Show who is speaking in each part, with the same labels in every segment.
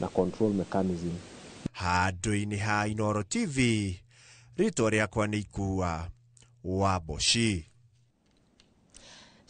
Speaker 1: Na control mechanism.
Speaker 2: Handũ-inĩ ha Inooro TV, rĩtwa rĩakwa nĩ Ikua wa Mboci.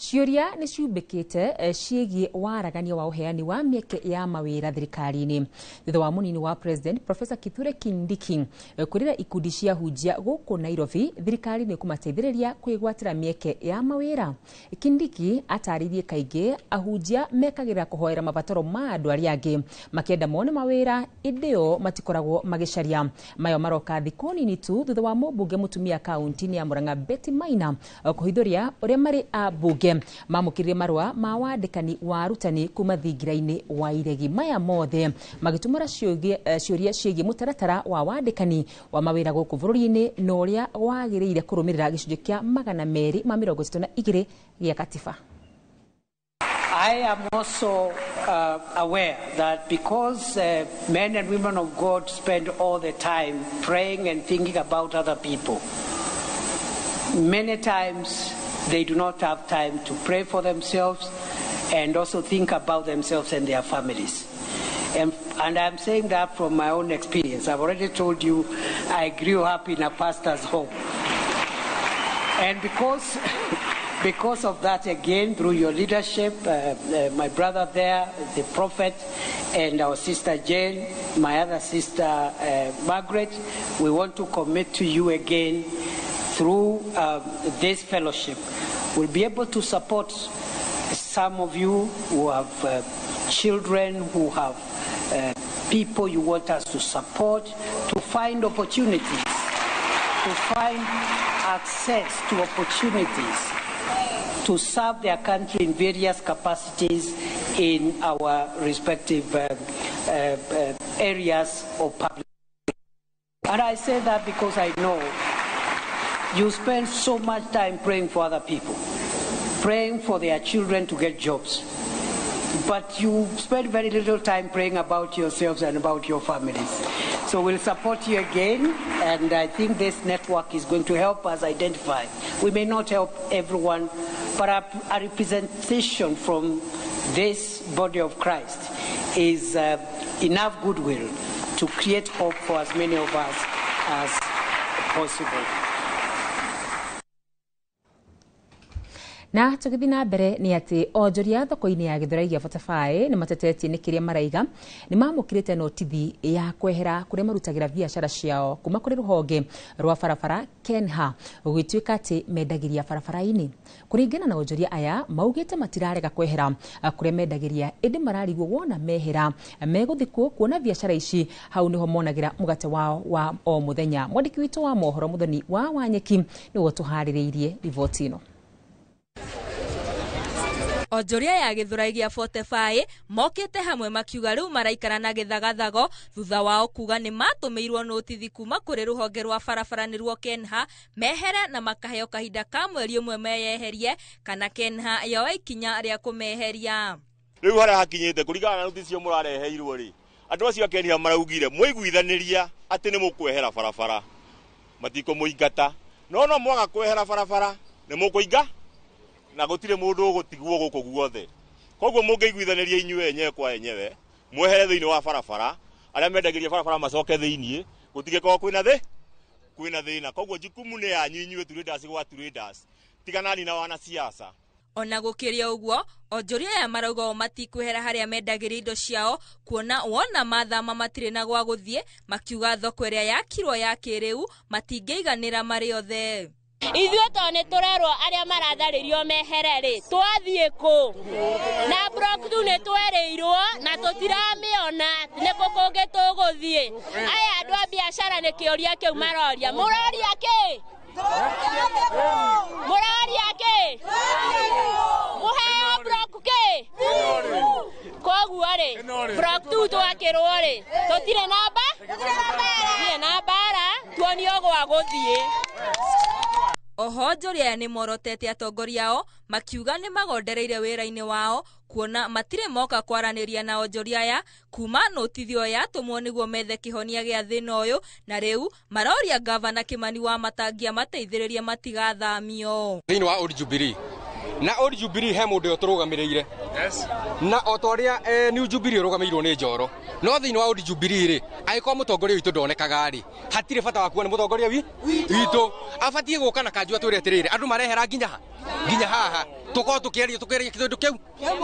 Speaker 3: Ciũria nĩ ciumbĩkĩte ciĩgiĩ waragania wa ũheani wa mĩeke ya mawĩra thirikari-inĩ thutha wa mũnini wa president Professor Kithure Kindiki kwĩrĩra ikundi cia hunjia gũkũ Nairobi thirikari nĩ kũmateithĩrĩria kwĩgwatĩra mĩeke ya mawĩra. Kindiki atarĩirie kaingĩ ahunjia mekagĩrĩra kũhoera mabataro ma andũ arĩa angĩ makĩenda mone mawĩra, ĩndĩ o matikoragwo magĩcaria. Mayo maroka thikũ nini tu thutha wa mũmbunge mũtumia kaunti-inĩ ya Murang'a Betty Maina kũhithũria ũrĩa marĩ ambunge mamũkĩrire marũa ma wandĩkani wa arutani kuma thingira-inĩ wa iregi. Maya mothe magĩtumũra ciũria ciĩgiĩ mũtaratara wa wandĩkani wa mawĩra gũkũ bũrũri-inĩ na ũrĩa wagĩrĩire kũrũmĩrĩra gĩcunjĩ kĩa 232 gĩa katiba.
Speaker 4: I am also aware that because men and women of God spend all the time praying and thinking about other people, many times they do not have time to pray for themselves and also think about themselves and their families. And I'm saying that from my own experience. I've already told you I grew up in a pastor's home. And because of that, again, through your leadership, my brother there, the prophet, and our sister Jane, my other sister Margaret, we want to commit to you again through this fellowship. We'll be able to support some of you who have children, who have people you want us to support, to find opportunities, to find access to opportunities to serve their country in various capacities in our respective areas of public. And I say that because I know you spend so much time praying for other people, praying for their children to get jobs, but you spend very little time praying about yourselves and about your families. So we'll support you again, and I think this network is going to help us identify. We may not help everyone, but a representation from this body of Christ is enough goodwill to create hope for as many of us as possible.
Speaker 3: Na tũgĩthiĩ na mbere nĩ atĩ onjoria thoko-inĩ ya Gĩthũrai gĩa 45 nĩ matetetie nĩ kĩrĩa maraiga nĩ mamũkĩrĩte notithi ya kwehera kũrĩa marutagĩra biacara ciao kuma kũrĩ rũhonge rwa barabara Kenha gũgĩtuĩka atĩ mendagĩria barabara-inĩ. Kũringana na onjoria aya maugĩte matirarega kwehera kũrĩa mendagĩria, ĩndĩ mararigwo wona mehera megũthikwo kuona biacara ici hau nĩho monagĩra mũgate wao wa o mũthenya. Mwandĩki witũ wa mohoro Mũthoni wa Wanyeki nĩwe ũtũharĩrĩirie riboti ĩno.
Speaker 5: Onjoria ya Gĩthũrai gĩa 45 mokĩte hamwe makiuga rĩu maraikara na gĩthagathago thutha wao kuga nĩ matũmĩirwo notithi kuma kũrĩ rũhonge rwa barabara nĩruo Kenha mehere na makaheo kahinda ka mweri ũmwe meyeherie kana Kenha yoe ikinya rĩa kũmeheria.
Speaker 6: Rĩu harĩa hakinyĩte kũringana na notice icio mũrareheirwo rĩ, andũ acio a Kenha maraugire mwaiguithanĩria atĩ nĩ mũkwehera barabara matikũmũingata, no no mwaga kwehera barabara nĩ mũkũinga na gũtirĩ mũndũ ũgũtigwo gũkũ guothe. Koguo mũngĩiguithanĩria inyuĩ enyewe kwa enyewe mwehere thĩinĩ wa barabara, arĩa mendagĩria barabara macoke thĩinĩ, gũtigĩkorwo kwĩna thĩna. Koguo jukumu nĩ yanyu inyuĩ traders gwa traders, tiganani na wanasiasa.
Speaker 5: Ona gũkĩrĩ ũguo onjoria aya marauga o matikwehera harĩa mendagĩria indo ciao kuona wona mathama matirĩ na gwa gũthiĩ, makiuga thoko ĩrĩa yakirwo ya kĩrĩu matingĩiganĩra marĩ othe.
Speaker 7: Ithuĩ to nĩ tũrerwo arĩa maratharĩrio mehere rĩ twathiĩ kũ na block tu nĩ twerĩirwo na tũtiramĩona nĩ kũ kũngĩ tũgũthiĩ. Aya andũ a biacara nĩ kĩũria kĩu maroria, mũroria kĩ? Mũroria kĩ? Mũheo block kĩ? Koguo rĩ block tu twakĩrwo rĩ tũtirĩ na na mbara tuonio gwa gũthiĩ.
Speaker 5: Oho onjoria aya nĩ morotete atongoria ao makiuga nĩ magondereire wĩra-inĩ wao kuona matirĩ moka kwaranĩria na onjoria aya kuma notithi ĩyo yatũmwo nĩguo methe kĩhonia gĩa thĩna ũyũ, na rĩu maroria gavana Kĩmani wa Matangi amateithĩrĩrie matigathamio.
Speaker 8: Thĩinĩ wa Old Jubilee
Speaker 1: Na Old Jubilee he mundu uturugamiriire. Yes. Na o toria New Jubilee urugamiriirwo ni Njoro. No thiini wa Old Jubilee ri aikorwo mutongoria witu ndonekaga ri hatire bata wa kuona mutongoria witu abatie guka na kanju atwire atiriri andu marehera nginya haha tukorwo tukiaria kindu kiu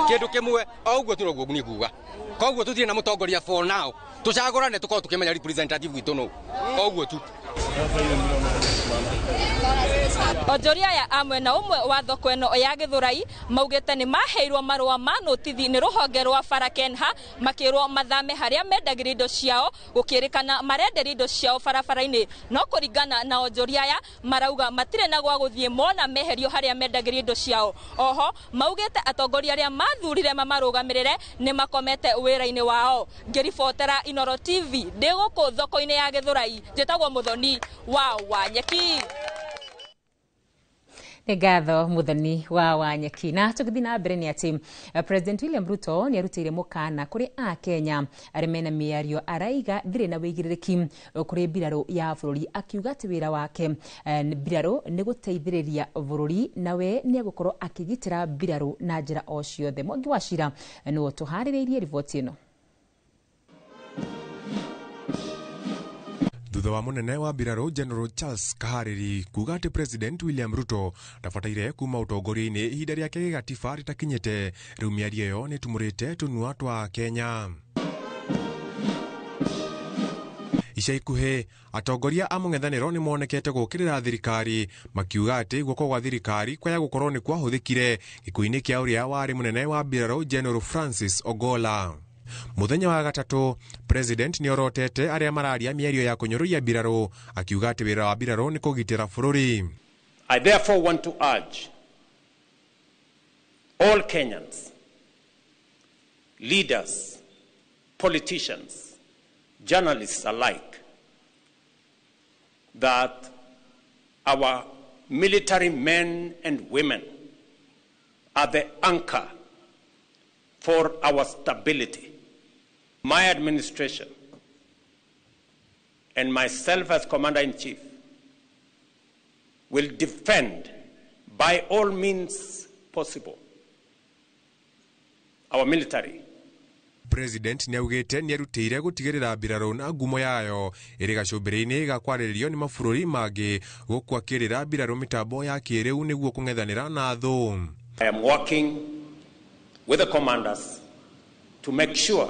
Speaker 1: kindu kimwe o uguo tu noguo ni kuga koguo tutire na mutongoria for now tucagurane tukorwo tukimenya representative witu no o uguo tu.
Speaker 5: Onjoria aya a mwena ũmwe wa thoko ĩno ya Gĩthũrai maugĩte nĩ maheirwo marũa ma notithi nĩ rũhonge rwa bara Kenha makĩrwo mathame harĩa mendagĩria indo ciao gũkĩrĩkana marenderia indo ciao barabara-inĩ, no kũringana na onjoria aya marauga matirĩ na gwa gũthiĩ mona meherio harĩa mendagĩria indo ciao. Oho maugĩte atongoria arĩa mathurire mamarũgamĩrĩre nĩ makomete wĩra-inĩ wao. Ngĩribotera Inooro TV ndĩ gũkũ thoko-inĩ ya Gĩthũrai, njĩtagwo Mũthoni wa Wanyeki.
Speaker 3: Nĩ ngatho Muthoni wa Wanyeki. Na tũgĩthiĩ na mbere nĩ atĩ President William Ruto nĩ arutĩire mũkana kũrĩ Akenya arĩa mena mĩario araiga ndirĩ na wĩigĩrĩrĩki kũrĩ mbirarũ ya bũrũri, akiuga atĩ wĩra wake mbirarũ nĩ gũteithĩrĩria bũrũri na we nĩ egũkorwo akĩgitĩra mbirarũ na njĩra o ciothe. Mwangi wa Cira nĩwe ũtũharĩrĩirie riboti ĩno.
Speaker 8: Thutha wa munene wa mbirarũ General Charles Kahariri kuga atĩ President William Ruto ndabataire kuma ũtongoria-inĩ ihinda rĩake gĩgatiba rĩtakinyĩte, rĩu mĩario ĩyo nĩtumũrĩte tũnua twa Kenya. Ica ikuhĩ atongoria a mũng'ethanĩro nĩ monekete gũkĩrĩra thirikari makiuga atĩ guoko gwa thirikari kwaya gũkorwo nĩ kwahũthĩkire gĩkuũ-inĩ kĩa ũrĩa warĩ mũnene wa mbirarũ General Francis Ogolla. Muthenya wa gatatũ President nĩ orotete arĩa mararia mĩario ya kũnyũrũria mbirarũ akiuga atĩ wĩra wa mbirarũ nĩ kũgitĩra bũrũri.
Speaker 9: I therefore want to urge all Kenyans, leaders, politicians, journalists alike, that our military men and women are the anchor for our stability. My administration and myself as Commander-in-Chief will defend by all means possible our military.
Speaker 8: President nĩaugĩte nĩarutĩire gũtigĩrĩra mbirarũ na ngumo yayo ĩrĩ gacũmbĩrĩ-inĩ ga kwarĩrĩrio nĩ mabũrũri mangĩ gũkũ akĩrĩra mbirarũ mĩtambo ya kĩrĩu nĩguo kũng'ethanĩra na thũ.
Speaker 9: I am working with the commanders to make sure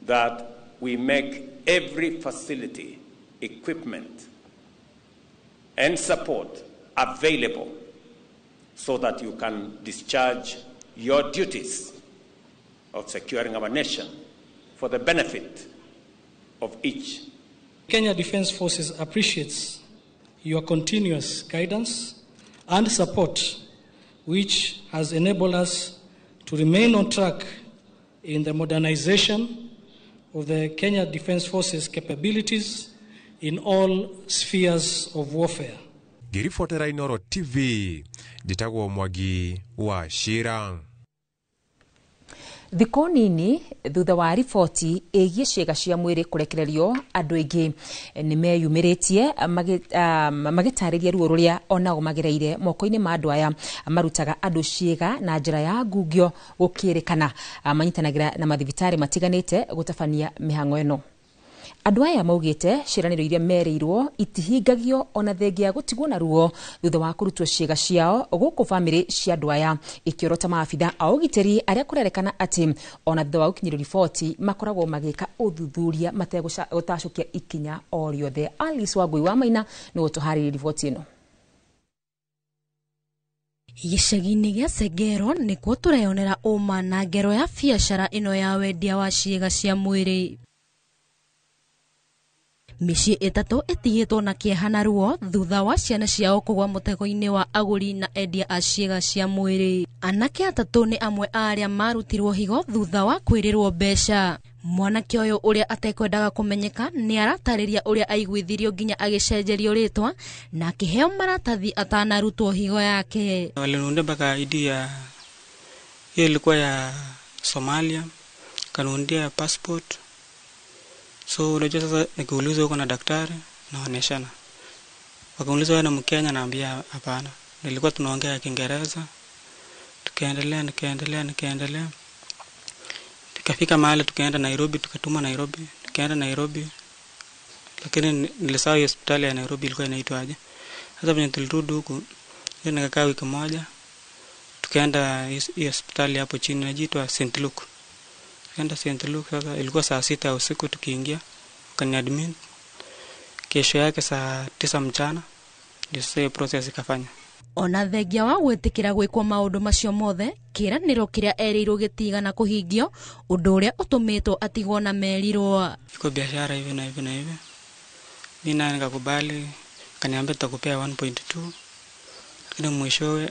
Speaker 9: that we make every facility, equipment, and support available so that you can discharge your duties of securing our nation for the benefit of each.
Speaker 10: Kenya Defence Forces appreciates your continuous guidance and support, which has enabled us to remain on track in the modernization of the Kenya Defence Forces capabilities in all spheres of warfare.
Speaker 8: Ngĩribotera Inooro TV, njĩtagwo Mwangi wa Cira.
Speaker 3: Thikũ nini thutha wa riboti ĩgiĩ ciĩga cia mwĩrĩ kũrekererio, andũ aingĩ nĩ meyumĩrĩtie magĩtarĩria ruo rũrĩa onao magereire moko-inĩ ma andũ aya marutaga andũ ciĩga na njĩra ya ngungio gũkĩrĩkana manyitanagĩra na mathibitarĩ matiganĩte gũtabania mĩhang'o ĩno. Andũ aya maugĩte ciĩranĩro iria merĩirwo itihingagio ona thengia ya gũtigwo na ruo thutha wa kũrutwo ciĩga ciao, gũkũ bamĩrĩ cia andũ aya ikĩorota maabitha a ũgitĩri arĩa kũrerekana atĩ ona thutha wa gũkinyĩrio riboti makoragwo magĩka ũthuthuria mategũtacũkia ikinya o rĩothe. Alice Wangui wa Maina nĩwe ũtũharĩirie riboti ĩno.
Speaker 11: Gĩcagi-inĩ gĩa Segero nĩkuo tũreyonera ũma na ngero ya biacara ĩno ya wendia wa ciĩga cia mwĩrĩ. Mĩciĩ ĩtatũ ĩtigĩtwo na kĩeha na ruo thutha wa ciana ciao kũgwa mũtego-inĩ wa agũri na endia a ciĩga cia mwĩrĩ. Anake atatũ nĩ amwe a arĩa marutirwo higo thutha wa kwĩrĩrwo mbeca. Mwanake ũyũ ũrĩa atekwendaga kũmenyeka nĩ aratarĩria ũrĩa aiguithirio nginya agĩcenjerio rĩtwa na akĩheo maratathi atanarutwo higo yake.
Speaker 12: Waliniundia mpaka ID ya hiyo ilikuwa ya Somalia, kaniundia passport. So unajua sasa nikiulizwa huko na daktari naoneshana. Wakauliza wewe ni Mkenya, naambia hapana. Nilikuwa tunaongea Kiingereza. Tukaendelea, nikaendelea, nikaendelea. Tukafika mahali tukaenda Nairobi, tukatuma Nairobi, tukaenda Nairobi. Lakini nilisahau hiyo hospitali ya Nairobi ilikuwa inaitwa aje. Sasa venye tulirudi huku, hiyo nikakaa wiki moja. Tukaenda hiyo hospitali hapo chini inaitwa St. Luke. Tukaenda St. Luke, sasa ilikuwa saa 6 usiku tukiingia, wakaniadmit. Kesho yake saa 9 mchana ndio sasa hiyo process ikafanya.
Speaker 11: Ona thengia wa gwĩtĩkĩra gwĩkwo maũndũ macio mothe, kĩĩranĩro kĩrĩa erĩirwo gĩtigana kũhingio, ũndũ ũrĩa ũtũmĩtwo atigwo na merirwo.
Speaker 12: Iko biashara hivi na hivi na hivi. Mimi naye nikakubali, kaniambia tutakupea 1.2, lakini mwishowe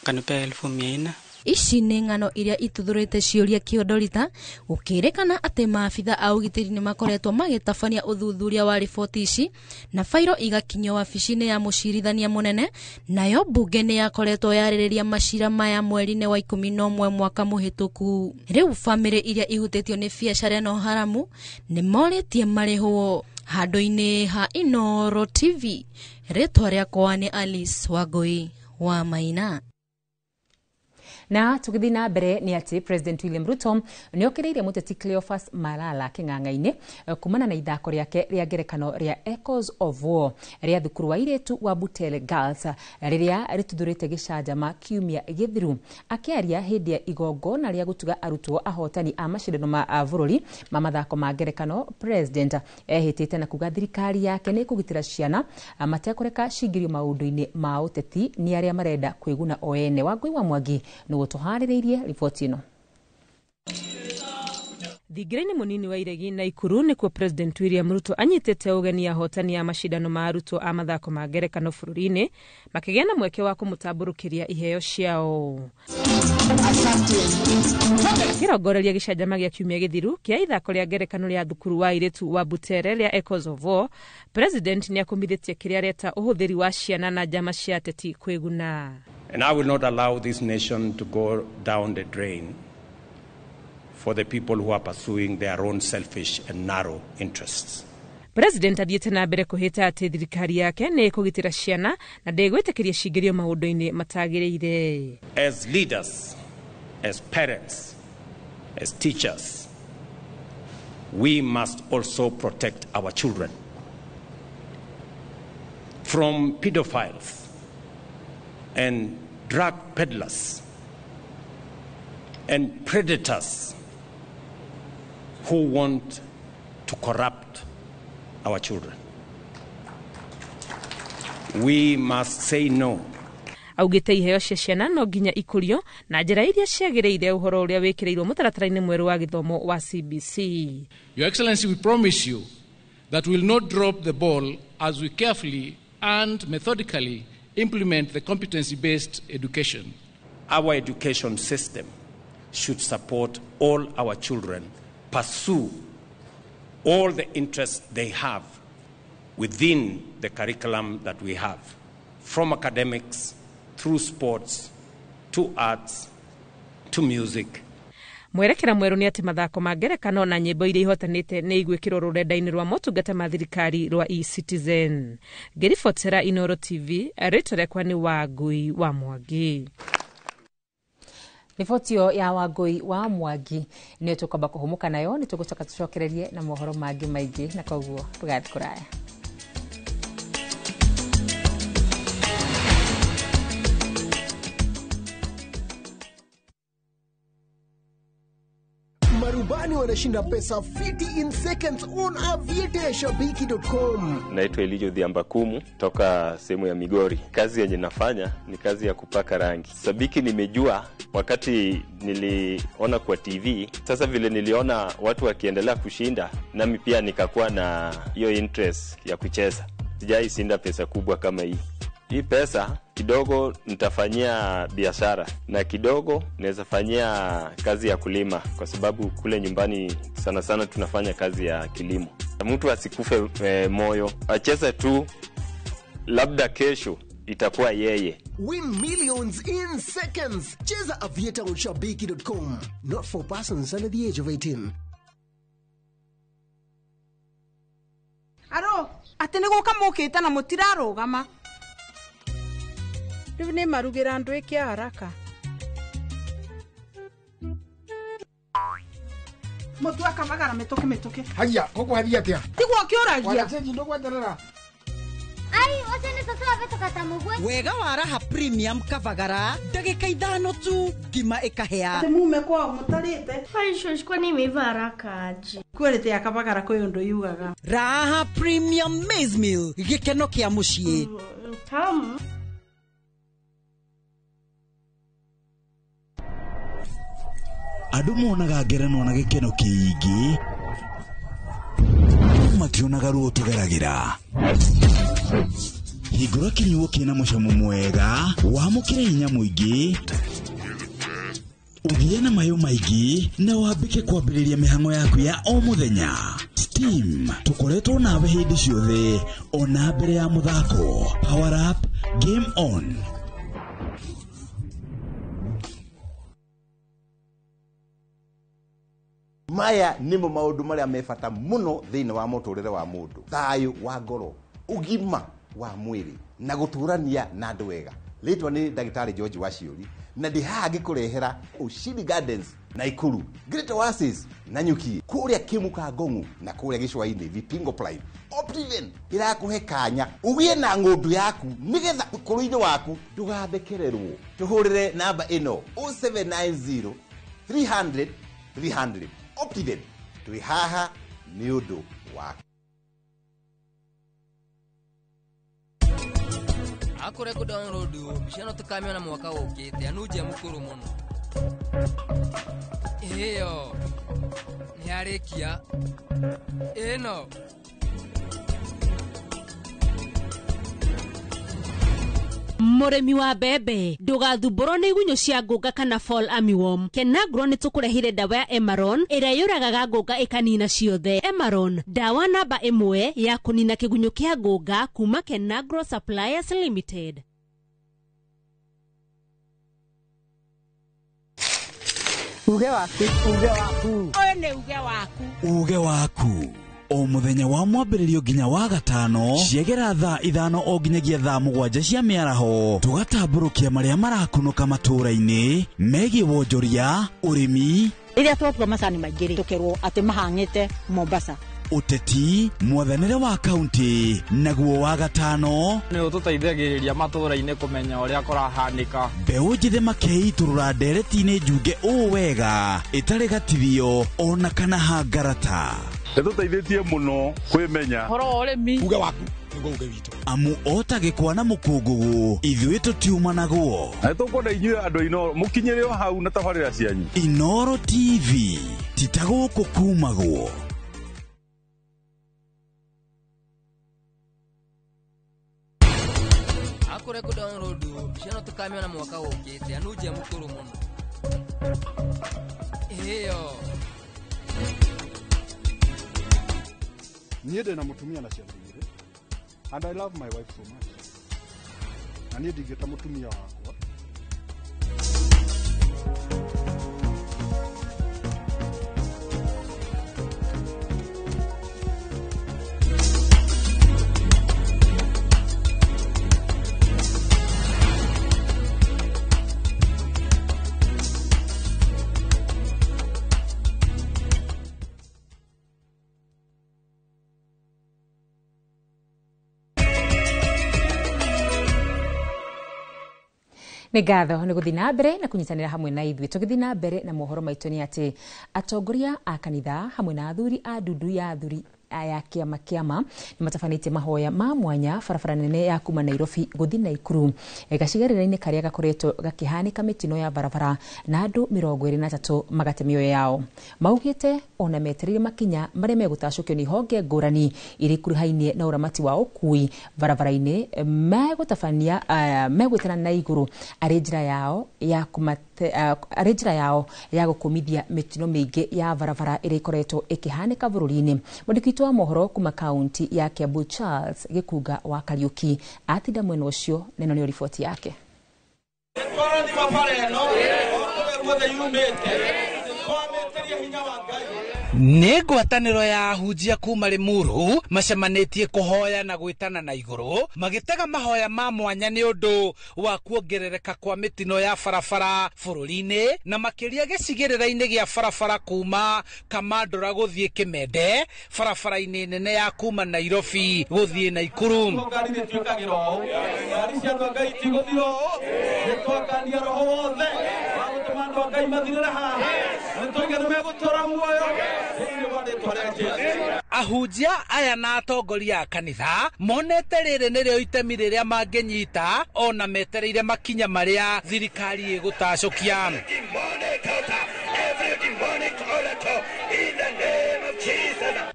Speaker 12: kanipea 400,000.
Speaker 11: Ici nĩ ng'ano iria ituthũrĩte ciũria kĩondorita, gũkĩrĩkana atĩ maabitha a ũgitĩri nĩ makoretwo magĩtabania ũthuthuria wa riboti ici na fairo igakinyio wabici-inĩ ya mũcirithania mũnene, nayo mbunge nĩ yakoretwo yarĩrĩria macira maya mweri-inĩ wa 11 mwaka mũhĩtũku. Rĩu bamĩrĩ iria ihutĩtio nĩ biacara ĩno haramu nĩ morĩtie marĩhwo. Handũ-inĩ ha Inooro TV, rĩtwa rĩakwa nĩ Alice Wangui wa Maina.
Speaker 3: Na tũgĩthiĩ na mbere nĩ atĩ President William Ruto nĩ okĩrĩire mũteti Cleophas Malala kĩng'ang'a-inĩ kumana na ithako rĩake rĩa ngerekano rĩa Echoes of War rĩa thukuru wa airĩtu wa Butere Girls rĩrĩa rĩtuthũrĩte gĩcanjama kiumia gĩthiru. Akĩaria hĩndĩ ya igongona rĩa gũtuga arutwo ahotani a macindano ma bũrũri ma mathako ma ngerekano, President ehĩtĩte na kuga thirikari yake nĩ ĩkũgitĩra ciana matekũreka cingĩrio maũndũ-inĩ ma ũteti nĩ arĩa marenda kwĩguna o ene. Wangui wa Mwangi nĩguo tũharĩrĩirie riboti ĩno.
Speaker 13: Thingira-inĩ mũnini wa Iregi Naikuru nĩkuo President William Ruto anyitĩte ũgeni ahotani a macindano ma arutwo a mathako ma ngerekano bũrũri-inĩ makĩgĩa na mweke wa kũmũtambũrũkĩria iheo ciao. Kĩrongoreria gĩcanjama gĩa kiumia gĩthiru kĩa ithako rĩa ngerekano rĩa thukuru wa airĩtu wa Butere rĩa Echoes of War, President nĩakũmithĩtie kĩrĩa areta ũhũthĩri wa ciana na njama cia ateti kwĩguna.
Speaker 9: And I will not allow this nation to go down the drain for the people who are pursuing their own selfish and narrow interests.
Speaker 13: President athiĩte na mbere kũhĩta atĩ thirikari yake nĩ ĩkũgitĩra ciana na ndĩgwĩtĩkĩria cingĩrio maũndũ-inĩ matagĩrĩire.
Speaker 9: As leaders, as parents, as teachers, we must also protect our children from pedophiles and drug peddlers and predators who want to corrupt our children. We must say no.
Speaker 13: Augĩte iheo cia ciana no nginya ikũrio na njĩra iria ciagĩrĩire ũhoro ũrĩa wĩkĩrĩirwo mũtaratara-inĩ mwerũ wa gĩthomo wa CBC.
Speaker 14: Your Excellency, we promise you that we will not drop the ball as we carefully and methodically implement the competency-based education.
Speaker 9: Our education system should support all our children pursue all the interests they have within the curriculum that we have, from academics through sports to arts to music.
Speaker 13: Mwerekera mwerũ nĩ atĩ mathako ma ngerekano na nyĩmbo iria ihotanĩte nĩ igwĩkĩrwo rũrenda-inĩ rwa motungata ma thirikari rwa eCitizen. Ngĩribotera Inooro TV, rĩtwa rĩakwa nĩ Wangui wa Mwangi.
Speaker 3: Riboti ĩyo ya Wangui wa Mwangi nĩyo tũkwamba kũhũmũka nayo, nĩ tũgũcoka tũcokererie na mohoro mangĩ maingĩ, na koguo ndũgathiĩ kũraya.
Speaker 15: Marubani wanashinda pesa fiti in seconds on aviateashabiki.com.
Speaker 16: Naitwa Elijo Dhiambakumu toka sehemu ya Migori. Kazi yenye nafanya ni kazi ya kupaka rangi. Sabiki nimejua wakati niliona kwa TV. Sasa vile niliona watu wakiendelea kushinda, nami pia nikakuwa na hiyo interest ya kucheza. Sijai shinda pesa kubwa kama hii. Hii pesa kidogo nitafanyia biashara na kidogo naweza fanyia kazi ya kulima, kwa sababu kule nyumbani sana sana tunafanya kazi ya kilimo. Mtu asikufe moyo, acheze tu, labda kesho itakuwa yeye.
Speaker 15: Win millions in seconds. Cheza Aviator on shabiki.com. Not for persons under the age of 18.
Speaker 17: Aro, ati nĩ gũka mũkĩte na mũtirarũgama. Rĩu nĩ marugĩra andũ ĩke haraka. Mũtu akavagara mĩtũkĩ mĩtũkĩ.
Speaker 18: Haya, koguo hathiĩ atĩa?
Speaker 17: Tiguo ũkĩũragia.
Speaker 18: Waya cĩnji ndũgweterera.
Speaker 19: Ai, ũcio nĩ cũcũ wahĩtũka ta mũguĩ.
Speaker 20: Wega wa Raha Premium Kavagara, ndagĩka 5 tu ngima ĩkahĩa.
Speaker 17: Atĩ mume kwao mũtarĩte.
Speaker 19: Ai, shosh, kwani imeiva haraka aje?
Speaker 17: Quality ya Kavagara kwĩ ũndũ yugaga.
Speaker 20: Raha Premium Maize Meal, gĩkeno kĩa mũciĩ.
Speaker 19: Tamu.
Speaker 21: Andũ monaga ngerenwa na gĩkeno kĩingĩ, mationaga ruo tũgeragĩra. Hingũra kĩnyuo kĩna mũcamo mwega, wamũkĩre hinya mũingĩ, ũgĩe na mayũ maingĩ, na wambĩke kwambĩrĩria mĩhang'o yaku ya o mũthenya. Steam, tũkoretwo nawe hĩndĩ ciothe, ona mbere ya mũthako. Power up, game on.
Speaker 22: Maya nĩmo maũndũ marĩa me bata mũno thĩinĩ wa mũtũrĩre wa mũndũ. Thayũ wa ngoro, ũgima wa mwĩrĩ, na gũtũrania na andũ wega. Rĩtwa nĩ Ndagĩtarĩ George Waciũri, na ndĩ haha ngĩkũrehera Ushindi Gardens Naikuru, Great Oasis Nanyuki, kũrĩa Kĩmuka Ngong'u na kũrĩa Gĩcũa-inĩ Vipingo Prime. Optiven ĩrakũhe kanya ũgĩe na ng'ũndũ yaku nĩgetha ũkũrũ-inĩ waku ndũgathekererwo. Tũhũrĩre namba ĩno 0790 300 300. Optiven twĩ haha nĩ ũndũ waku.
Speaker 1: Akore kũ download mbica ĩno tũkamĩona mwaka ũkĩte anunjia mũkũrũ mũno. Ĩyo nĩarĩkia ĩno.
Speaker 23: Mũrĩmi wa mbembe ndũgathumbũrwo nĩ igunyũ cia ngũnga kana fall armyworm. Kenagro nĩ tũkũrehire ndawa ya Emaron ĩrĩa yũragaga ngũnga ĩkanina ciothe. Emaron, ndawa namba 1 ya kũnina kĩgunyũ kĩa ngũnga kuma Kenagro Suppliers Limited.
Speaker 17: Uge waku, uge waku.
Speaker 23: Ũyũ nĩ uge waku.
Speaker 21: Uge waku. O mũthenya wa mwambĩrĩrio nginya wa gatano ciegera thaa 5 o nginyagia thaa 7 cia mĩaraho, tũgatambũrũkia marĩa marakunũka matũũra-inĩ megiĩ wonjoria, ũrĩmi.
Speaker 24: Rĩrĩa twatua macani maingĩ rĩ, tũkerwo atĩ mahang'ĩte Mombasa.
Speaker 21: Ũteti, mwathanĩre wa kaunti, naguo wa gatano
Speaker 25: nĩ ũtũteithagĩrĩria matũũra-inĩ kũmenya ũrĩa kũrahanĩka.
Speaker 21: Mbeũ njĩthĩ makeitũrũra ndereti-inĩ njunge ũũ wega ĩtarĩ gatithio ona kana hangarata.
Speaker 26: Nĩtũteithĩtie mũno kwĩmenya
Speaker 25: ũhoro wa ũrĩmi.
Speaker 18: Uge waku nĩguo uge witũ.
Speaker 21: Amu ota gĩkwa na mũkũngũgũ ithuĩ tũtiumanagwo.
Speaker 26: Na nĩtũkwenda inyuĩ andũ a Inooro mũkinyĩre o hau na tabarĩra cianyu.
Speaker 21: Inooro TV ti ta gũkũ kumagwo.
Speaker 1: Akore kũ download mbica ĩno tũkamĩona mwaka ũkĩte anunjia mũkũrũ mũno. Ĩyo
Speaker 18: niĩ ndĩ na mũtumia na ciana igĩrĩ, and I love my wife so much. Na niĩ ndingĩta mũtumia wakwa.
Speaker 3: Nĩ ngatho nĩ gũthiĩ na mbere na kũnyitanĩra hamwe na ithuĩ. Tũgĩthiĩ na mbere na mohoro maitũ nĩ atĩ atongoria a kanitha hamwe na athuri a ndundu ya athuri ya kĩama kĩama nĩ matabanĩtie mahoya ma mwanya barabara nene ya kuma Nairobi gũthiĩ Naikuru gacigĩrĩra-inĩ karĩa gakoretwo gakĩhanĩka mĩtino ya barabara na andũ 23 magate mĩoyo yao. Maugĩte ona metereire makinya marĩa megũtacũkio nĩ honge ngũrani iria ikuruhainie na ũramati wa ũkui barabara-inĩ megũtabania megwĩtana na igũrũ arĩ njĩra yao ya arĩ njĩra yao ya gũkũmithia mĩtino mĩingĩ ya barabara ĩrĩa ĩkoretwo ĩkĩhanĩka bũrũri-inĩ. Mwandĩki witũ wa mohoro kuma kaunti ya Kiambu Charles Gĩkunga wa Kariuki atinda mwena ũcio na ĩno nĩyo riboti yake.
Speaker 2: Nĩ ngwatanĩro ya ahunjia kuma Limuru macemanĩtie kũhoya na gwĩtana na igũrũ magĩtega mahoya ma mwanya nĩ ũndũ wa kuongerereka kwa mĩtino ya barabara bũrũri-inĩ na makĩria gĩcigĩrĩra-inĩ gĩa barabara kuma Kamandũra gũthiĩ Kĩmende barabara-inĩ nene ya kuma Nairobi gũthiĩ Naikuru.
Speaker 4: Ngari nĩtuĩkagĩra ũũ, ngari cia andũ a Ngai itigũthira ũũ, nĩtwakania roho wothe wa gũtũma andũ a Ngai mathirĩre haha, nĩtwoiga nĩmegũtũra muoyo thĩinĩ wa rĩtwa rĩa Jesũ.
Speaker 2: Ahunjia aya na atongoria a kanitha monete rĩrĩ nĩrĩo itemi rĩrĩa mangĩnyita ona metereire makinya marĩa thirikari ĩgũtacũkia.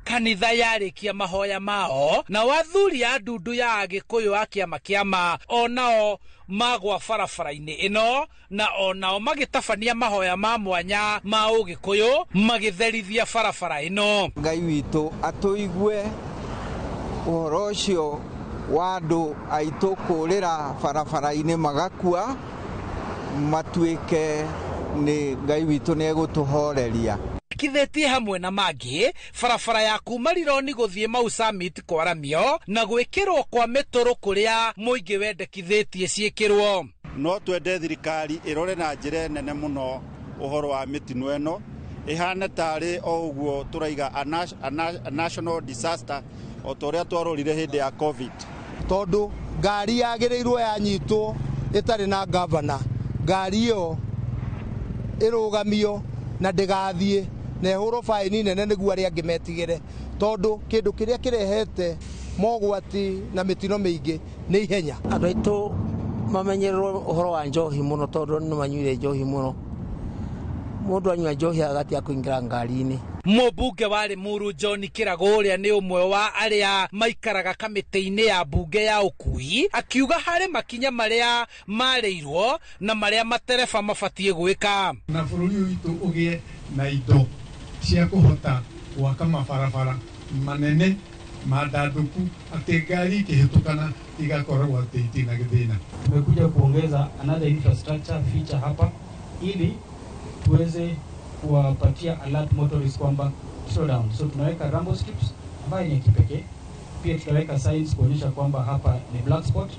Speaker 2: Kanitha yarĩkia mahoya mao na athuri a ndundu ya Agĩkũyũ a kĩama kĩama onao magwa barabara-inĩ ĩno na onao magĩtabania mahoya ma mwanya ma Ũgĩkũyũ magĩtherithia barabara ĩno.
Speaker 5: Ngai witũ atũigue ũhoro ũcio wa andũ aitũ kũũrĩra barabara-inĩ magakua, matuĩke nĩ Ngai witũ nĩ egũtũhoreria.
Speaker 2: Kithetie hamwe na mangĩ barabara ya kuma Rironi gũthiĩ Mau Summit kwaramio na gwĩkĩrwo kwa mĩtũrũ kũrĩa mũingĩ wendekithĩtie ciĩkĩrwo.
Speaker 6: No twende thirikari ĩrore na njĩra nene mũno ũhoro wa mĩtino ĩno ĩhane tarĩ o ũguo tũraiga a national disaster o ta ũrĩa twarorire hĩndĩ ya COVID.
Speaker 7: Tondũ ngari yagĩrĩirwo yanyitwo ĩtarĩ na gavana, ngari ĩyo ĩrũgamio na ndĩgathiĩ na ĩhũrwo baĩni nene nĩguo arĩa angĩ metigĩre, tondũ kĩndũ kĩrĩa kĩrehete mogwati na mĩtino mĩingĩ nĩ ihenya.
Speaker 10: Andũ aitũ mamenyererwo ũhoro wa njohi mũno tondũ nĩ manyuire njohi mũno. Mũndũ anyua njohi agatia kũingĩra ngari-inĩ.
Speaker 2: Mũmbunge wa Limuru John Kĩragũ ũrĩa nĩ ũmwe wa arĩa maikaraga kamĩtĩ-inĩ ya mbunge ya ũkui akiuga harĩ makinya marĩa marĩirwo na marĩa matereba mabatiĩ gwĩka.
Speaker 27: Na bũrũri witũ ũgĩe na indo cia kũhota gwaka mabarabara manene mandandũku atĩ ngari ikĩhĩtũkana igakoragwo atĩ itina gĩthĩna.
Speaker 28: Tumekuja kuongeza another infrastructure feature hapa ili tuweze kuwapatia alert motorists kwamba slow down. So tunaweka rumble strips ambayo ni ya kipekee, pia tutaweka signs kuonyesha kwamba hapa ni black spot,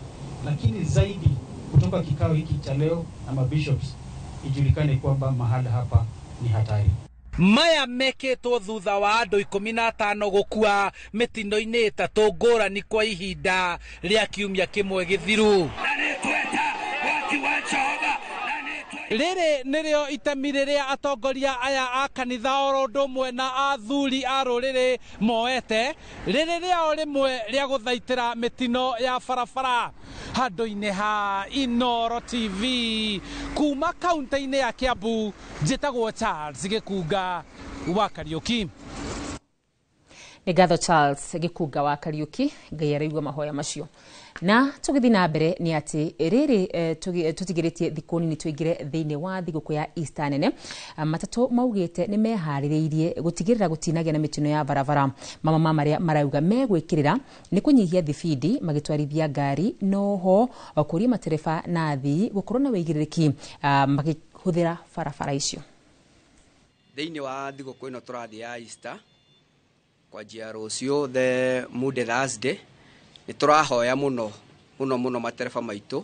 Speaker 28: lakini zaidi kutoka kikao hiki cha leo na mabishops ijulikane kwamba mahala hapa ni hatari.
Speaker 2: Maya mekĩtwo thutha wa andũ 15 gũkua mĩtino-inĩ 3 ngũrani kwa ihinda rĩa kiumia kĩmwe gĩthiru. Rĩrĩ nĩrĩo itemi rĩrĩa atongoria aya a kanitha oro ũndũ ũmwe na athuri a rũrĩrĩ moete rĩrĩ rĩao rĩmwe rĩa gũthaitĩra mĩtino ya barabara handũ-inĩ ha Inooro TV kuma kaunti-inĩ ya Kiambu. Njĩtagwo Charles Gĩkunga wa Kariũki.
Speaker 3: Nĩ ngatho Charles Gĩkunga wa Kariũki, Ngai araigua mahoya macio. Na tũgĩthiĩ na mbere nĩ atĩ rĩrĩ tũtigĩrĩtie thikũ nini tũingĩre thĩinĩ wa thigũkũ ya Easter nene. Matatũ maugĩte nĩ meharĩrĩirie gũtigĩrĩra gũtinagĩa na mĩtino ya barabara. Mama ma marĩa marauga megwĩkĩrĩra nĩ kũnyihia thibindi magĩtwarithia ngari, noho kũria matereba na athii gũkorwo na wĩigĩrĩrĩki makĩhũthĩra barabara icio.
Speaker 29: Thĩinĩ wa thigũkũ ĩno tũrathiĩ ya Easter kwanjia rũciũ the Monday Thursday nĩ tũrahoya mũno mũno mũno matereba maitũ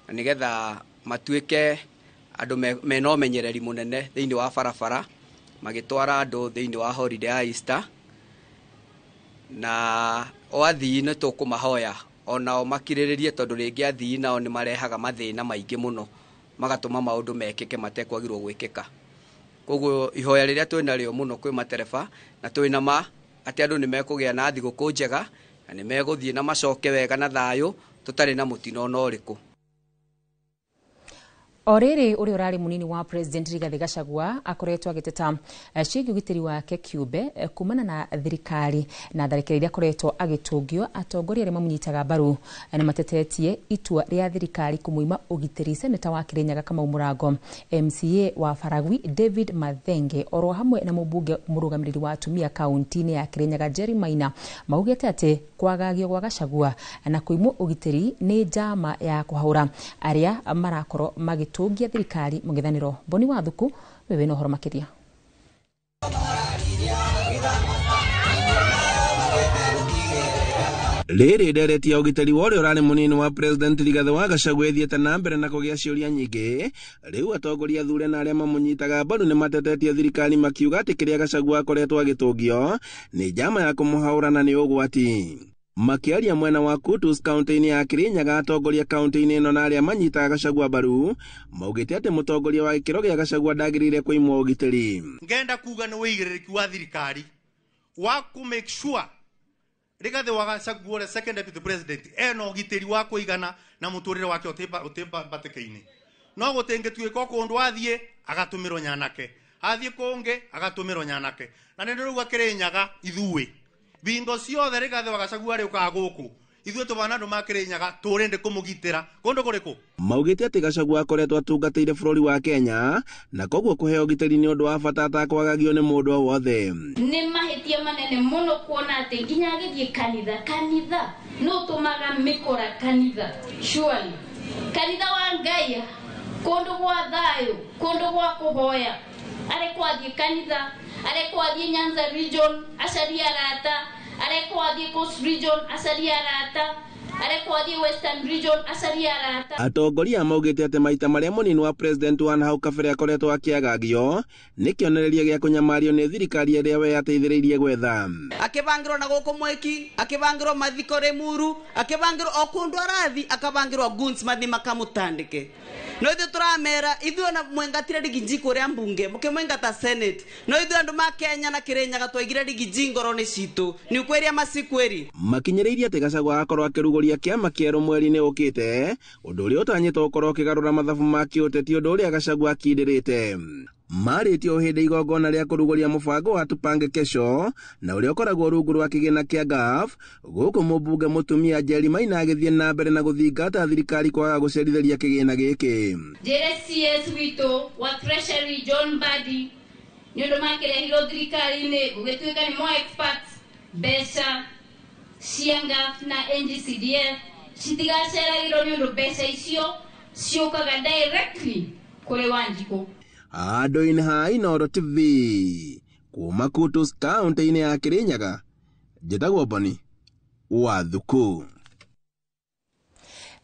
Speaker 29: na nĩgetha matuĩke andũ mena ũmenyereri mũnene thĩinĩ wa barabara magĩtwara andũ thĩinĩ wa holiday ya Easter, na o athii nĩ tũkũmahoya onao makirĩrĩrie tondũ rĩngĩ athii nao nĩ marehaga mathĩna maingĩ mũno magatũma maũndũ mekĩke matekwagĩrwo gwĩkĩka. Koguo ihoya rĩrĩa twĩnarĩo mũno kwĩ matereba na twĩna ma atĩ andũ nĩ mekũgĩa na thigũkũ njega na nĩ megũthiĩ na macoke wega na thayũ tũtarĩ na mũtino ona ũrĩkũ.
Speaker 3: O rĩrĩ ũrĩa ũrarĩ mũnini wa President Rigathi Gachagua akoretwo agĩteta ciĩgiĩ ũgitĩri wake kĩũmbe kumana na thirikari na tharĩkĩra iria akoretwo agĩtũngio. Atongoria arĩa mamũnyitaga mbaru nĩ matetetie itua rĩa thirikari kũmũima ũgitĩri seneta wa Kirinyaga Kamau Mũrango, MCA wa Baragwi David Mathenge oro hamwe na mũmbunge mũrũgamĩrĩri wa atumia kaunti-inĩ ya Kirinyaga Jerry Maina maugĩte atĩ kwagagio gwa Gachagua na kũimwo ũgitĩri nĩ njama ya kũhahũra arĩa marakorwo magĩtũngia thirikari mũng'ethanĩro. Boni Wathuku wewe na ũhoro makĩria.
Speaker 8: Rĩrĩ ndereti ya ũgitĩri wa ũrĩa ũrarĩ mũnini wa president Rigathĩ wa Gachagua ĩthiĩte na mbere na kũgĩa ciũria nyingĩ. Rĩu atongoria athure na arĩa mamũnyitaga mbaru nĩ matetetie thirikari makiuga atĩ kĩrĩa Gachagua akoretwo agĩtũngio nĩ njama ya kũmũhaũra na nĩ ũgwati. Makĩaria mwena wa Kutus kaunti-inĩ ya Kirinyaga, atongoria kaunti-inĩ ĩno na arĩa manyitaga Gachagua mbaru maugĩte atĩ mũtongoria wa gĩkĩro gĩa Gachagua ndagĩrĩire kũimwo ũgitĩri.
Speaker 9: Ngenda kuga nĩ wĩigĩrĩrĩki wa thirikari wa kũ make sure Rigathĩ wa Gachagua ũrĩa second deputy president ena ũgitĩri wa kũigana na mũtũrĩre wake ũtĩmbatĩka-inĩ. No gũtingĩtuĩka o kũndũ athiĩ agatũmĩrwo nyanake, athiĩ kũngĩ agatũmĩrwo nyanake, na nĩ ndĩrauga Kĩrĩnyaga ithuĩ bingo ciothe Rigathĩ wa Gachagua arĩũkaga gũkũ ithuĩ tũbana andũ ma Kĩrĩnyaga tũrĩndĩ kũmũgitĩra kũndũ kũrĩkũ.
Speaker 8: Maugĩte atĩ Gachagua akoretwo atungatĩire bũrũri wa Kenya na koguo kũheo ũgitĩri nĩ ũndũ wa bata atakwagagio nĩ mũndũ o wothe.
Speaker 11: Nĩ mahĩtia manene mũno kuona atĩ nginya agĩthiĩ kanitha, kanitha nĩ ũtũmaga mĩkora kanitha, surely kanitha wa Ngai, kũndũ gwa thayũ, kũndũ gwa kũhoya, arekwo athiĩ kanitha, arekwo athiĩ Nyanza region acarie arata, arekwo athiĩ Coast region acarie arata, arekwo athiĩ Western region acarie arata.
Speaker 8: Atongoria maugĩte atĩ maita marĩa mũnini wa president wa hau kabere akoretwo akĩagagio nĩ kĩonereria gĩa kũnyamario nĩ thirikari ĩrĩa we ateithĩrĩirie gwetha.
Speaker 12: Akĩbangĩrwo na gũkũ Mweki, akĩbangĩrwo mathiko Limuru, akĩbangĩrwo o kũndũ arathi, akabangĩrwo goons mathi makamũtandĩke. No ithuĩ tũramera ithuĩ ona mwengatire Rigiji kũrĩa mbunge mũkĩmwengata senate, no ithuĩ andũ ma Kenya na Kĩrĩnyaga twaigire Rigiji ngoro-inĩ citũ ni ukweli ama si kweli.
Speaker 8: Makinyĩrĩirie atĩ Gachagua agakorwo akĩrugũria kĩama kĩerũ mweri-inĩ ũkĩte, ũndũ ũrĩa ũtanyĩtwo gũkorwo ũkĩgarũra mathabu ma kĩũteti, ũndũ ũrĩa Gachagua akindĩrĩte. Marĩtio hĩndĩ igongona rĩa kũrugũria mũbango wa Tupange Kesho na ũrĩa ũkoragwo rungu rwa kĩgĩna kĩa GAF, gũkũ mũmbunge mũtumia Njeri Maina agĩthiĩ na mbere na gũthingata thirikari kwaga gũcerithĩria kĩgĩna gĩkĩ.
Speaker 11: Njĩre CS witũ wa Treasury John Mbadi nĩ ũndũ makĩrehirwo thirikari-inĩ gũgĩtuĩka nĩ mo experts mbeca cia GAF na NGCDF citigaceragĩrwo nĩ ũndũ mbeca icio ciũkaga directly kũrĩ Wanjikũ.
Speaker 8: Andũ-inĩ ha Inooro TV kuma Kutus kaunti-inĩ ya Kirinyaga, njĩtagwo Boni wa Thuku.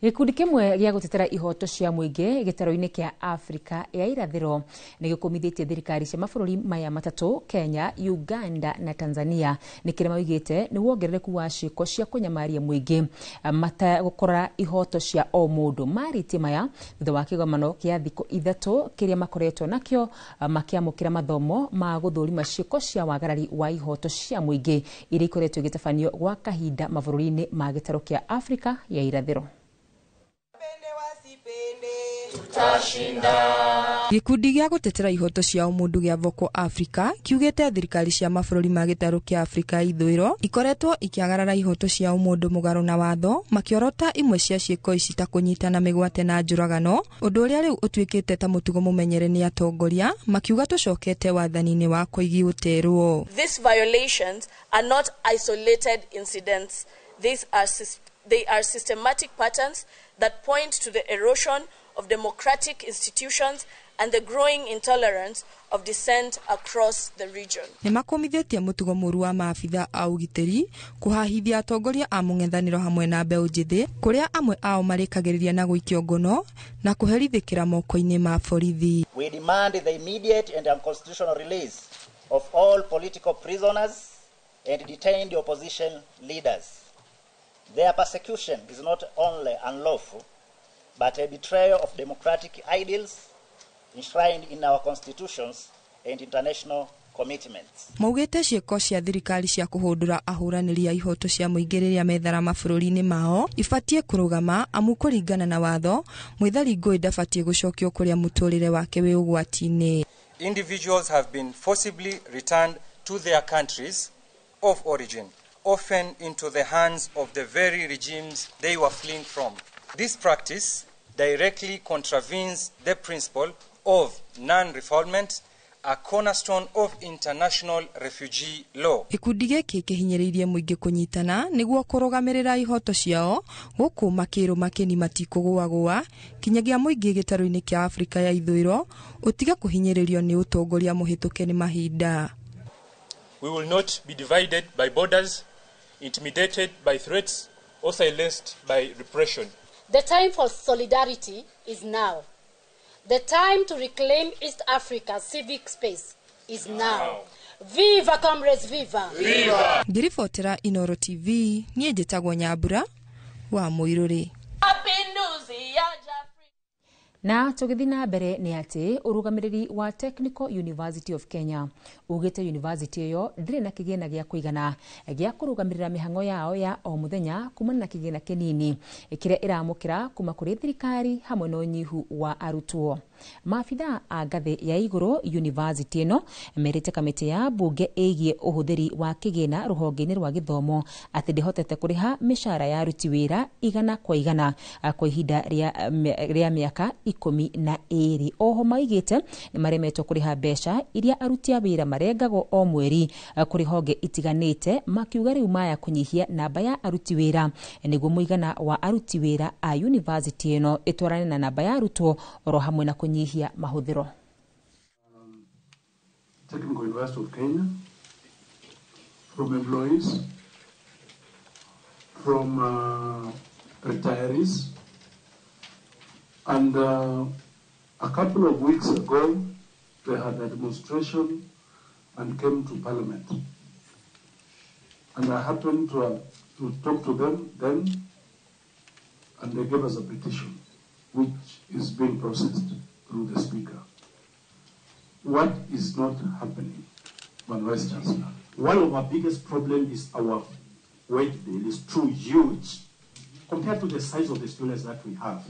Speaker 3: Gĩkundi kĩmwe gĩa gũtetera ihoto cia mũingĩ gĩtarũ-inĩ kĩa Afrika ya irathĩro nĩ gĩkũmithĩtie thirikari cia mabũrũri maya matatũ Kenya, Uganda na Tanzania nĩ kĩrĩa maugĩte nĩ wongerereku wa ciĩko cia kũnyamaria mũingĩ matagũkora ihoto cia o mũndũ. Marĩtie maya thutha wa kĩgomano kĩa thikũ ithatũ kĩrĩa makoretwo nakĩo makĩamũkĩra mathomo ma gũthũrima ciĩko cia wagarari wa ihoto cia mũingĩ iria ikoretwo igĩtabanio gwa kahinda mabũrũri-inĩ ma gĩtarũ kĩa Afrika ya irathĩro.
Speaker 13: Gĩkundi gĩa gũtetera ihoto cia ũmũndũ gĩa Vocal Africa kiugĩte thirikari cia mabũrũri ma gĩtarũ kĩa Afrika ya ithũĩro ikoretwo ikĩagarara ihoto cia ũmũndũ mũgarũ na watho, makĩorota imwe cia ciĩko ici ta kũnyitana mĩgwate na njũragano, ũndũ ũrĩa rĩu ũtuĩkĩte ta mũtugo mũmenyere nĩ atongoria, makiuga tũcokete wathani-inĩ wa koigi ũterwo.
Speaker 14: These violations are not isolated incidents. They are systematic patterns that point to the erosion of democratic institutions and the growing intolerance of dissent across the region.
Speaker 13: Nĩ makũmithĩtie mũtugo mũru wa maabitha a ũgitĩri kũhahithia atongoria a mũng'ethanĩro hamwe na mbeũ njĩthĩ, kũrĩa amwe ao marĩkagĩrĩria na gũikio ngono na kũherithĩkĩra moko-inĩ ma borithi.
Speaker 15: We demand the immediate and unconstitutional release of all political prisoners and detained opposition leaders. Their persecution is not only unlawful, but a betrayal of democratic ideals enshrined in our constitutions and international commitments.
Speaker 13: Maugĩte ciĩko cia thirikari cia kũhũndũra ahũranĩri a ihoto cia mũingĩ rĩrĩa methara mabũrũri-inĩ mao ibatiĩ kũrũgama, amu kũringana na watho mwĩthari ngũĩ ndabatiĩ gũcokio kũrĩa mũtũrĩre wake wĩ ũgwati-inĩ.
Speaker 16: Individuals have been forcibly returned to their countries of origin, often into the hands of the very regimes they were fleeing from. This practice directly contravenes the principle of non-refoulement, a cornerstone of international refugee law.
Speaker 13: Gĩkundi gĩkĩ kĩhinyĩrĩirie mũingĩ kũnyitana nĩguo kũrũgamĩrĩra ihoto ciao gũkũ makĩrũ makĩni matikũgũagũa kinyagia mũingĩ gĩtarũ-inĩ kĩa Afrika ya ithũĩro ũtige kũhinyĩrĩrio nĩ ũtongoria mũhĩtũke nĩ mahinda.
Speaker 20: We will not be divided by borders, intimidated by threats,
Speaker 17: or silenced by repression.
Speaker 19: The time for solidarity is now. The time to reclaim East Africa's civic space is now. Viva comrades, viva!
Speaker 13: Viva! Ngiribotera Inoro TV, niĩ njĩtagwo Nyambura wa Mũirũrĩ.
Speaker 3: Na tũgĩthiĩ na mbere nĩ atĩ ũrũgamĩrĩri wa Technical University of Kenya ugĩte university ĩyo ndĩrĩ na kĩgĩna gĩa kũigana gĩa kũrũgamĩrĩra mĩhang'o yao ya o mũthenya kumana na kĩgĩna kĩnini kĩrĩa ĩramũkĩra kuma kũrĩ thirikari hamwe na ũnyihu wa arutwo. Maabithaa a ngathĩ ya igũrũ university ĩno merĩte kamĩtĩ ya mbunge ĩgiĩ ũhũthĩri wa kĩgĩna rũhonge-inĩ rwa gĩthomo atĩ ndĩhotete kũrĩha mĩcara ya aruti wĩra 100 kwa 100 kwa ihinda rĩa mĩaka 12. Oho maigĩte nĩ maremetwo kũrĩha mbeca iria aruti a wĩra marengagwo o mweri kũrĩ honge itiganĩte, makiuga rĩu maya kũnyihia namba ya aruti wĩra nĩguo mũigana wa aruti wĩra a university ĩno ĩtwarane na namba ya arutwo oro hamwe na kũnyihia mahũthĩro.
Speaker 20: Technical University of Kenya, from employees, from retirees, and a couple of weeks ago they had a demonstration and came to Parliament. And I happened to talk to them then, and they gave us a petition, which is being processed through the Speaker. What is not happening, Madam Vice Chancellor?
Speaker 21: One of our biggest problems is our wage bill is too huge compared to the size of the students that we have.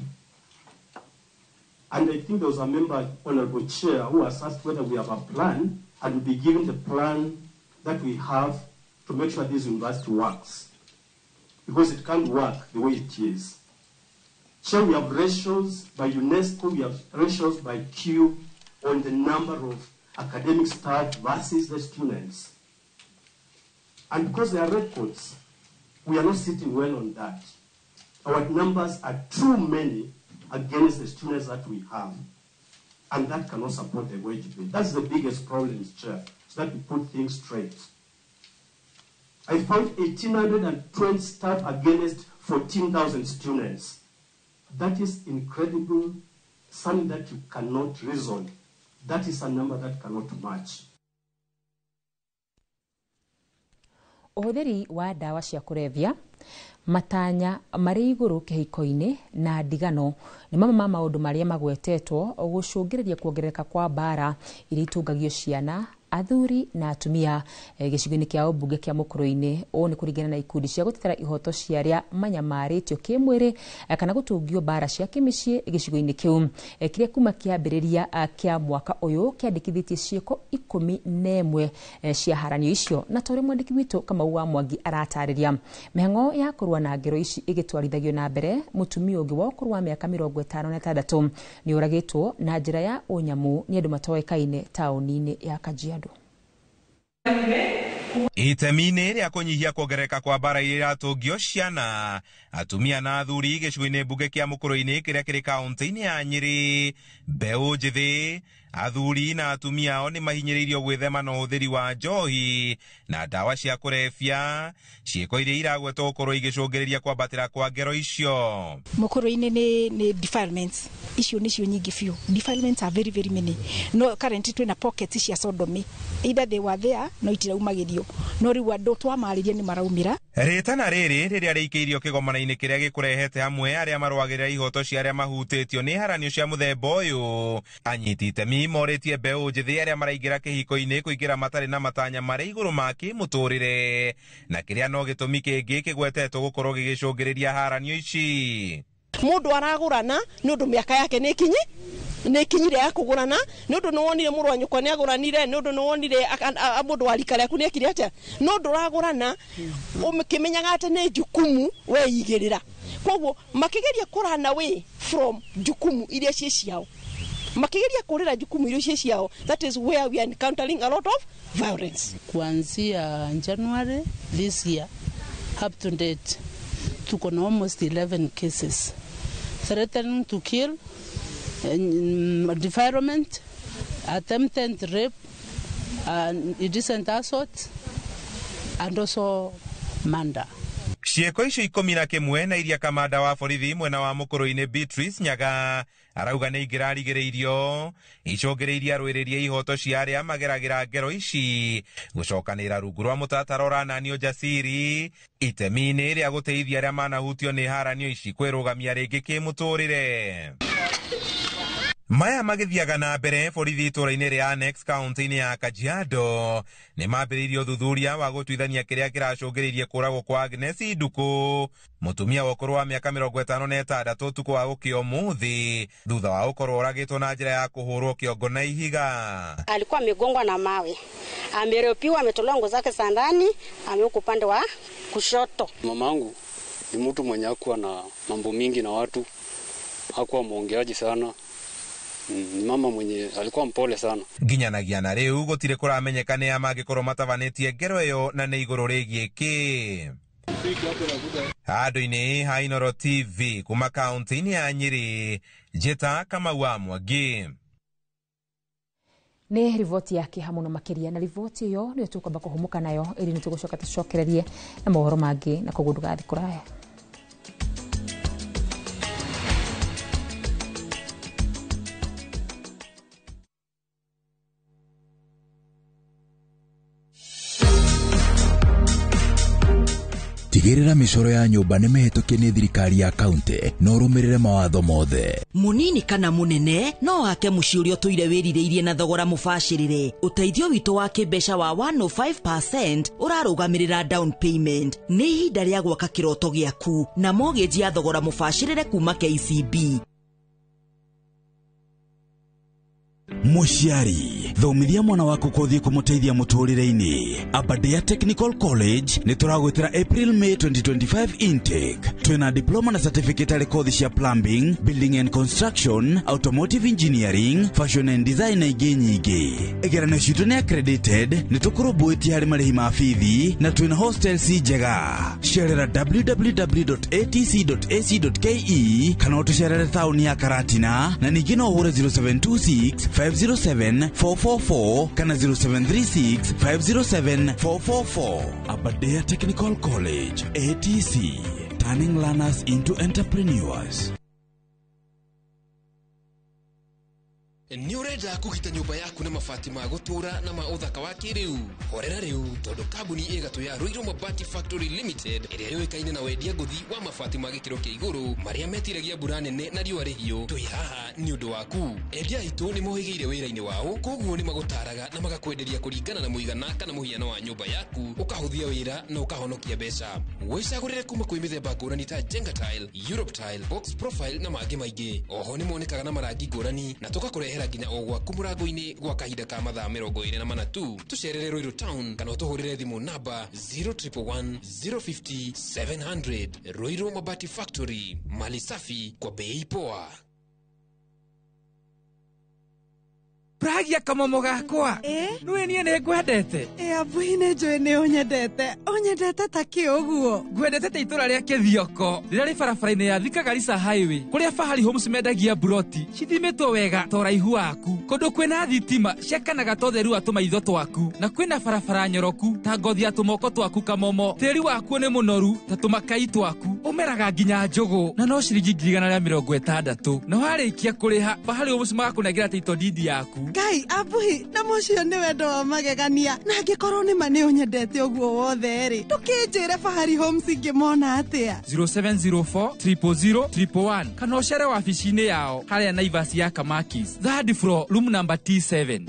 Speaker 21: And I think there was a member, Honorable Chair, who has asked whether we have a plan, and we'll be given the plan that we have to make sure this university works. Because it can't work the way it is. Chair, we have ratios by UNESCO, we have ratios by Q on the number of academic staff versus the students. And because there are records, we are not sitting well on that. Our numbers are too many against the students that we have. And that cannot support the wage bill. That's the biggest problem, Chair, so that we put things straight. I found 1,820 staff against 14,000 students. That is incredible, something that you cannot reason. That is a number that cannot match.
Speaker 3: Ũhũthĩri wa ndawa cia kũrebia, matanya marĩ igũrũ kĩhiko-inĩ na ndigano nĩ mamwe ma maũndũ marĩa magwetetwo gũcũngĩrĩria kuongerereka kwa mbara iria itũngagio ciana, athuri na atumia gĩcigo-inĩ kĩa ũmbunge kĩa Mũkũrũ-inĩ. Ũũ nĩ kũringana na ikundi cia gũtetera ihoto cia arĩa manyamarĩtio kĩmwĩrĩ kana gũtũngio mbara cia kĩmĩciĩ gĩcigo-inĩ kĩu kĩrĩa kuma kĩambĩrĩria kĩa mwaka ũyũ kĩandĩkithĩtie ciĩko 11 cia haranio icio. Na ta ũrĩa mwandĩki witũ Kamau wa Mwangi aratarĩria, mĩhang'o ya kũrũa na ngero ici ĩgĩtwarithagio na mbere, mũtumia ũngĩ wa ũkũrũ wa mĩaka 56 nĩ ũragĩtwo na njĩra ya ũnyamu nĩ andũ matoĩkaine taũni-inĩ ya Kajiado.
Speaker 22: Itemi-inĩ rĩa kũnyihia kuongerereka kwa mbara iria iratũngio ciana, atumia na athuri gĩcigo-inĩ mbunge kĩa Mũkũrũ-inĩ kĩrĩa kĩrĩ kaũntĩ-inĩ ya Nyĩrĩ, mbeũ njĩthĩ, athuri na atumia ao nĩ mahinyĩrĩirio gwĩthema na ũhũthĩri wa njohi na ndawa cia kũrebia, ciĩko iria iragwetwo gũkorwo igĩcũngĩrĩria kwambatĩra kwa ngero icio.
Speaker 23: Mũkũrũ-inĩ nĩ defilements icio nĩcio nyingĩ biũ. Defilements are very very many. No currently twĩna pockets cia sodomy, either they were there no itiraumagĩrio, no rĩu andũ twamarĩria nĩ maraumĩra.
Speaker 22: Rĩtana rĩrĩ rĩrĩa rĩikĩirio kĩgomano-inĩ kĩrĩa gĩkũrehete hamwe arĩa marũagĩrĩra ihoto cia arĩa mahutĩtio nĩ haranio cia mũthemba ũyũ, anyiti itemi morĩtie mbeũ njĩthĩ arĩa maraingĩra kĩhiko-inĩ kũingĩra matarĩ na matanya marĩ igũrũ ma kĩmũtũrĩre, na kĩrĩa no gĩtũmi kĩngĩ kĩgwetetwo gũkorwo gĩgĩcũngĩrĩria haranio ici.
Speaker 27: Mũndũ aragũrana nĩ ũndũ mĩaka yake nĩ kinyi nĩ kinyire ya kũgũrana, nĩ ũndũ nĩ wonire mũrũ wa nyũkwa nĩ agũranire, nĩ ũndũ nĩ wonire mũndũ wa rika rĩaku nĩ ekire atĩa, no ndũragũrana ũkĩmenyaga atĩ nĩ jukumu weigĩrĩra. Koguo makĩgeria kũrana away from jukumu iria ciĩ ciao, makigeria kũrĩra jukumu iria ciĩ ciao, that is where we are encountering a lot of violence.
Speaker 28: Kuanzia January this year up to date tuko na almost 11 cases threatening to kill, defilement, attempted rape, and indecent assault, and also murder.
Speaker 22: Ciĩko icio 11 na iria kamanda wa borithi mwena wa Mũkũrũ-inĩ Beatrice Nyaga arauga nĩ ingĩrarigĩrĩirio icũngĩrĩirie arũĩrĩrie ihoto cia arĩa mageragĩra ngero ici gũcokanĩra rungu rwa mũtaratara ũrananio Jasiri itemi-inĩ rĩa gũteithia arĩa manahutio nĩ haranio ici kwĩrũgamia rĩngĩ kĩmũtũrĩre. Maya magĩthiaga na mbere borithi itũũra-inĩ rĩa Annex kaunti-inĩ ya Kajiado nĩ mambĩrĩirie ũthuthuria wa gũtuithania kĩrĩa kĩracũngĩrĩirie kũragwo kwa Agnes Nduku, mũtumia wa ũkũrũ wa mĩaka 56 ũtukũ wa gũkĩa ũmũthĩ thutha wa gũkorwo oragĩtwo na njĩra ya kũhũrwo kĩongo na ihiga.
Speaker 1: Alikuwa amegongwa na mawe, ameropiwa, ametolewa nguo zake za ndani, amewekwa upande wa kushoto.
Speaker 4: Mamangu ni mtu mwenye hakuwa na mambo mingi na watu, hakuwa mwongeaji sana. Ni mama mwenye alikuwa mpole sana.
Speaker 22: Nginyanagia na rĩu gũtirĩ kũramenyeka nĩ a mangĩkorwo matabanĩtie ngero ĩyo na nĩ igũrũ rĩgiĩ kĩ. Handũ-inĩ ha Inooro TV kuma kaunti-inĩ ya Nyĩrĩ, Njĩta Kamau wa Mwangi.
Speaker 3: Nĩ riboti ya kĩeha mũno makĩria, na riboti ĩyo nĩyo tũkwamba kũhũmũka nayo ĩrĩ nĩ tũgũcoka tũcokererie na mohoro mangĩ, na koguo ndũgathiĩ kũraya.
Speaker 5: Tigĩrĩra mĩcoro ya nyũmba nĩ mĩhĩtũkie nĩ thirikari ya kaunti na ũrũmĩrĩre mawatho mothe.
Speaker 6: Mũnini kana mũnene no wake mũciĩ ũrĩa ũtũire wĩrirĩirie na thogora mũbacĩrĩre. Ũteithio witũ wa kĩmbeca wa 105% ũrarũgamĩrĩra down payment. Nĩ ihinda rĩa gwaka kĩroto gĩaku na mortgage ya thogora mũbacĩrĩre kuma KCB.
Speaker 7: Mũciari, thomithia mwana waku kũthiĩ kũmũteithia mũtũrĩre-inĩ. Aberdare Technical College nĩ tũragwĩtĩra April May 2025 intake. Twĩna diploma na certificate harĩ kothi cia plumbing, building and construction, automotive engineering, fashion and design na ingĩ nyingĩ. Igeranio citũ nĩ accredited, nĩ tũkũrũmbũĩtie harĩ marĩhi ma bithi na twĩna hostels njega. Cerera www.atc.ac.ke kana ũtũcerere taũni ya Karatina, na ningĩ no ũhũre 0726 507 444 kana 0736 507 444. Aberdare Technical College, ATC, turning learners into entrepreneurs.
Speaker 18: Nĩ ũrenda kũgita nyũmba yaku na mabati ma gũtũũra na ma ũthaka wa kĩrĩu? Horera rĩu, tondũ kambuni ĩgatũ ya Ruiru Mabati Factory Limited ĩrĩa yũĩkaine na wendia ngũthi wa mabati ma gĩkĩro kĩa igũrũ marĩa metiragia mbura nene na riũa rĩhiũ, twĩ haha nĩ ũndũ waku. Endia aitũ nĩ mohĩgĩire wĩra-inĩ wao, koguo nĩ magũtaraga na magakwenderia kũringana na mũigana kana mũhiano wa nyũmba yaku, ũkahũthia wĩra na ũkahonokia mbeca. Wĩcagũrĩre kuma kwĩ mĩthemba ngũrani ta Jenga Tile, Europe Tile, Box Profile na mangĩ maingĩ. Oho nĩ monekaga na marangi ngũrani na tũgakũrehera nginya o gwaku mũrango-inĩ gwa kahinda ka mathaa 24 tu. Tũcerere Ruiru Town kana ũtũhũrĩre thimũ namba 0111 050 700. Ruiru Mabati Factory, mali safi kwa bei poa.
Speaker 24: Pragia kamomo gakwa. Nĩwe niĩ nĩ ngwendete.
Speaker 25: Abuhi nĩ njũĩ nĩ ũnyendete. Ũnyendete ta kĩ ũguo?
Speaker 24: Ngwendete ta itũra rĩa Kĩthioko rĩrĩa rĩ barabara-inĩ ya Thika Garissa Highway, kũrĩa Fahari Homes mendagia mburoti cithimĩtwo wega ta ũraihu waku, kũndũ kwĩna thitima ciakanaga ta ũtheru wa tũmaitho twaku, na kwĩna barabara nyoroku ta ngothi ya tũmoko twaku kamomo. Tĩri wakuo nĩ mũnoru ta tũmakai twaku, ũmeraga nginya njũgũ na no ciringi 160,000. Na warĩkia kũrĩha, Fahari Homes magakũnengera title deed yaku.
Speaker 25: Ngai abuhi, na mũcio nĩ wendo wa magegania, na angĩkorwo nĩ ma nĩ ũnyendete ũguo wothe rĩ, ndũkĩnjĩre Fahari Homes ingĩmona atĩa?
Speaker 24: 0704 000 111 kana ũcere wabici-inĩ yao harĩa Naivas ya Kamakis, third floor, room number T7.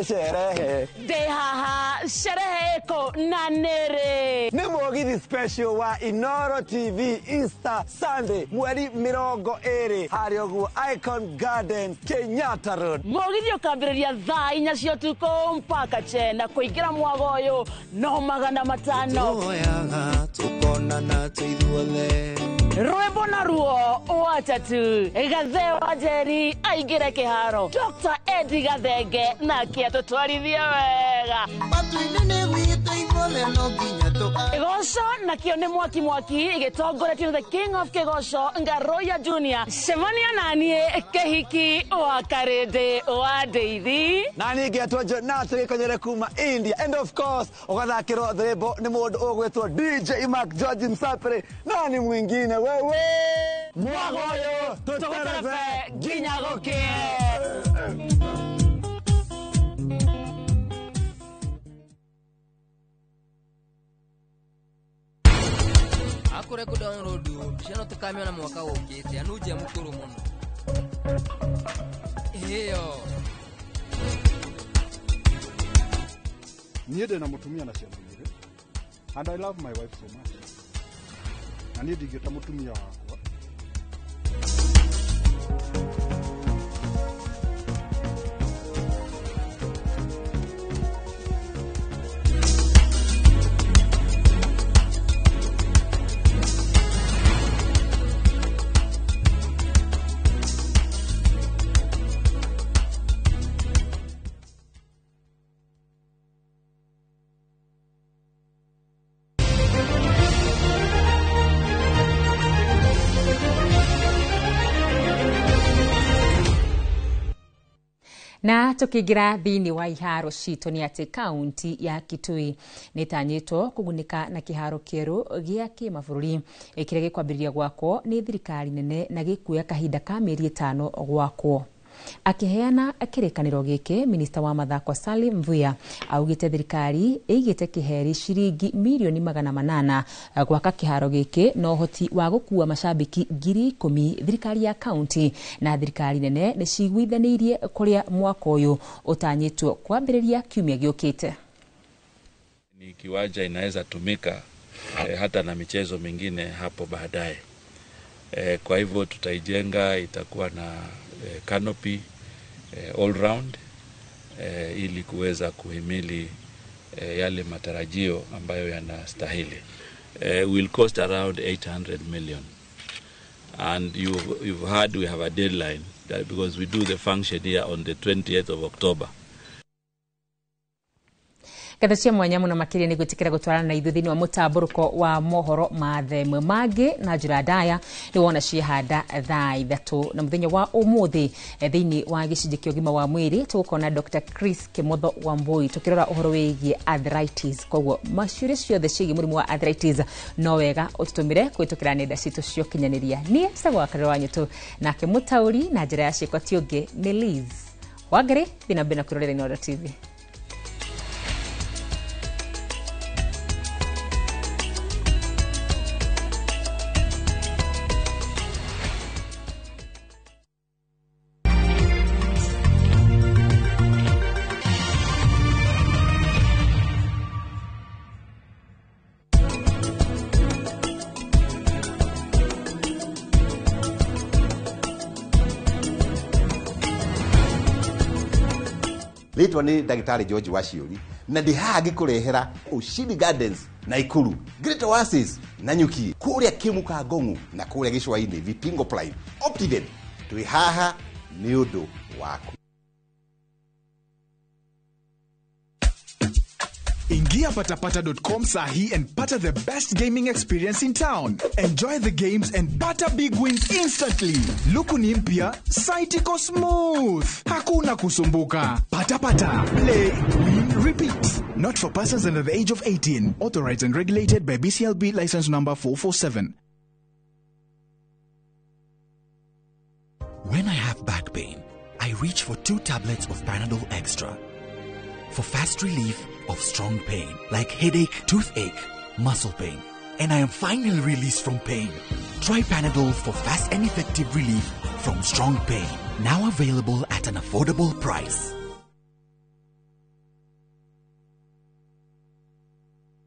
Speaker 26: Sherehe
Speaker 30: ndĩ haha, sherehe ĩkũ na nĩrĩ?
Speaker 26: Nĩ mũgithi special wa Inooro TV Easter Sunday mweri 20 harĩa ũguo Icon Garden, Kenyatta Road.
Speaker 30: Mũgithi ũkambĩrĩria thaa 4 cia ũtukũ mpaka chena, kũingĩra mwago ũyũ no 500.
Speaker 31: Tuoyaga tukonana twĩ ithuothe.
Speaker 30: Rwĩmbo na ruo watatu Gathe wa Njeri aingĩre kĩharo, Dr. Eddie Gathenge nake atũtwarithie wega.
Speaker 25: Matu-inĩ nĩ gwitũ igũrũ.
Speaker 31: Ithuothe no nginya tũka.
Speaker 30: Kĩgoco nakĩo nĩ mwaki mwaki gĩtongoretio the king of kĩgoco Ngaroya Junior. Cemania naniĩ kĩhiki wa Karĩndĩ wa Ndeithi.
Speaker 26: Na niĩ ngetwo Jonathan Gĩkonyere kuma India, and of course ũgathakĩrwo rwĩmbo nĩ mũndũ ũgwĩtwo DJ Mark George Msapere, nani mwingine wewe mwagoyo tũterebe nginya gũkĩe.
Speaker 2: Akure ku download mbica ĩno tũkamĩona mwaka ũkĩte anunje mũkũrũ mũno ĩyo.
Speaker 8: Niĩ ndĩ na mũtumia na ciana igĩrĩ, and I love my wife so much, na niĩ ndingĩta mũtumia wakwa.
Speaker 3: Na tukiingira thiini wa iharo citũ nĩ atĩ kaunti ya Kitui nĩ ĩtanyĩtwo kũgunĩka na kĩharo kĩerũ gĩa kĩmabũrũri kĩrĩa gĩkwambĩrĩria gwakwo nĩ thirikari nene na gĩkuoya kahinda ka mĩeri 5 gwakwo. Akĩheana kĩrĩkanĩro gĩkĩ, minista wa mathako Salim Mvurya augĩte thirikari ĩigĩte kĩheri ciringi mirioni 800 gwaka kĩharo gĩkĩ na ũhoti wa gũkua macambĩki 10,000. Thirikari ya kaunti na thirikari nene nĩ ciguithanĩirie kũrĩa mwaka ũyũ ũtanyĩtwo kwambĩrĩria kiumia gĩũkĩte.
Speaker 9: Ni kiwanja inaweza tumika hata na michezo mingine hapo baadaye. Kwa hivyo tutaijenga, itakuwa na canopy all round ili kuweza kuhimili yale matarajio ambayo yanastahili. Will cost around 800 million. And you've heard we have a deadline that because we do the function here on the 20th of October.
Speaker 3: Ngatho cia mwanya muno makiria nĩ gwĩtĩkĩra gũtwarana na ithuĩ thĩinĩ wa mũtambũrũko wa mohoro ma themwe mangĩ na njĩra ndaya nĩ wona ciehanda thaa 3 na mũthenya wa ũmũthĩ thĩinĩ wa gĩcunjĩ kĩa ũgima wa mwĩrĩ tũgũkorwo na Dr. Chris Kimotho Wambui tũkĩrora ũhoro wĩgiĩ arthritis. Koguo maciũria ciothe ciĩgiĩ mũrimũ wa arthritis no wega ũtũtũmĩre kũhĩtũkĩra nenda citũ cia ũkinyanĩria. Niĩ njĩtagwo Wakarĩra wa Nyũtũ, nake mũtaũri na njĩra ya ciĩko ti ũngĩ nĩ Liz Wangari. Thiĩ na mbere na kwĩrorera Inooro TV.
Speaker 10: Rĩtwa nĩ ndagĩtarĩ George Waciũri na ndĩ haha ngĩkũrehera Ushindi Gardens Naikuru, Great Oasis Nanyuki, kũrĩa Kĩmuka Ngong'u na kũrĩa Gĩcũa-inĩ Vipingo Prime Optiven. Twĩ haha nĩ ũndũ waku.
Speaker 11: Ingia patapata.com sahi and pata the best gaming experience in town. Enjoy the games and pata big wins instantly. Luku ni mpya, site iko smooth. Hakuna kusumbuka. Patapata. Play, win, repeat. Not for persons under the age of 18. Authorized and regulated by BCLB license number 447.
Speaker 12: When I have back pain, I reach for 2 tablets of Panadol Extra. For fast relief of strong pain, like headache, toothache, muscle pain, and I am finally released from pain. Try Panadol for fast and effective relief from strong pain. Now available at an affordable price.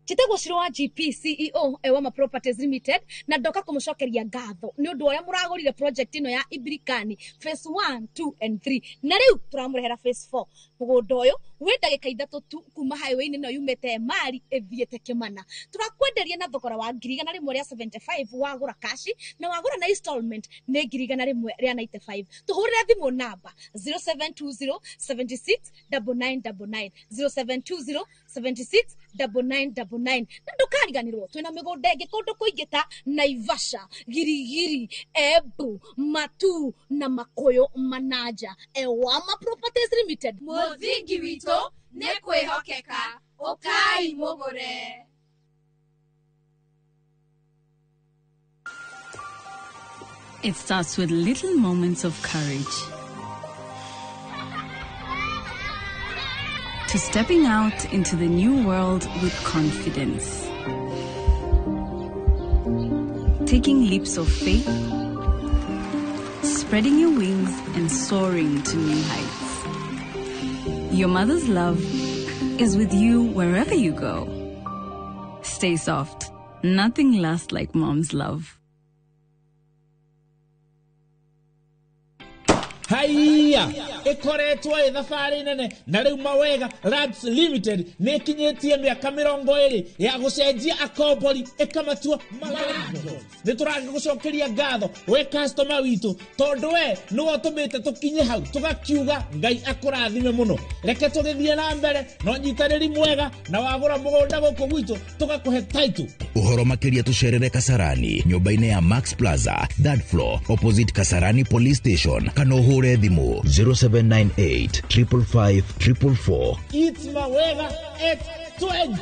Speaker 19: Njĩtagwo Shiro wa GP CEO Ewama Properties Limited na ndoka kũmũcokeria ngatho nĩ ũndũ ũrĩa mũragũrire project ĩno ya Ibirikani phase 1, 2 and 3 na rĩu tũramũrehera phase 4. Mũgũnda ũyũ
Speaker 13: Wĩ ndagĩka 3 tu kuma highway-inĩ ĩno yumĩte Emali ĩthiĩte Kĩmana. Tũrakwenderia na thogora wa 175,000 wagũra kashi, na wagũra na installment nĩ 195,000. Tũhũrĩre thimũ namba 0720 76 9999, 0720 76 9999. Na ndũkariganĩrwo twĩna mĩgũnda ĩngĩ kũndũ kũingĩ ta Naivasha, Girigiri, Embu, Matu na Makuyu Manaja. Ewama Properties Limited,
Speaker 14: Mũthingi witũ nĩ kwĩhokeka. Ũkai mũgũre.
Speaker 15: It starts with little moments of courage. To stepping out into the new world with confidence. Taking leaps of faith, spreading your wings and soaring to new heights. Your mother's love is with you wherever you go. Stay soft. Nothing lasts like mom's love.
Speaker 16: Haiya ĩkoretwo ĩ thabarĩ nene, na rĩu Mawega Lands Limited nĩ ĩkinyĩtie mĩaka 20 ya gũcenjia akombori ĩkamatua malandlords. Nĩ tũragĩgũcokeria ngatho we customer witũ, tondũ we nĩwe ũtũmĩte tũkinye hau tũgakiuga Ngai akũrathime mũno. Reke tũgĩthiĩ na mbere na ũnyitanĩri mwega, na wagũra mũgũnda gũkũ gwitũ tũgakũhe title.
Speaker 5: Ũhoro makĩria tũcerere Kasarani nyũmba-inĩ ya Max Plaza, third floor, opposite Kasarani Police Station, kana ũhũre thimũ 0798 555 444.
Speaker 16: It's Mawega at 20.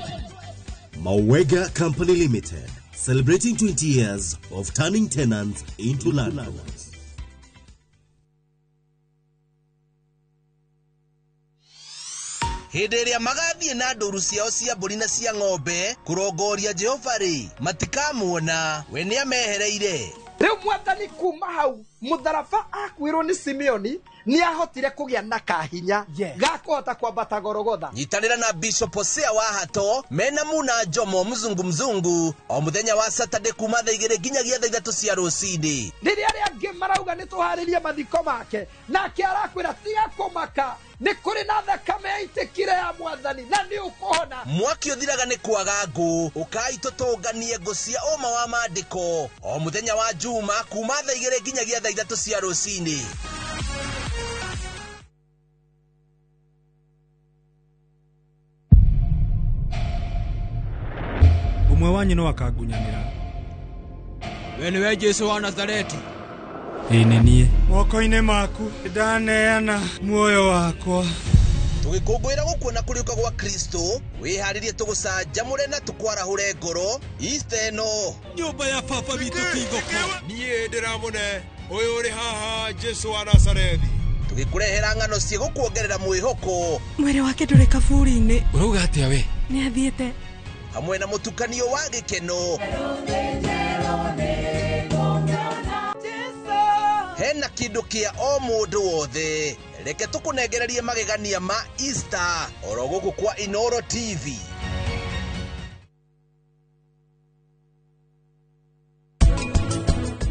Speaker 17: Mawega Company Limited, celebrating 20 years of turning tenants into landlords.
Speaker 20: Hĩndĩ ĩrĩa magathiĩ na ndũru ciao cia mbũri na cia ng'ombe kũrongoria Jehova rĩ, matikamuona, we nĩamehereire.
Speaker 21: Rĩu Mwathani kuma hau mũtharaba akuĩrwo nĩ Simeoni nĩ ahotire kũgĩa na kahinya ga kũhota kwambata Gorogotha.
Speaker 20: Nyitanĩra na Bishop Hosea wa Hato mena Muna Njomo mzungu mzungu o mũthenya wa Saturday kuma thaa 2 nginyagia thaa 3 cia rũcinĩ.
Speaker 21: Rĩrĩa arĩa angĩ marauga nĩ tũharĩrie mathiko make, nake arakwĩra tiga kũmaka, nĩ kũrĩ na thakame yaitĩkire ya Mwathani na nĩ ũkũhona.
Speaker 20: Mwaki ũthiraga nĩ kwaga ngũ, ũkai tũtũnganie ngũ cia ũma wa maandĩko o mũthenya wa Juma kuma thaa 2 nginyagia thaa 3 cia rũcinĩ.
Speaker 23: Ũmwe wanyu no akangunyanĩra.
Speaker 2: We nĩwe Jesũ wa Nazareti?
Speaker 23: Ĩĩ nĩ niĩ. Moko-inĩ maku ndaneana muoyo wakwa.
Speaker 20: Tũgĩkũngũĩra gũkuona kũriũka gwa Kristo, wĩharĩrie tũgũcanjamũre na tũkwarahũre ngoro Easter ĩno.
Speaker 27: Nyũmba ya baba witũ ti thoko. Niĩ ndĩramũne ũyũ ũrĩ haha Jesũ wa Nazarethi.
Speaker 20: Tũgĩkũrehera ng'ano ciĩgũkuongerera mwĩhoko.
Speaker 25: Mwĩrĩ wake ndũrĩ kaburi-inĩ.
Speaker 18: Ũrauga atĩa we?
Speaker 25: Nĩ athiĩte.
Speaker 20: Hamwe na mũtukanio wa gĩkeno. Hena kĩndũ kĩa o mũndũ wothe. Reke tũkũnengererie magegania ma Easter oro gũkũ kwa Inoro TV.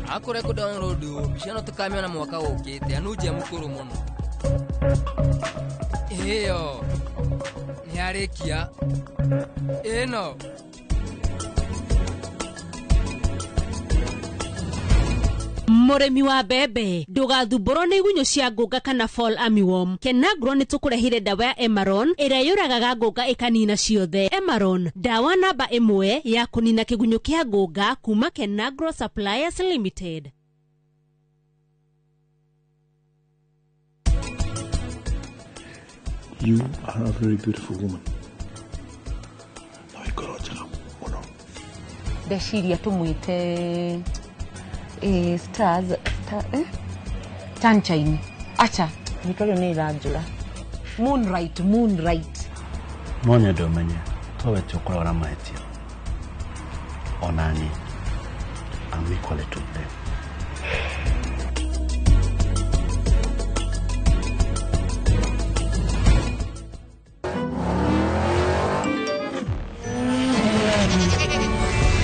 Speaker 2: Akore kũ download mbica ĩno tũkamĩona mwaka ũkĩte anuje mũkũrũ mũno. Ĩyo nĩarĩkia ĩno.
Speaker 28: Mũrĩmi wa mbembe, ndũgathumbũrwo nĩ igunyũ cia ngũnga kana fall armyworm. Kenagro nĩ tũkũrehire ndawa ya Emaron ĩrĩa yũragaga ngũnga ĩkanina ciothe. Emaron, ndawa namba 1 ya kũnina kĩgunyũ kĩa ngũnga kuma Kenagro Suppliers Limited.
Speaker 8: You are a very beautiful woman. Na wĩ ngoro njega mũno.
Speaker 29: Ndeciria tũmwĩte stars, Sunshine. Acha, rĩtwa rĩu nĩ rĩranjũra. Moonlight, Moonlight.
Speaker 32: No nyende ũmenye towe ti ũkoragwo na mahĩtia. Ona niĩ, I'm equally to blame.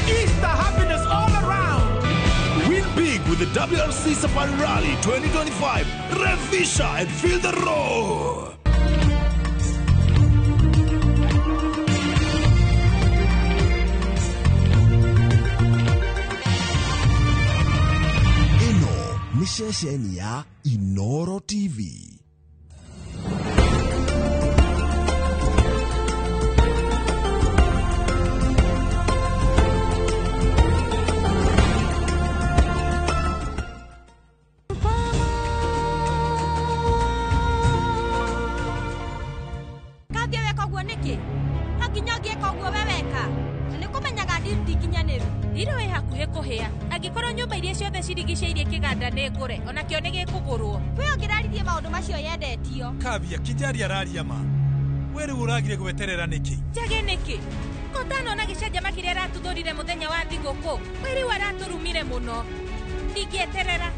Speaker 11: Easter happiness all around. Win big with the WRC Safari Rally 2025. Revisha and feel the roar.
Speaker 1: Nĩ ceceni ya Inoro TV.
Speaker 14: Kathia weka ũguo nĩkĩ? No nginya ũngĩka ũguo we weka. Na nĩ kũmenyaga ndiri ti nginyanĩru.
Speaker 3: Ndirũ ĩ hakuhĩ kũhĩa. Angĩkorwo nyũmba iria ciothe cirigicĩirie kĩganda nĩ ngũre, onakĩo nĩ gĩkũgũrwo.
Speaker 14: Kwĩ ũngĩraririe maũndũ macio yendetio.
Speaker 27: Kavia Kijari araria ma. We rĩu ũragire gweterera nĩkĩ?
Speaker 3: Njage nĩkĩ? Kotanona gĩcanjama kĩrĩa aratuthũrire mũthenya wa thigũkũ. We rĩu aratũrumire mũno. Ndingĩeterera.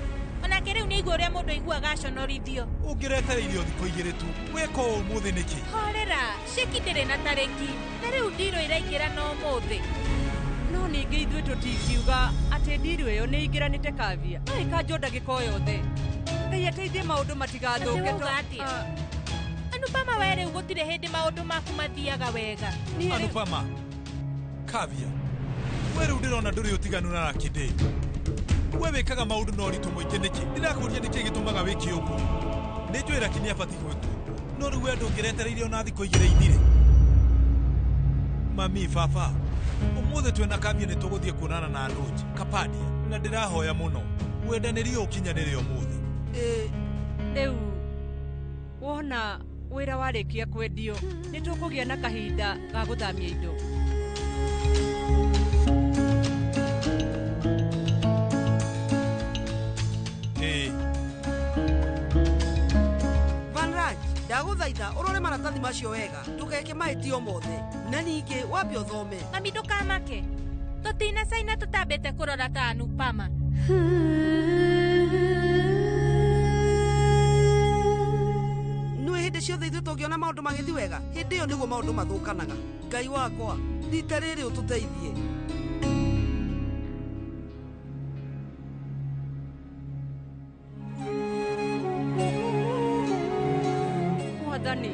Speaker 3: Onake rĩu nĩaigua ũrĩa mũndũ aiguaga aconorithio.
Speaker 27: Ũngĩretereire o thikũ igĩrĩ tu. Weka ũũ ũmũthĩ nĩkĩ?
Speaker 3: Horera, ceki ndĩrĩ na tarĩki. Na rĩu ndirũ ĩraingĩra no ũmũthĩ.
Speaker 4: No ningĩ ithuĩ tũtingiuga atĩ ndirũ ĩyo nĩ ingĩranĩte Kavia. No ĩkanjwo ndagĩka o yothe. Ngai ateithie maũndũ matigathũke.
Speaker 3: Atĩ wauga atĩa? Anupama we rĩu gũtirĩ hĩndĩ maũndũ maku mathiaga wega.
Speaker 27: Anupama. Kavia. We rĩu ndĩrona ndũrĩ ũtiganu na Rakide. We wĩkaga maũndũ na ũritũ mũingĩ nĩkĩ? Ndĩrakũria nĩkĩ gĩtũmaga wĩke ũguo. Nĩ njũĩ Raki nĩabatiĩ gwĩkwo. No rĩu we ndũngĩretereire ona thikũ igĩrĩ ithire. Mami, baba, ũmũthĩ twĩna Kavia nĩ tũgũthiĩ kuonana na Anuj Kapadia na ndĩrahoya mũno wendanĩrio ũkinyanĩre ũmũthĩ.
Speaker 4: Ĩ, rĩu wona wĩra warĩkia kwendio nĩ tũkũgĩa na kahinda ga gũthamia indo.
Speaker 27: Ĩ.
Speaker 25: Vanraj, ndagũthaitha ũrore maratathi macio wega ndũgeke mahĩtia mothe na ningĩ wambe ũthome.
Speaker 3: Mami ndũkamake. Tũtina caina tũtambĩte kũrora ta Anupama.
Speaker 25: Nĩũĩ hĩndĩ ciothe ithuĩ tũngĩona maũndũ magĩthiĩ wega hĩndĩ ĩyo nĩguo maũndũ mathũkanaga. Ngai wakwa, rita rĩrĩ ũtũteithie.
Speaker 4: Mwathani,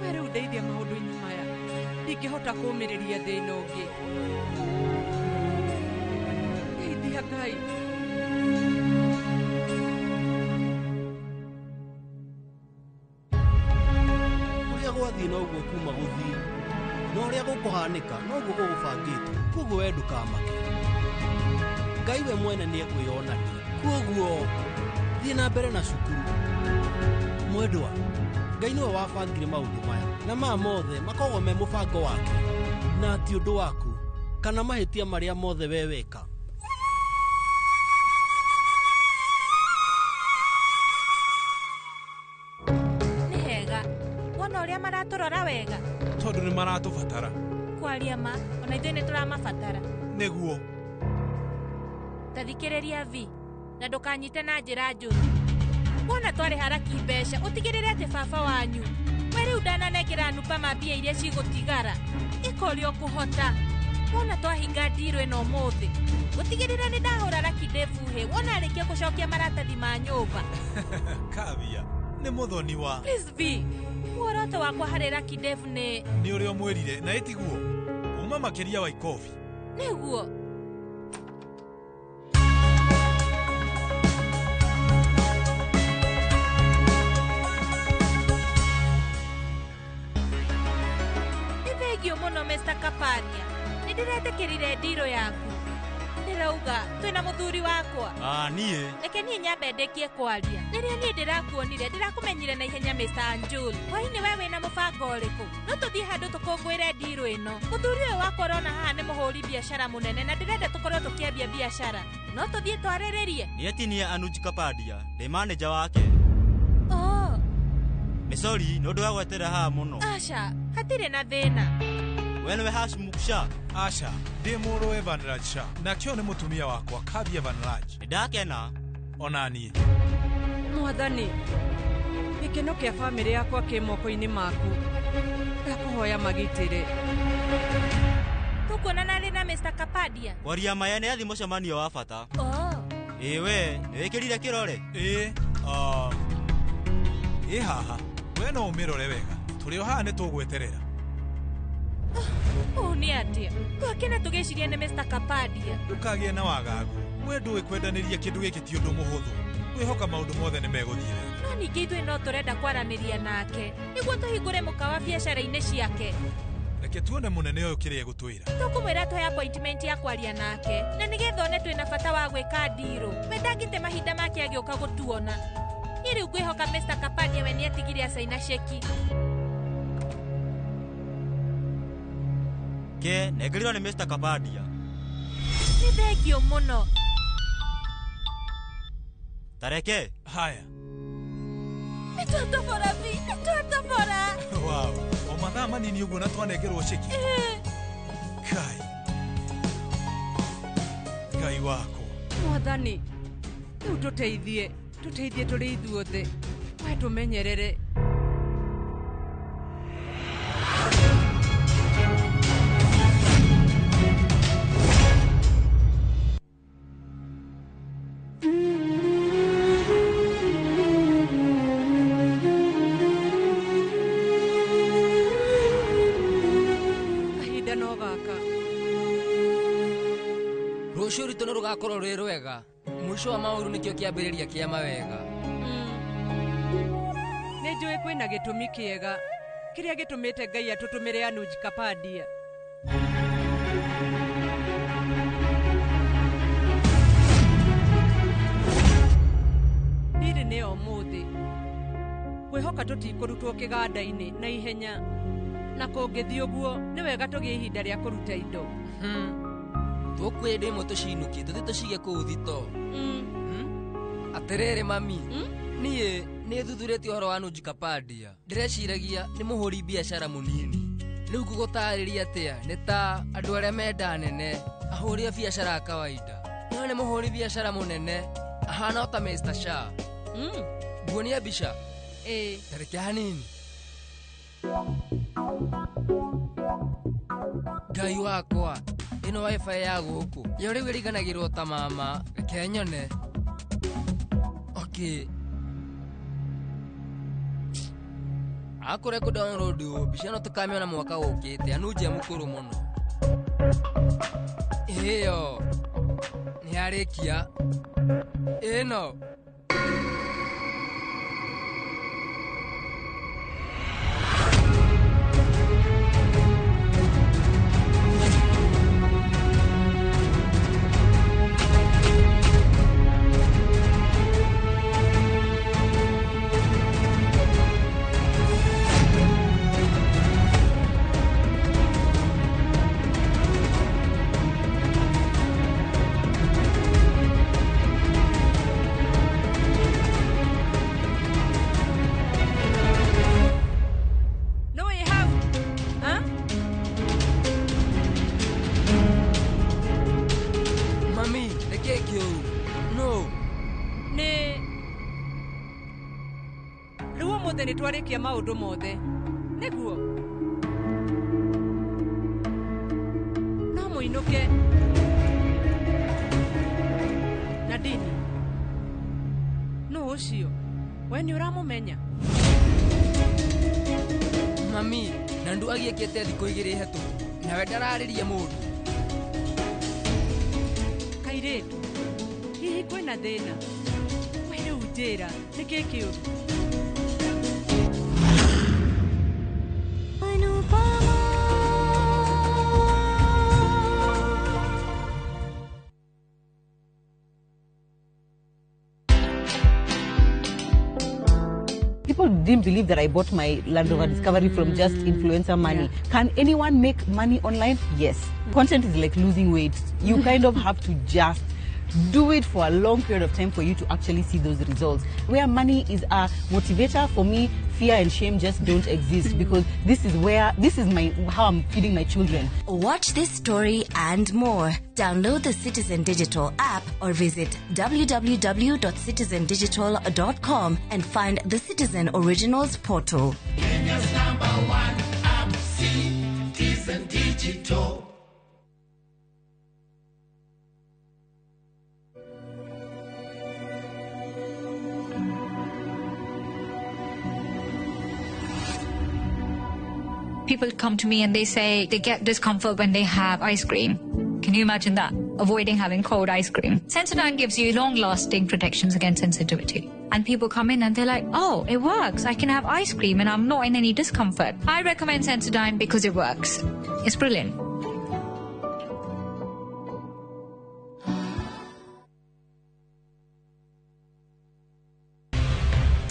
Speaker 4: we rĩu ndeithia maũndũ-inĩ maya. Ndingĩhota kũũmĩrĩria thĩna ũngĩ. Ndeithia Ngai.
Speaker 6: Ũrĩa gwathiĩ noguo kuma gũthiĩ na ũrĩa gũkũhanĩka noguo gũgũbangĩtwo koguo we ndũkamake. Ngai we mwene nĩ ekwĩyonania koguo thiĩ na mbere na cukuru. Mwendwa, Ngai nĩwe wabangire maũndũ maya na maya mothe makoragwo me mũbango wake na ti ũndũ waku kana mahĩtia marĩa mothe we weka.
Speaker 3: Nĩ hega. Wona ũrĩa maratũrora wega.
Speaker 27: Tondũ nĩ maratũbatara.
Speaker 3: Kwaria ma, ona ithuĩ nĩ tũramabatara.
Speaker 27: Nĩguo.
Speaker 3: Ta thikĩrĩria Vi, na ndũkanyite na njĩra njũru. Wona twarĩha Raki mbeca, ũtigĩrĩre atĩ baba wanyu. We rĩu ndananengera Anupama mbia iria cigũtigara. Ĩka ũrĩa ũkũhota. Wona twahinga ndirũ ĩno ũmũthĩ. Gũtigĩrĩra nĩ ndahũra Raki ndĩbuhĩ, wona arĩkia gũcokia maratathi ma nyũmba.
Speaker 27: Kavia, nĩ mũthoni wa.
Speaker 3: Please V, muoroto wakwa harĩ Raki Dev nĩ
Speaker 27: Nĩ ũrĩa ũmwĩrire na ĩtiguo. Uma makĩria wa ikobi.
Speaker 3: Nĩguo. Nĩ thengiũ mũno Mr. Kapadia. Nĩ ndĩretĩkĩrire ndirũ yaku. Ndĩrauga twĩna mũthuri wakwa.
Speaker 7: Niĩ
Speaker 3: Reke niĩ nyambe ndĩkie kwaria. Rĩrĩa niĩ ndĩrakuonire ndĩrakũmenyire na ihenya Mr. Anjul. Hwainĩ we wĩna mũbango ũrĩkũ? No tũthiĩ handũ tũkũngũĩre ndirũ ĩno. Mũthuri ũyũ wakwa ũrona haha nĩ mũhũri biacara mũnene na ndĩrenda tũkorwo tũkĩambia biacara. No tũthiĩ twarĩrĩrie.
Speaker 7: Niĩ ti niĩ Anuj Kapadia, ndĩ manager wake.
Speaker 3: Oh,
Speaker 7: Nĩ sorry nĩ ũndũ wa gweterera haha mũno.
Speaker 3: aca, hatirĩ na thĩna.
Speaker 7: We nĩwe Hashmukh Shah?
Speaker 27: Aca, ndĩ mũrũ Evan Raj Shah na kĩo nĩ mũtumia wakwa Kavya Van Raj.
Speaker 7: Nĩ ndakena.
Speaker 27: Ona niĩ.
Speaker 4: Mwathani, gĩkeno kĩa bamĩrĩ yakwa kĩ moko-inĩ maku. Ndakũhoya magitĩre.
Speaker 3: Tũkuonana rĩ na Mr. Kapadia?
Speaker 7: Kwaria maya nĩ athi mũcemanio wa bata.
Speaker 3: Oh,
Speaker 7: Ĩ we, nĩ wĩkĩrire kĩrore?
Speaker 27: Ĩ, ĩ haha. We no ũmĩrore wega. Tũrĩ o haha nĩ tũgweterera.
Speaker 3: Ũũ nĩ atĩa? Twakena tũgĩciria nĩ Mr. Kapadia.
Speaker 27: Ndũkagĩe na wagagu. We ndũĩ kwendanĩria kĩndũ gĩkĩ ti ũndũ mũhũthũ. Ngwĩhoka maũndũ mothe nĩ megũthiĩ wega.
Speaker 3: No ningĩ ithuĩ no tũrenda kwaranĩria nake nĩguo tũhingũre mũkawa biacara-inĩ ciake.
Speaker 27: Reke tuone mũnene ũyũ kĩrĩa egũtwĩra.
Speaker 3: Tũkũmwĩra tũhe appointment ya kwaria nake na nĩgetha one twĩna bata wa gwĩka ndirũ. We ndangĩte mahinda make agĩũka gũtuona. Niĩ rĩu ngwĩhoka Mr. Kapadia we nĩatigire acaina ceki.
Speaker 7: Ke nengerirwo nĩ Mr. Kapadia.
Speaker 3: Nĩ thengio mũno.
Speaker 7: Tareke.
Speaker 27: Haya.
Speaker 3: Nĩ twatobora bi, nĩ twatobora.
Speaker 27: Wow. O mathaa manini ũguo na twanengerwo ceki. Kai. Ngai wakwa.
Speaker 4: Mwathani, rĩu tũteithie, tũteithie tũrĩ ithuothe. We tũmenyerere. Kahinda no gaka.
Speaker 2: Rũciũ rwitũ nĩ rũgakorwo rwĩ rwega. Mũico wa maũru nĩkĩo kĩambĩrĩria kĩa mawega.
Speaker 4: Nĩ njũĩ kwĩna gĩtũmi kĩega kĩrĩa gĩtũmĩte Ngai atũtũmĩre Anuj Kapadia. Rĩrĩ nĩ ũmũthĩ. Ngwĩhoka tũtikũrutwo kĩganda-inĩ na ihenya. Na kũngĩthiĩ ũguo nĩ wega tũgĩe ihinda rĩa kũruta indo.
Speaker 2: Tũkuoya indo imwe tũcinũkie tũthiĩ tũcige kũu thitoo. Atĩrĩrĩ mami, niĩ nĩ thuthurĩtie ũhoro wa Anuj Kapadia. Ndĩreciragia nĩ mũhũri biacara mũnini. Rĩu ngũgũtarĩria atĩa nĩ ta andũ arĩa menda nene, ahũri a biacara a kawaida. No nĩ mũhũri biacara mũnene, ahana o ta Mr. Shah. Nguonia mbica?
Speaker 4: Ĩĩ.
Speaker 2: Tareke hanini. Ngai wakwa, ĩno wifi ya gũkũ yo rĩu ĩriganagĩrwo ta mama. Reke nyone. Okay. Akũre kũ download mbica ĩno tũkamĩona mwaka ũkĩte. Anuj e mũkũrũ mũno. Ĩyo nĩ yarĩkia. Ĩno.
Speaker 4: No wĩ hau? Ha?
Speaker 2: Mami, nĩkĩĩ kĩũru? No.
Speaker 4: Nĩ rĩu ũmũthĩ nĩ twarĩkia maũndũ mothe. Nĩguo? No mũinũke. Nadine, nũ ũcio? We nĩ ũramũmenya?
Speaker 2: Mami, Nandu agiĩkĩte thikũ igĩrĩ hetũku nawe ndararĩria mũndũ.
Speaker 4: Kairĩtu, hihi kwĩna thĩna? We rĩu njĩra, nĩkĩĩ kĩũru?
Speaker 29: People didn't believe that I bought my Land Rover Discovery from just influencer money. Can anyone make money online? Yes. Content is like losing weight. You kind of have to just do it for a long period of time for you to actually see those results. Where money is a motivator, for me, fear and shame just don't exist because this is where, this is my, how I'm feeding my children.
Speaker 5: Watch this story and more. Download the Citizen Digital app or visit www.citizendigital.com and find the Citizen Originals portal.
Speaker 9: Kenya's number one app, Citizen Digital.
Speaker 10: People come to me and they say they get discomfort when they have ice cream. Can you imagine that? avoiding having cold ice cream. Sensodyne gives you long-lasting protections against sensitivity. And people come in and they're like, oh, it works. I can have ice cream and I'm not in any discomfort. I recommend Sensodyne because it works. It's brilliant.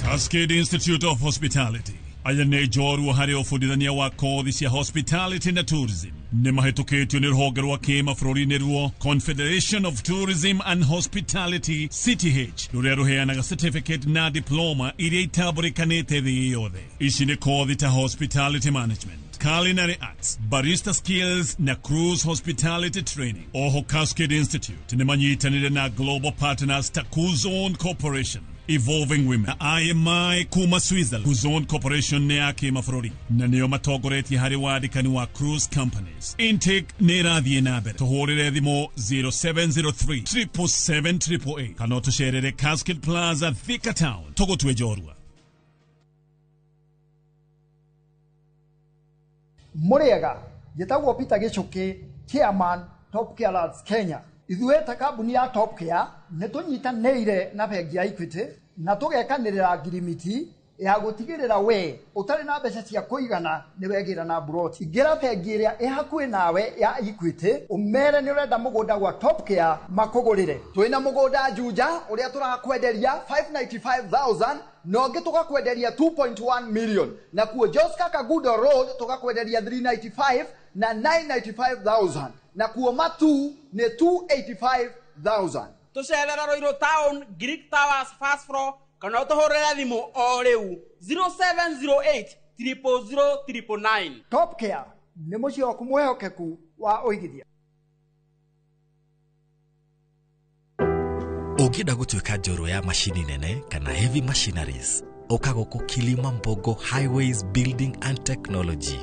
Speaker 12: Cascade Institute of Hospitality aya nĩ njorua harĩ ũbundithania wa kothi cia hospitality na tourism nĩ mahĩtũkĩtio nĩ rũhonge rwa kĩmabũrũri ruo Confederation of Tourism and Hospitality CTH rũrĩa rũheanaga certificate na diploma iria itambũrĩkanĩte thĩ yothe. Ici nĩ kothi ta hospitality management, culinary arts, barista skills na cruise hospitality training. Oho Cascade Institute nĩ manyitanĩire na global partners ta Kuzon Corporation, Evolving Women na IMI kuma Switzerland. Kuzon Corporation nĩ ya kĩmabũrũri na nĩo matongoretie harĩ wandĩkani wa cruise companies. Intake nĩ ĩrathiĩ na mbere. Tũhũrĩre thimũ 0703 777 888 kana ũtũcerere Cascade Plaza, Thika Town. Tũgũtue njorua.
Speaker 21: Mũrĩega, njĩtagwo Peter Gĩchũkĩ, chairman Top Care Lads Kenya. Ithuĩ ta kambuni ya Top Care nĩ tũnyitanĩire na bengi ya Equity na tũgekanĩrĩra ngirimiti ya gũtigĩrĩra we ũtarĩ na mbeca cia kũigana nĩ wegĩra na mburoti. Ingĩra bengi ĩrĩa ĩ hakuhĩ nawe ya Equity ũmere nĩ ũrenda mũgũnda gwa Top Care makũgũrĩre.
Speaker 13: Twĩna mũgũnda Juja ũrĩa tũrakwenderia 595,000 na ũngĩ tũgakwenderia 2.1 million, na kuo Joska Kagudo Road tũgakwenderia 395 na 995,000, na kuo Matu nĩ 285,000.
Speaker 15: Tũcerera Ruiru Town, Greek Towers first floor, kana ũtũhũrĩre thimũ o rĩu 0708 000 999.
Speaker 21: Top Care nĩ mũciĩ waku mwĩhokeku wa ũigithia.
Speaker 16: Ũngĩenda gũtuĩka njorua ya macini nene kana heavy machineries, ũka gũkũ Kilimambogo Highways Building and Technology,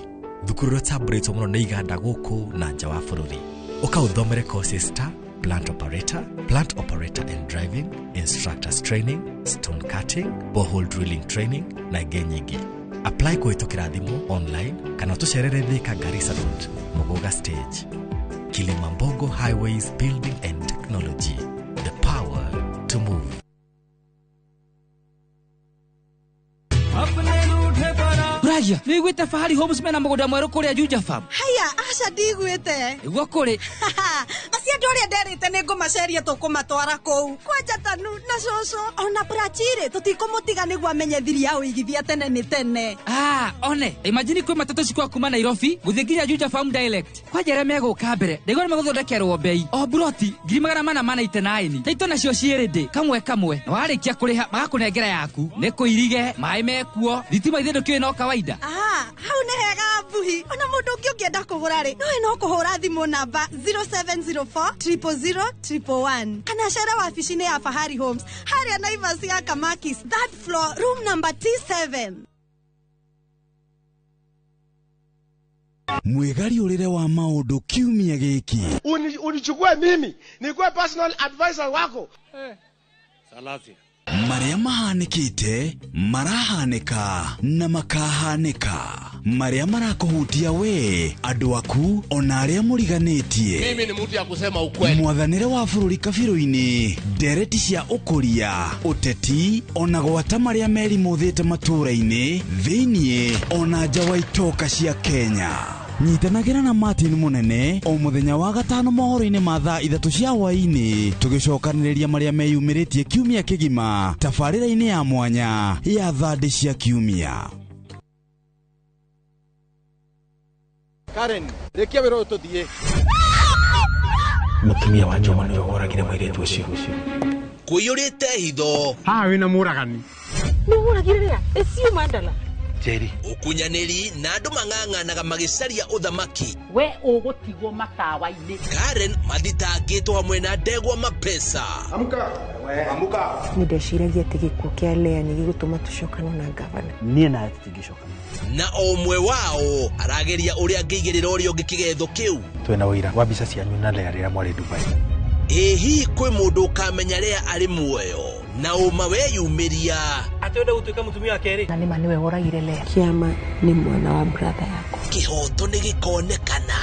Speaker 16: thukuru ĩrĩa ũtambũrĩtwo mũno nĩ iganda gũkũ na nja wa bũrũri. Ũka ũthomere courses ta plant operator, plant operator and driving, instructors training, stone cutting, borehole drilling training na ingĩ nyingĩ. Apply kũhĩtũkĩra thimũ online kana ũtũcerere Thika Garissa Road, Muguga Stage. Kilimambogo Highways Building and Technology, the power to move.
Speaker 17: Ragia, nĩ wiguĩte Fahari Homes mena mũgũnda mwerũ kũrĩa Juja Farm?
Speaker 25: Haya, aca ndiguĩte.
Speaker 17: Nĩguo kũrĩ.
Speaker 25: Acio andũ arĩa nderĩte nĩ ngũmaceria tũkũmatwara kũu. Kwanja Tanu na cũcũ ona Prachire tũtikũmũtiga nĩguo amenye thiri ya ũigithia tene nĩ tene.
Speaker 17: Ah, one, imagine kwĩ matatũ cikwa kuma Nairobi gũthiĩ nginya Juja Farm direct. Kwanja arĩa megũka mbere, ndaigua nĩ megũthondekerwo bei. O buroti 489. Taito nacio ciĩ ready kamwe kamwe. Na warĩkia kũrĩha magakũnengera yaku. Nĩ kũirige, maĩ mekuo, thitima ithe ndũkĩũĩ no kawaida.
Speaker 25: Ah, hau nĩ hega mbuhi. Ona mũndũ ũngĩ ũngĩenda kũgũra rĩ, nowe no kũhũra thimũ namba 0704 000 111 kana cere wabici-inĩ ya Fahari Homes harĩa Naivas ya Kamakis, third floor, room number T7.
Speaker 1: Mwĩgariũrĩre wa maũndũ kiumia gĩkĩ.
Speaker 9: Unichukue mimi nikuwe personal advisor wako.
Speaker 1: Salasia. Marĩa mahanĩkĩte, marahanĩka na makahanĩka. Marĩa marakũhutia we, andũ aku ona arĩa mũriganĩtie.
Speaker 9: Mimi ni mtu ya kusema ukweli.
Speaker 1: Mwathanĩre wa bũrũri kabirũ-inĩ, ndereti cia ũkũria, ũteti ona gwata marĩa merimũthĩte matũũra-inĩ, thĩiniĩ ona nja wa itoka cia Kenya. Nyitanagĩra na Martin Munene o mũthenya wa gatano mohoro-inĩ ma thaa 3 cia hwaĩ-inĩ, tũgĩcokanĩrĩria marĩa meyumĩrĩtie kiumia kĩgima tabarĩra-inĩ ya mwanya ya thandĩ cia kiumia.
Speaker 9: Karen, rĩkia wĩra ũyũ tũthiĩ.
Speaker 19: Mũtumia wa Njoma nĩwe woragire mũirĩtu ũcio.
Speaker 20: Kũiyũrĩte hitho.
Speaker 19: Haha wĩna mũragani.
Speaker 22: Nĩ mũragire rĩa? Ĩcio mandala.
Speaker 19: Njeri.
Speaker 20: Ũkunyanĩri na andũ mang'ang'anaga magĩcaria ũthamaki.
Speaker 22: We ũgũtigwo matawa-inĩ.
Speaker 20: Karen mathitangĩtwo hamwe na ndegwa mapesa.
Speaker 9: Amka. Amka.
Speaker 24: Nĩ ndeciragia atĩ gĩkuũ kĩa Lea nĩ gĩgũtũma tũcokane na gavana.
Speaker 19: Niĩ nawe tũtingĩcokana.
Speaker 20: Na o ũmwe wao arageria ũrĩa angĩigĩrĩra ũrĩa ũngĩ kĩgetho kĩu.
Speaker 19: Twĩna ũira wa mbica cianyu na Lea rĩrĩa mwarĩ Dubai.
Speaker 20: Ĩ hihi kwĩ mũndũ ũkamenya Lea arĩ muoyo na ũma weyumĩria
Speaker 6: atĩ wenda gũtuĩka mũtumia wa kerĩ?
Speaker 24: Na nĩma nĩwe woragire Lea. Kĩama nĩ mwana wa brother yakwa.
Speaker 20: Kĩhoto nĩ gĩkonekana.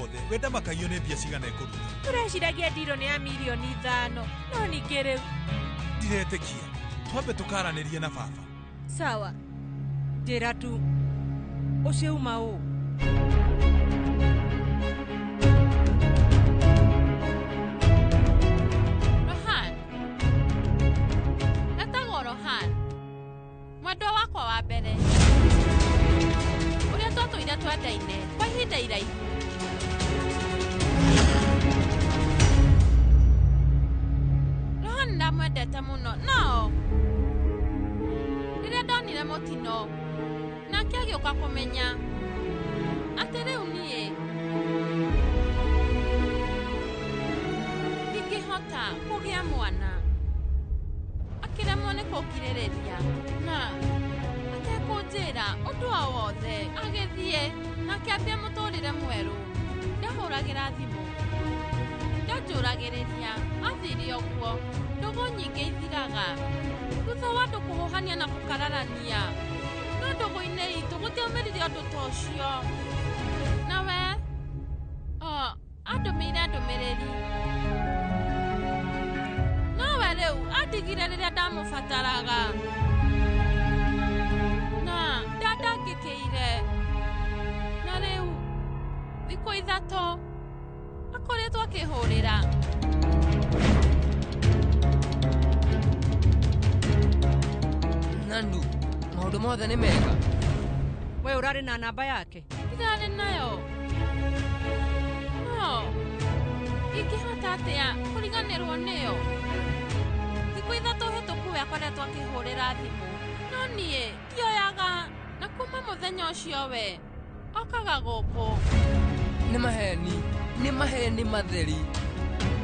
Speaker 27: yothe we ndamakagio nĩ mbia cigana ĩkũruta.
Speaker 3: Tũreciragia ndirũ nĩ ya mirioni 5 no ningĩ rĩu
Speaker 27: ndiretĩkia. Twambe tũkaranĩrie na baba.
Speaker 4: Sawa. Njĩra tu ũcio uma ũ?
Speaker 7: Rohan. Etagwo Rohan. Mwendwa wakwa wa mbere. Ũrĩa twatũire twendaine kwa ihinda iraihu. Rohan ndamwendete mũno no rĩrĩa ndonire mũtino nake agĩũka kũmenya atĩ rĩu niĩ ndingĩhota kũgĩa mwana. Akĩremwo nĩ kũngirĩrĩria na atekũnjĩra ũndũ o wothe agĩthiĩ na akĩambia mũtũrĩre mwerũ. Ndahũragĩra thimũ, ndanjũragĩrĩria, athire ũguo. Ndũgũ nyingĩ ithiraga thutha wa andũ kũhũhania na kũkararania, no ndũgũ-inĩ itũ gũtiaumĩrire ũndũ ta ũcio. Nawe andũmĩire ndũmĩrĩri, nowe rĩu andigire rĩrĩa ndamũbataraga na ndandangĩkĩire. Na rĩu thikũ 3 akoretwo akĩhũrĩra.
Speaker 2: Nandu, maũndũ mothe nĩ mega.
Speaker 4: We ũrarĩ na namba yake?
Speaker 7: Ndirarĩ nayo. No ingĩhota atĩa kũriganĩrwo nĩyo? Thikũ 3 hĩtũku we akoretwo akĩhũrĩra thimũ, no niĩ ndioyaga. Na kuma mũthenya ũcio we okaga gũkũ.
Speaker 2: Nĩ maheni, nĩ maheni matheri.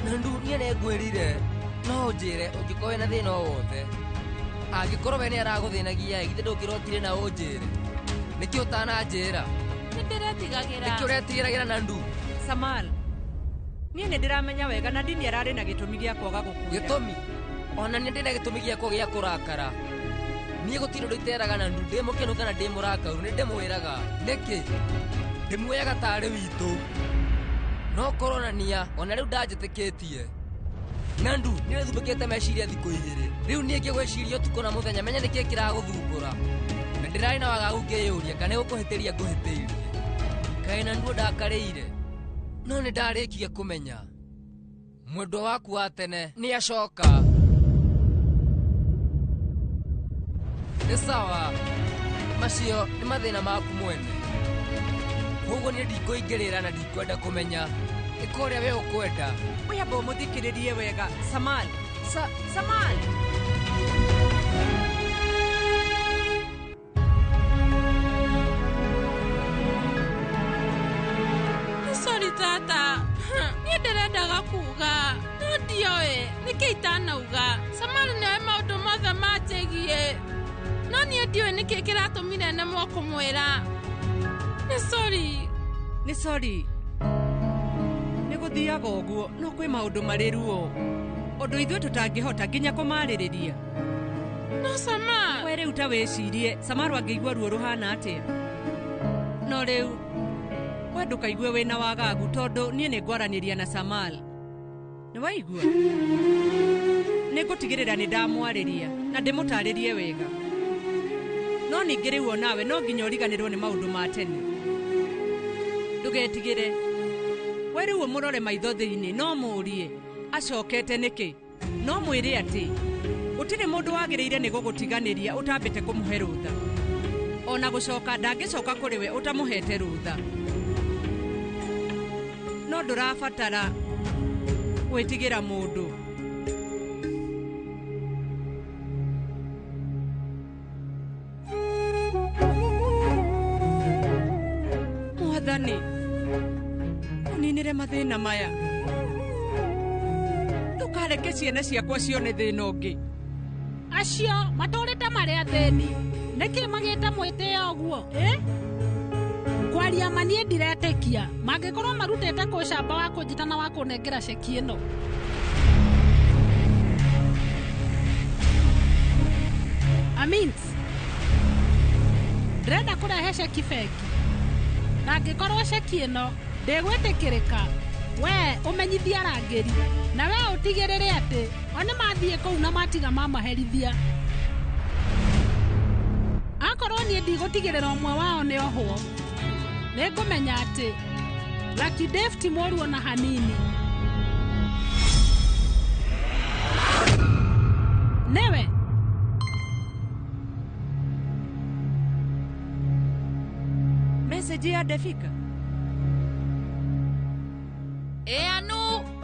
Speaker 2: Nandu, niĩ nĩngwĩrire no ũnjĩre ũngĩkorwo wĩna thĩna o wothe. Angĩkorwo we nĩ aragũthĩnagia githĩ ndũngĩrotire na ũnjĩre? Nĩkĩ ũtananjĩra?
Speaker 7: Nĩ ndĩretigagĩra.
Speaker 2: Nĩkĩ ũretigĩragĩra Nandu?
Speaker 4: Samal, niĩ nĩ ndĩramenya wega na ndini ararĩ na gĩtũmi gĩa kwaga gũkwĩra.
Speaker 2: Gĩtũmi? Ona nĩ ndĩ na gĩtũmi gĩakwa gĩa kũrakara. Niĩ gũtirĩ ũndũ iteraga Nandu, ndĩ mũkenu kana ndĩ mũrakaru, nĩ ndĩmwĩraga. Nĩkĩ? Ndĩmuoyaga tarĩ witũ. No kũronania ona rĩu ndanjĩtĩkĩtie. Nandu, nĩ ũthumbũkĩte meciria thikũ 2. Rĩu niĩ ngĩgwĩciria ũtukũ na mũthenya menya nĩkĩ kĩragũthumbũra. Na ndĩrarĩ na wagagu ngĩyũria kana nĩgũkũhĩtĩria ngũhĩtĩirie. Kaĩ Nandu ndakarĩire? No nĩ ndarĩkia kũmenya mwendwa waku wa tene nĩ acoka. Nĩ sawa, macio nĩ mathĩna maku mwene. Koguo niĩ ndikũingĩrĩra na ndikwenda kũmenya. Ĩka ũrĩa we ũkwenda.
Speaker 4: Ũyamba ũmũthikĩrĩrie wega Samal. Samal.
Speaker 7: Sorry tata, niĩ ndĩrendaga kuga no ndioĩ nĩkĩ itanauga. Samal nĩoĩ maũndũ mothe manjĩgiĩ, no niĩ ndiũĩ nĩkĩ kĩratũmire nemwo kũmwĩra. Nĩ sorry.
Speaker 4: Nĩ sorry. Nĩ gũthiaga ũguo, no kwĩ maũndũ marĩ ruo ũndũ ithuĩ tũtangĩhota nginya kũmarĩrĩria.
Speaker 7: No Samal,
Speaker 4: we rĩu ta wĩcirie Samal angĩigua ruo rũhana atĩa? No rĩu we ndũkaigue wĩna wagagu tondũ niĩ nĩngwaranĩria na Samal. Nĩ waigua? Nĩngũtigĩrĩra nĩ ndamwarĩria na ndĩmũtarĩrie wega. No ningĩ rĩu onawe no nginya ũriganĩrwo nĩ maũndũ ma tene. Ndũgetigĩre. We rĩu ũmũrore maitho thĩinĩ no mũũrie acokete nĩkĩ? No mwĩre atĩ gũtirĩ mũndũ wagĩrĩire nĩ gũgũtiganĩria ũtambĩte kũmũhe rũtha. Ona gũcoka ndangĩcoka kũrĩ we ũtamũhete rũtha. No ndũrabatara gwĩtigĩra mũndũ. Mwathani, ũninĩre mathĩna maya. Ndũkareke ciana ciakwa cione thĩna ũngĩ.
Speaker 22: Acio matũrĩte marĩ athĩni, nĩkĩ magĩte mwĩtĩo ũguo? Kwaria ma niĩ ndiretĩkia mangĩkorwo marutĩte kũ ũcamba wa kũnjĩta na wa kũnengera ceki ĩno. Amins, ndĩrenda kũrehe ceki bengi, na angĩkorwo ceki ĩno Ndĩgwĩtĩkĩrĩka. We ũmenyithie arangĩri na we ũtigĩrĩre atĩ o nĩ mathiĩ kũu na matiga mamaherithia. Akorwo niĩ ndigũtigĩrĩra ũmwe wao nĩ ohwo, nĩngũmenya atĩ Lucky Dave ti mũũru ona hanini. Nĩwe.
Speaker 4: Message ya Defika.
Speaker 7: Anu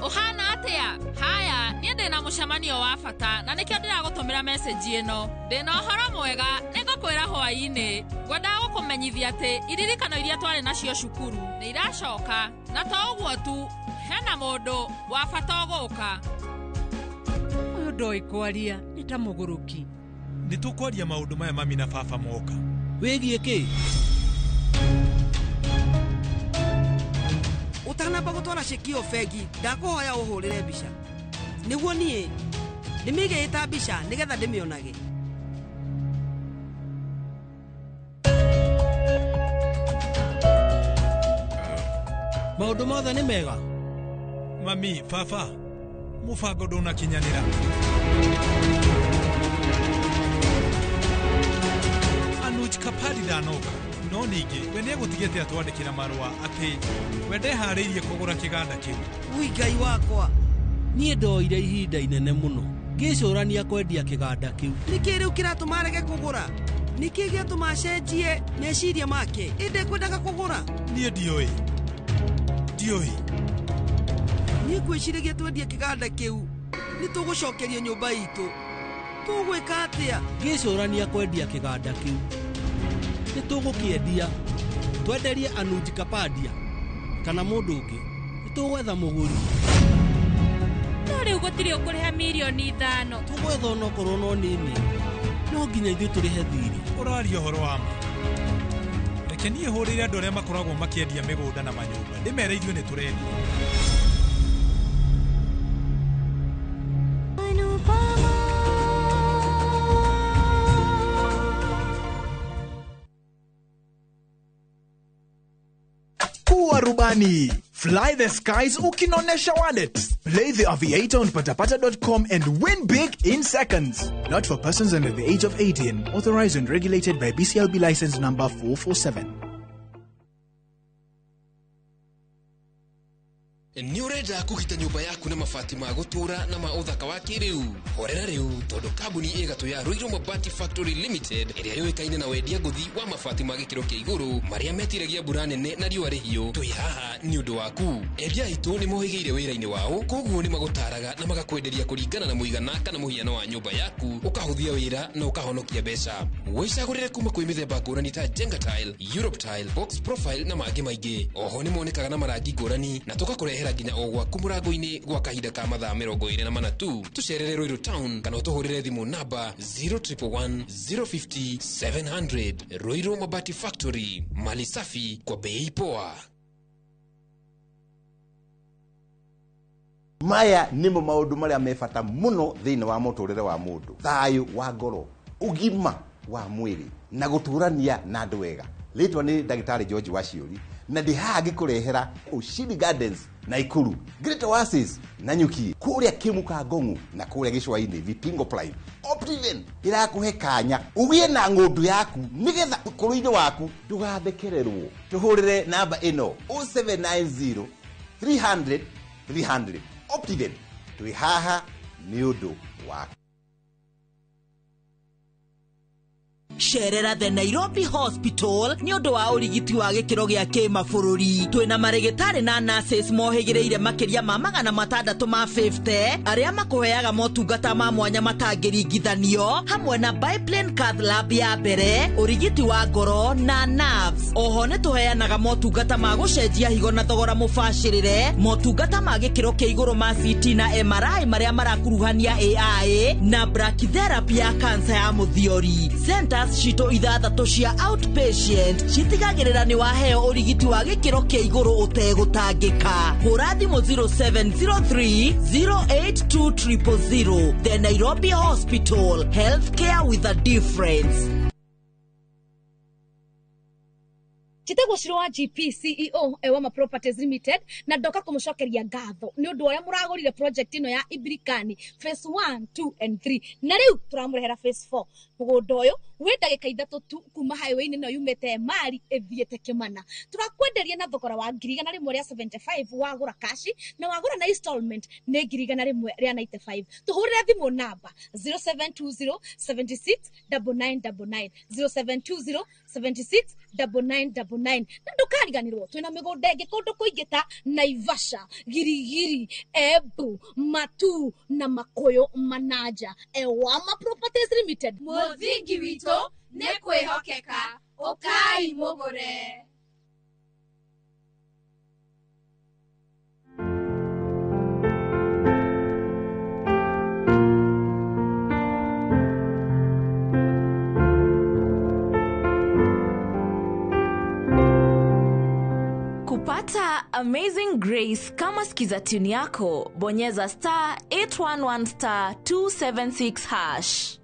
Speaker 7: ũhana atĩa? Haya, niĩ ndĩna mũcemanio wa bata na nĩkĩo ndĩragũtũmĩra message ĩno. Ndĩna ũhoro mwega, nĩngũkwĩra hwaĩ-inĩ. Ngwendaga gũkũmenyithia atĩ iririkano iria twarĩ nacio cukuru nĩ iracoka, na to ũguo tu, hena mũndũ wa bata ũgũka.
Speaker 4: Ũyũ ndoĩ kwaria, nĩ ta mũgũrũki.
Speaker 27: Nĩ tũkwaria maũndũ maya mami na baba moka.
Speaker 6: Wĩgiĩ kĩ?
Speaker 5: Ũtanamba gũtwara ceki ĩyo bengi, ndakũhoya ũhũrĩre mbica. Nĩguo niĩ ndĩmĩigĩte mbica nĩgetha ndĩmĩonage.
Speaker 6: Maũndũ mothe nĩ mega.
Speaker 27: Mami, baba, mũbango ndũnakinyanĩra. Anuj Kapadi ndanoka. No ningĩ we nĩegũtigĩte atwandĩkĩra marũa atĩ we ndeharĩirie kũgũra kĩganda kĩu.
Speaker 5: Ui Ngai wakwa.
Speaker 6: Niĩ ndoire ihinda inene mũno ngĩcũrania kwendia kĩganda kĩu.
Speaker 5: Nĩkĩ rĩu kĩratũma arege kũgũra? Nĩkĩ gĩatũma acenjie meciria make? Ĩ ndekwendaga kũgũra?
Speaker 27: Niĩ ndiũĩ. Ndiũĩ.
Speaker 5: Niĩ ngwĩciragia twendie kĩganda kĩu nĩ tũgũcokerio nyũmba itũ. Tũgwĩka atĩa?
Speaker 6: Ngĩcũrania kwendia kĩganda kĩu. Nĩ tũgũkĩendia twenderie Anuj Kapadia kana mũndũ ũngĩ. Nĩ tũgwetha mũgũri.
Speaker 3: No rĩu gũtirĩ ũkũrĩha mirioni 5.
Speaker 6: Tũgwetha onokorwo no nini. No nginya ithuĩ tũrĩhe thirĩ.
Speaker 27: Ũraria ũhoro wa ma. Reke niĩ hũrĩre andũ arĩa makoragwo makĩendia mĩgũnda na manyũmba. Ndĩmere ithuĩ nĩ tũrendia.
Speaker 8: Kuwa rubani. Fly the skies ukinonesha wallet. Play the Aviator on patapata.com and win big in seconds. Not for persons under the age of 18. Authorized and regulated by BCLB license number 447.
Speaker 11: Nĩ ũrenda kũgita nyũmba yaku na mabati ma gũtũũra na ma ũthaka wa kĩrĩu? Horera rĩu tondũ kambuni ĩgatũ ya Ruiru Mabati Factory Limited ĩrĩa yũĩkaine na wendia ngũthi wa mabati ma gĩkĩro kĩa igũrũ marĩa metiragia mbura nene na riũa rĩhiũ, twĩ haha nĩ ũndũ waku. Endia aitũ nĩ mohĩgĩire wĩra-inĩ wao, koguo nĩ magũtaraga na magakwenderia kũringana na mũigana kana mũhiano wa nyũmba yaku, ũkahũthia wĩra na ũkahonokia mbeca. Wĩcagũrĩre kuma kwĩ mĩthemba ngũrani ta Jenga Tile, Europe Tile, Box Profile na mangĩ maingĩ. Oho nĩ monekaga na marangi ngũrani na tũgakũrehera nginya o gwaku mũrango-inĩ gwa kahinda ka mathaa 24 tu. Tũcerere Ruiru Town kana ũtũhũrĩre thimũ namba 0111 050 700. Ruiru Mabati Factory, mali safi kwa bei poa.
Speaker 14: Maya nĩmo maũndũ marĩa me bata mũno thĩinĩ wa mũtũrĩre wa mũndũ. Thayũ wa ngoro, ũgima wa mwĩrĩ na gũtũrania na andũ wega. Rĩtwa nĩ Ndagĩtarĩ George Waciũri na ndĩ haha ngĩkũrehera Ushindi Gardens Naikuru, Great Oasis Nanyuki, kũrĩa Kĩmuka Ngong'u na kũrĩa Gĩcũa-inĩ Vipingo Prime. Optiven ĩrakũhe kanya ũgĩe na ng'ũndũ yaku nĩgetha ũkũrũ-inĩ waku ndũgathekererwo. Tũhũrĩre namba ĩno 0790 300 300. Optiven twĩ haha nĩ ũndũ waku.
Speaker 5: Cerera the Nairobi Hospital nĩ ũndũ wa ũrigiti wa gĩkĩro gĩa kĩmabũrũri. Twĩna marĩgĩtarĩ na nurses mohĩgĩrĩire makĩria ma 650 arĩa makũheaga motungata ma mwanya matangĩringithanio, hamwe na biplane cath lab ya mbere, ũrigiti wa ngoro na nerves. Oho nĩ tũheanaga motungata ma gũcenjia higo na thogora mũbacĩrĩre, motungata ma gĩkĩro kĩa igũrũ ma CT na MRI marĩa marakuruhania AI na brachytherapy ya kansa ya mũthiori. Centers citũ 6 cia outpatient citigagĩrĩra nĩ waheo ũrigiti wa gĩkĩro kĩa igũrũ ũtegũtangĩka. Hũra thimũ 0703 082 000. The Nairobi Hospital, healthcare with a difference.
Speaker 10: Njĩtagwo Shiro wa GP CEO Ewama Properties Limited na ndoka kũmũcokeria ngatho nĩ ũndũ ũrĩa mũragũrire project ĩno ya Ibirikani phase 1, 2 and 3 na rĩu tũramũrehera phase 4. Mũgũnda ũyũ wĩ ndagĩka 3 tu kuma highway-inĩ ĩno yumĩte Emali ĩthiĩte Kĩmana. Tũrakwenderia na thogora wa 175,000 wagũra kashi na wagũra na installment nĩ 195,000. Tũhũrĩre thimũ namba 0720 76 9999 0720 76 9999 na ndũkariganĩrwo twĩna mĩgũnda ĩngĩ kũndũ kũingĩ ta Naivasha, Girigiri, Embu, Matu na Makuyu Manaja. Ewama Properties Limited,
Speaker 7: Mũthingi witũ nĩ kwĩhokeka. Ũkai mũgũre.
Speaker 12: Kupata Amazing Grace kama skiza tune yako, bonyeza star 811 star 276 hash.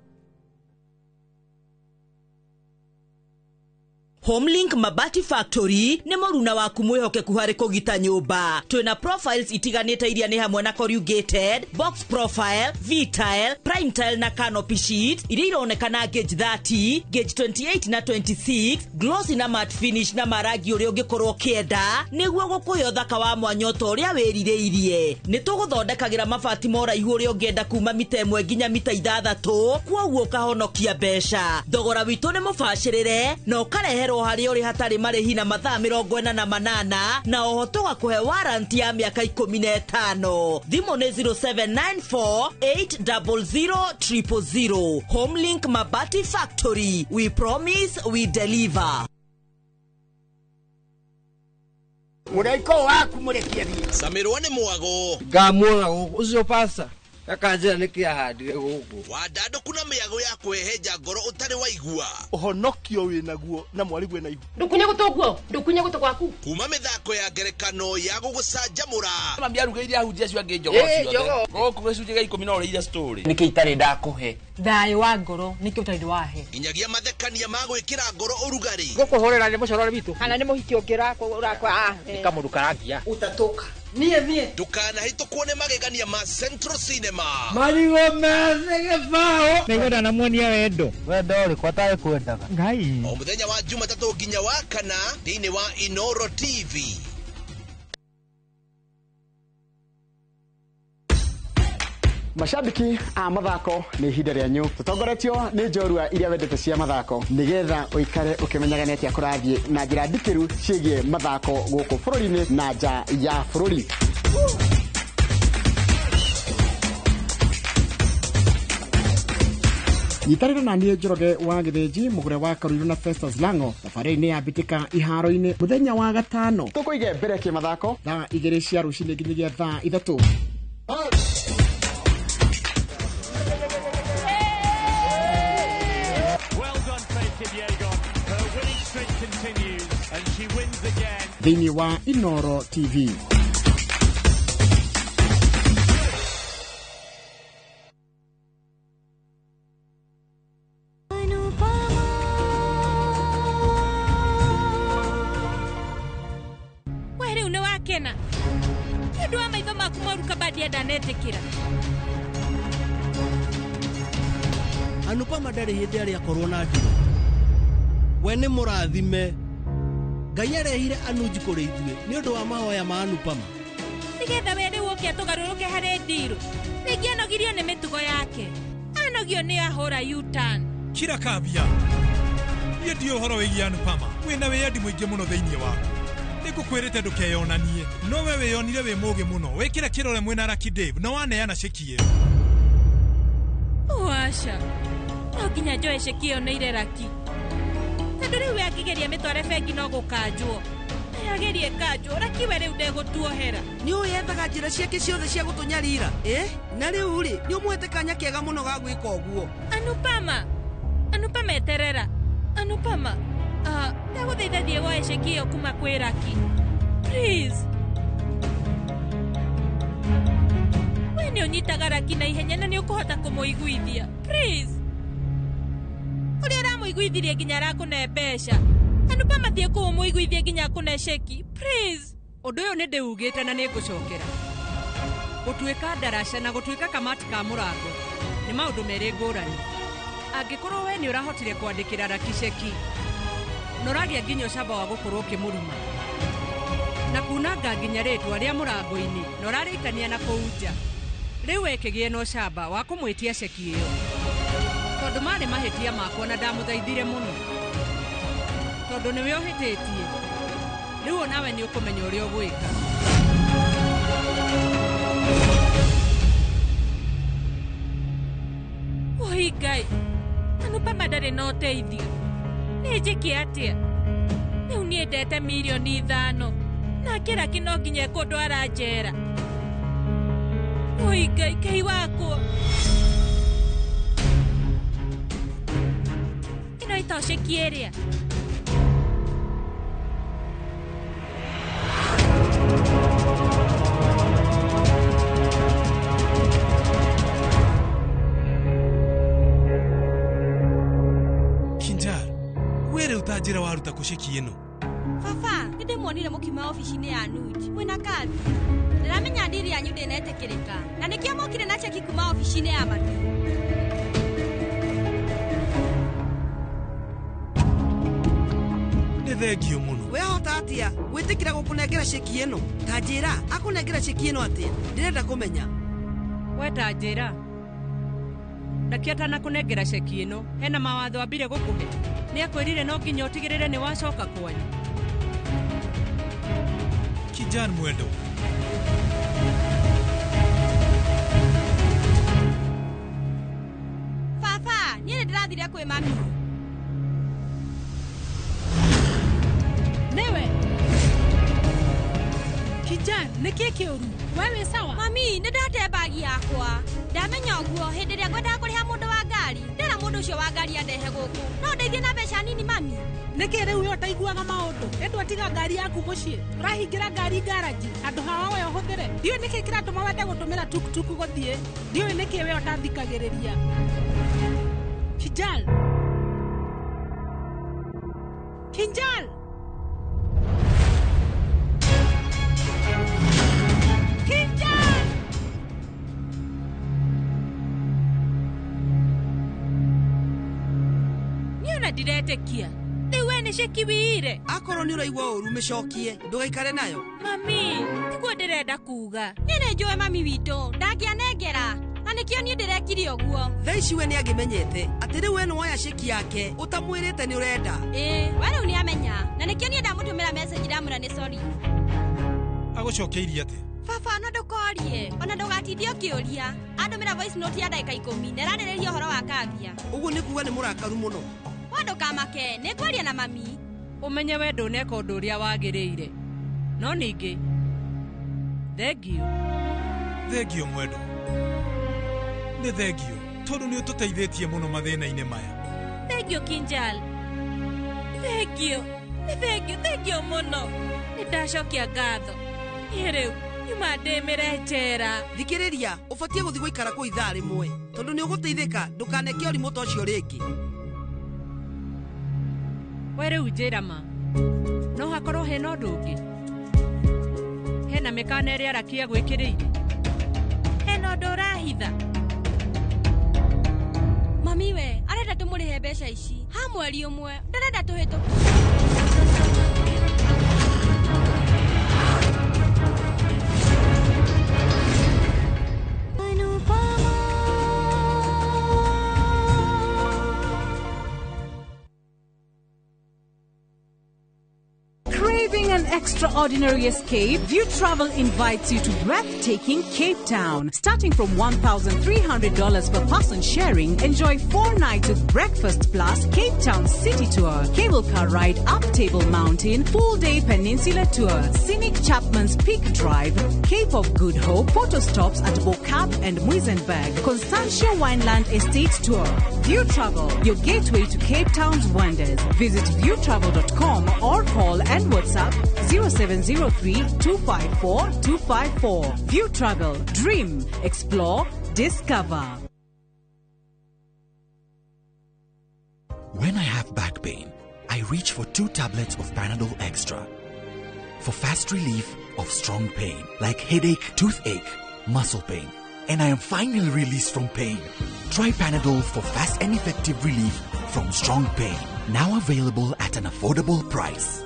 Speaker 5: Homelink Mabati Factory nĩ mũruna waku mwĩhokeku harĩ kũgita nyũmba. Twĩna profiles itiganĩte iria nĩ hamwe na corrugated, box profile, V-tile, prime tile na canopy sheet iria ironekana gauge 30, gauge 28 na 26, glossy na matte finish na marangi ũrĩa ũngĩkorwo ũkĩenda nĩguo gũkũhe ũthaka wa mwanya ta ũrĩa wĩrirĩirie. Nĩ tũgũthondekagĩra mabati ma ũraihu ũrĩa ũngĩenda kuma mita 1 nginya mita 6, kwoguo ũkahonokia mbeca. Thogora witũ nĩ mũbacĩrĩre na ũkarehe harĩ ũrĩ hatarĩ marĩhi na mathaa 48 na oho tũgakũhe warranty ya mĩaka 15. Thimũ nĩ 0794 800 000. Homelink Mabati Factory, we promise we deliver.
Speaker 13: Mũraiko waku mũrekie thiĩ.
Speaker 20: Camirwo nĩ mwago.
Speaker 15: Ngamuona gũkũ ũcio pasta akanjĩra nĩkĩ ahandire gũkũ.
Speaker 20: Wandandũku na mĩago ya kwĩhenja ngoro ũtarĩ waigua.
Speaker 9: Ũhonokio wĩnaguo na mwarĩguo na ihu.
Speaker 18: Ndũkunye gũtũ guo, ndũkunye gũtũ gwaku.
Speaker 20: Kuma mĩthako ya ngerekano ya gũgũcanjamũra.
Speaker 23: Mami arugĩire ahunjia acio angĩ njogoo ciothe. Gũkũ gĩcunjĩ gĩa 10 no ũrĩire story.
Speaker 26: Nĩkĩ itarĩ ndakũhe?
Speaker 4: Thayũ wa ngoro nĩkĩ ũtarĩ wahe?
Speaker 20: Nginyagia mathekania ma gwĩkĩra ngoro ũrugarĩ.
Speaker 15: Gũkũhũrĩra nĩ mũcorore witũ.
Speaker 18: Kana nĩ mũhiki ũngĩ ũrakwa.
Speaker 15: Nĩ kamũndũ karangia.
Speaker 18: Ũtatũka.
Speaker 13: Niĩ niĩ.
Speaker 20: Ndũkanahĩtũkwo nĩ magegania ma Central Cinema.
Speaker 15: Marigũ methĩ gĩbaũ. Nĩngwenda namuonia wendo.
Speaker 19: Wendo ũrĩkũ atarĩ kwendaga?
Speaker 15: Ngai.
Speaker 20: O mũthenya wa Jumatatũ nginya wa kana thĩinĩ wa Inoro TV.
Speaker 28: Mashabiki a mathako nĩ ihinda rĩanyu tũtongoretio nĩ njorua iria wendete cia mathako nĩgetha ũikare ũkĩmenyaga nĩ atĩa kũrathiĩ na njĩra ndikĩru ciĩgiĩ mathako gũkũ bũrũri-inĩ na nja ya bũrũri. Nyitanĩra na niĩ Njoroge wa Gĩthĩnji mũgũre wa Karuiru na Festus Lango thabarĩ-inĩ ya mbĩtĩka iharo-inĩ mũthenya wa gatano tũkũige mbere kĩmathako thaa 2 cia rũcinĩ nginyagia thaa 3. Thĩinĩ wa Inoro TV.
Speaker 3: We rĩu nĩ wakena nĩ ũndũ wa maitho maku moru Kabadia ndanetĩkĩra.
Speaker 6: Anupama ndarĩ hĩndĩ arĩ akorwo na njĩra. We nĩ mũrathime. Ngai arehire Anuji kũrĩ ithuĩ nĩ ũndũ wa mahoya ma Anupama.
Speaker 3: Nĩgetha we rĩu ũke atũgarũrũke harĩ ndirũ. Ningĩ anogirio nĩ mĩtugo yake. Anogio nĩ ahũra U-turn.
Speaker 27: Kira kabia. Niĩ ndiũĩ ũhoro wĩgiĩ Anupama. Wĩna wĩyendi mũingĩ mũno thĩinĩ waku. Nĩngũkwĩrĩte ndũkeyonanie. No we wĩyonire wĩ mũũgĩ mũno. Wĩkĩre kĩrore mwĩna Lucky Dave na waneana ceki ĩyo.
Speaker 3: Aca. No nginya njoe ceki ĩyo nĩire Lucky. Tondũ rĩu we angĩgeria mĩtware bengi no gũkanjwo. Agerie kanjwo, Lucky we rĩu ndegũtuohera.
Speaker 29: Nĩ ũĩ ethaga njĩra ciake ciothe cia gũtũnyarira. Na rĩu rĩ, nĩ ũmũhete kanya kega mũno ga gwĩka ũguo.
Speaker 3: Anupama. Anupama eterera. Anupama. Ndagũthaitha thiĩ woe ceki ĩyo kuma kwĩ Lucky. Please. We nĩ ũnyitaga Lucky na ihenya na nĩ ũkũhota kũmũiguithia. Please. Ũrĩa ũramũiguithirie nginya arakũne mbeca. Anupama thiĩ kũu ũmũiguithie nginya akũne ceki. Please.
Speaker 4: Ũndũ ũyũ nĩ ndĩugĩte na nĩ ngũcokera. Gũtuĩka ndaraca na gũtuĩka kamati ka mũrango nĩ maũndũ merĩ ngũrani. Angĩkorwo we nĩ ũrahotire kwandĩkĩra Raki ceki na ũragĩa nginya ũcamba wa gũkorwo ũkĩmũruma na kunanga nginya rĩtwa rĩa mũrango-inĩ na ũrarĩkania na kũu nja, rĩu we kĩgĩe na ũcamba wa kũmwĩtia ceki ĩyo, tondũ marĩ mahĩtia makwa na ndamũthaithire mũno, tondũ nĩwe ũhĩtĩtie. Rĩu onawe nĩ ũkũmenya ũrĩa ũgwĩka.
Speaker 3: Oi Ngai, Anupama ndarĩ na ũteithio. Nĩ njĩke atĩa? Rĩu niĩ ndete mirioni 5 nake Raki no nginya ekũndwara njera. Oi Ngai, Ngai wakwa. Ĩno ĩto ceki ĩrĩa.
Speaker 27: Kinjal, we rĩu ta njĩra waruta kũ ceki ĩno?
Speaker 1: Baba, nĩ ndĩmuonire mũkiuma obici-inĩ ya Nuj mwĩna kandi. Ndĩramenya ndiri yanyu ndĩnetĩkĩrĩka na nĩkĩo mokire na ceki kuma obici-inĩ ya mami.
Speaker 27: Nĩ thengio mũno.
Speaker 29: We hota atĩa gwĩtĩkĩra gũkũnengera ceki ĩno? Ta njĩra, akũnengera ceki ĩno atĩa? Ndĩrenda kũmenya.
Speaker 4: We ta njĩra, Raki atanakũnengera ceki ĩno hena mawatho ambire gũkũhe? Nĩ akwĩrire no nginya ũtigĩrĩre nĩ wacoka kwanyu?
Speaker 27: Kijan mwendo.
Speaker 1: Baba, niĩ nĩ ndĩrathire kwĩ mami.
Speaker 7: Nĩwe. Kijan, nĩkĩ kĩũru? We wĩ sawa?
Speaker 1: Mami, nĩ ndate mbagi yakwa. Ndamenya ũguo hĩndĩ ĩrĩa ngwendaga kũrĩha mũndũ wa ngari, ndĩra mũndũ ũcio wa ngari andehe gũkũ. No ndeithie na mbeca nini mami.
Speaker 7: Nĩkĩ rĩu we ũtaiguaga maũndũ? Ĩndũ atiga ngari yaku mũciĩ, ũrahingĩra ngari ngaraji handũ ha we ũhũthĩre. Ndiũĩ nĩkĩ kĩratũma wende gũtũmĩra tuktuk gũthiĩ. Ndiũĩ nĩkĩ we ũtathikagĩrĩria. Kinjal. Kinjal. Kinjal.
Speaker 3: Niĩ ona ndiretĩkia. Rĩu we nĩ ceki wĩire.
Speaker 29: Akorwo nĩ ũraigua ũru mĩcokie, ndũgaikare nayo.
Speaker 3: Mami, tiguo ndĩrenda kuga.
Speaker 1: Niĩ nĩ njũĩ mami witũ, ndangĩanengera. Na nĩkĩo niĩ ndĩrekire ũguo.
Speaker 29: Thaa ici we nĩ angĩmenyete atĩ rĩu we nĩ woya ceki yake ũtamwĩrĩte nĩ ũrenda.
Speaker 1: Ĩĩ, we rĩu nĩ amenya. Na nĩkĩo niĩ ndamũtũmĩra message ndamwĩra nĩ sorry.
Speaker 27: Agũcokeirie atĩa?
Speaker 1: Baba, no ndũkorie, ona ndũgatindie ũkĩũria. Andũmĩra voice note ya ndagĩka 10 na ĩrarĩrĩria ũhoro wa Kavya.
Speaker 29: Ũguo nĩ kuga nĩ mũrakaru mũno.
Speaker 1: We ndũkamake, nĩ ngwaria na mami.
Speaker 4: Ũmenye we ndũneka ũndũ ũrĩa wagĩrĩire. No ningĩ, thengio.
Speaker 27: Thengio mwendo. Nĩ thengio tondũ nĩ ũtũteithĩtie mũno mathĩna-inĩ maya.
Speaker 3: Thengio Kinjal. Thengio. Nĩ thengio, thengio mũno. Nĩ ndacokia ngatho. Niĩ rĩu nyuma ndĩmĩre njera.
Speaker 29: Thikĩrĩria, ũbatiĩ gũthiĩ gũikara kũu ithaa rĩmwe tondũ nĩ ũgũteithĩka ndũkaneke ũrimũ ta ũcio rĩngĩ.
Speaker 4: We rĩu njĩra ma, no hakorwo hena ũndũ ũngĩ? Hena mĩkana ĩrĩa Raki agwĩkĩrĩire?
Speaker 3: Hena ũndũ ũrahitha?
Speaker 1: Mami we, arenda tũmũrĩhe mbeca ici ha mweri ũmwe, ndarenda tũhĩtũkie.
Speaker 2: Craving an extraordinary escape? View Travel invites you to breathtaking Cape Town. Starting from $1,300 per person sharing, enjoy 4 nights with breakfast plus Cape Town City Tour, cable car ride up Table Mountain, full-day peninsula tour, scenic Chapman's Peak Drive, Cape of Good Hope, photo stops at Bo-Kaap and Muizenberg, Constantia Wineland Estate Tour. View Travel, your gateway to Cape Town's wonders. Visit viewtravel.com or call and WhatsApp 0703 254 254. View Travel. Dream, explore, discover.
Speaker 16: When I have back pain,
Speaker 8: I reach for 2 tablets of Panadol Extra for fast relief of strong pain like headache, toothache, muscle pain, and I am finally released from pain. Try Panadol for fast and effective relief from strong pain. Now available at an affordable price.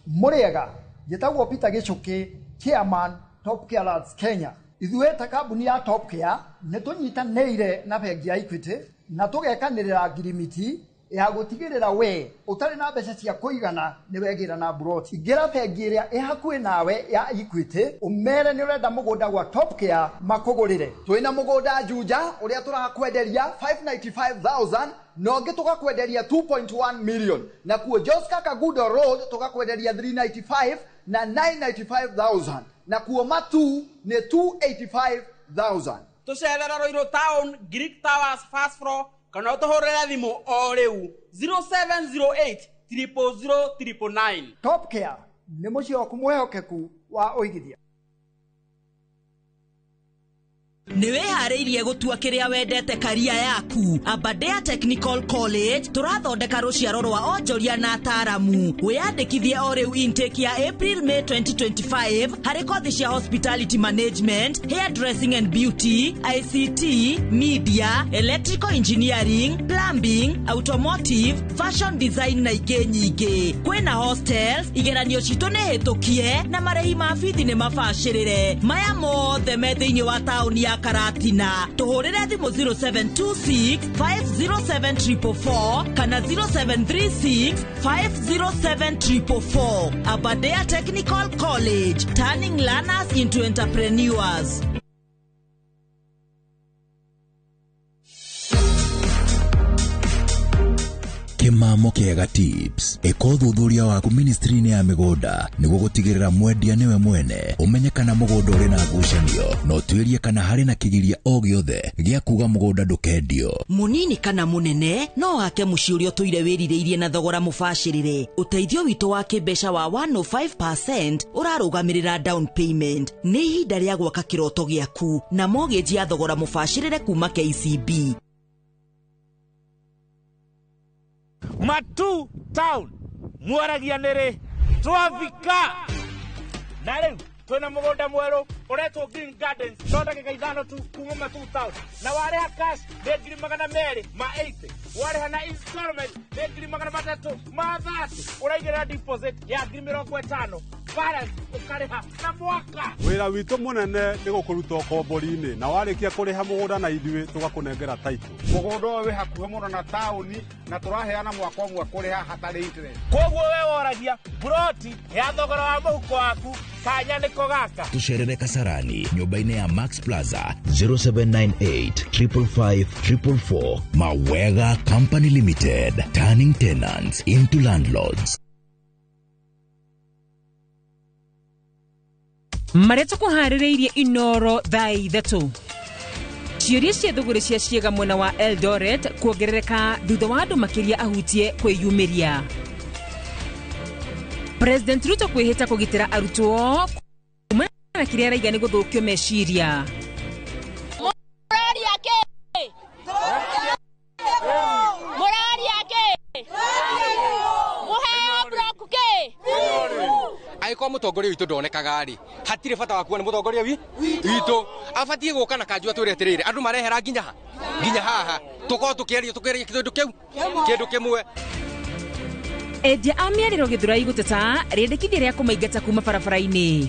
Speaker 11: Mũrĩega, njĩtagwo Peter Gĩchũkĩ, chairman Top Care Lads Kenya. Ithuĩ ta kambuni ya Top Care nĩ tũnyitanĩire na bengi ya Equity na tũgekanĩrĩra ngirimiti ya gũtigĩrĩra we ũtarĩ na mbeca cia kũigana nĩ wegĩra na mburoti. Ingĩra bengi ĩrĩa ĩ hakuhĩ nawe ya Equity ũmere nĩ ũrenda mũgũnda gwa Top Care makũgũrĩre. Twĩna mũgũnda Juja ũrĩa tũrakwenderia 595,000 na ũngĩ tũgakwenderia 2.1 million, na kuo Joska Kagudo Road tũgakwenderia 395 na 995,000, na kuo Matu nĩ 285,000.
Speaker 16: Tũcerera Ruiru Town, Greek Towers first floor, kana ũtũhũrĩre thimũ o rĩu 0708 000 999.
Speaker 11: Top Care nĩ mũciĩ waku mwĩhokeku wa ũigithia.
Speaker 5: Nĩ wĩharĩirie gũtua kĩrĩa wendete karia yaku. Aberdare Technical College tũrathondeka rũciaro rwa onjoria na ataaramu. Wĩyandĩkithie o rĩu intake ya April May 2025 harĩ kothi cia hospitality management, hairdressing and beauty, ICT, media, electrical engineering, plumbing, automotive, fashion design na ingĩ nyingĩ. Kwĩna hostels, igeranio citũ nĩ hĩtũkie na marĩhi ma bithi nĩ mabacĩrĩre. Maya mothe me thĩinĩ wa taũni ya Karatina. Tũhũrĩre thimũ 0726 507 444 kana 0736 507 444. Aberdare Technical College, turning learners into entrepreneurs.
Speaker 17: Kĩmamo kĩega tips ĩka ũthuthuria waku ministry-inĩ ya mĩgũnda nĩguo gũtigĩrĩra mwendia nĩwe mwene, ũmenye kana mũgũnda ũrĩ na ngucanio na ũtuĩrie kana harĩ na kĩgiria o gĩothe gĩa kuga mũgũnda ndũkendio.
Speaker 5: Mũnini kana mũnene no wake mũciĩ ũrĩa ũtũire wĩrirĩirie na thogora mũbacĩrĩre. Ũteithio witũ wa kĩmbeca wa 105% ũrarũgamĩrĩra down payment. Nĩ ihinda rĩa gwaka kĩroto gĩaku na mortgage ya thogora mũbacĩrĩre kuma KCB.
Speaker 21: Matu Town mwaragia nĩrĩ twavika na rĩu twĩna mũgũnda mwerũ ũretwo Green Gardens no ndagĩka 5 tu kuma Matu Town, na warĩha cash nĩ 280,000, warĩha na installment nĩ 330,000, ũraigĩrĩra deposit ya 50,000, balance ũkarĩha na mwaka.
Speaker 22: Wĩra witũ mũnene nĩ gũkũruta ũkombori-inĩ na warĩkia kũrĩha mũgũnda na ithuĩ tũgakũnengera title.
Speaker 24: Mũgũnda ũyũ wĩ hakuhĩ mũno na taũni na tũraheana mwaka ũmwe kũrĩha hatarĩ interest.
Speaker 21: Koguo we woragia buroti ya thogora wa mũhuko waku kanya nĩko gaka.
Speaker 17: Tũcerere Kasarani nyũmba-inĩ ya Max Plaza 0798 555 444. Mawega Company Limited, turning tenants into landlords.
Speaker 3: Marĩa tũkũharĩrĩirie Inoro thaa 3. Ciũria cia thũgũrĩ cia ciĩga mwena wa Eldoret kuongerereka thutha wa andũ makĩria ahutie kwĩyumĩria. President Ruto kwĩhĩta kũgitĩra arutwo kumana na kĩrĩa araiga nĩ gũthũkio meciria.
Speaker 25: Mũraria kĩ? Mũraria kĩ? Mũheo block kĩ?
Speaker 26: Angĩkorwo mũtongoria witũ ndonekaga rĩ, hatirĩ bata wa kuona mũtongoria witũ. Abatiĩ gũka na kanjũ atwĩre atĩrĩrĩ, andũ marehera nginya ha? Nginya haha. Tũkorwo tũkĩaria kĩndũ kĩu, kĩndũ kĩmwe.
Speaker 3: Endia a mĩarĩro Gĩthũrai gũteta rĩendekithia rĩa kũmaingata kuma barabara-inĩ.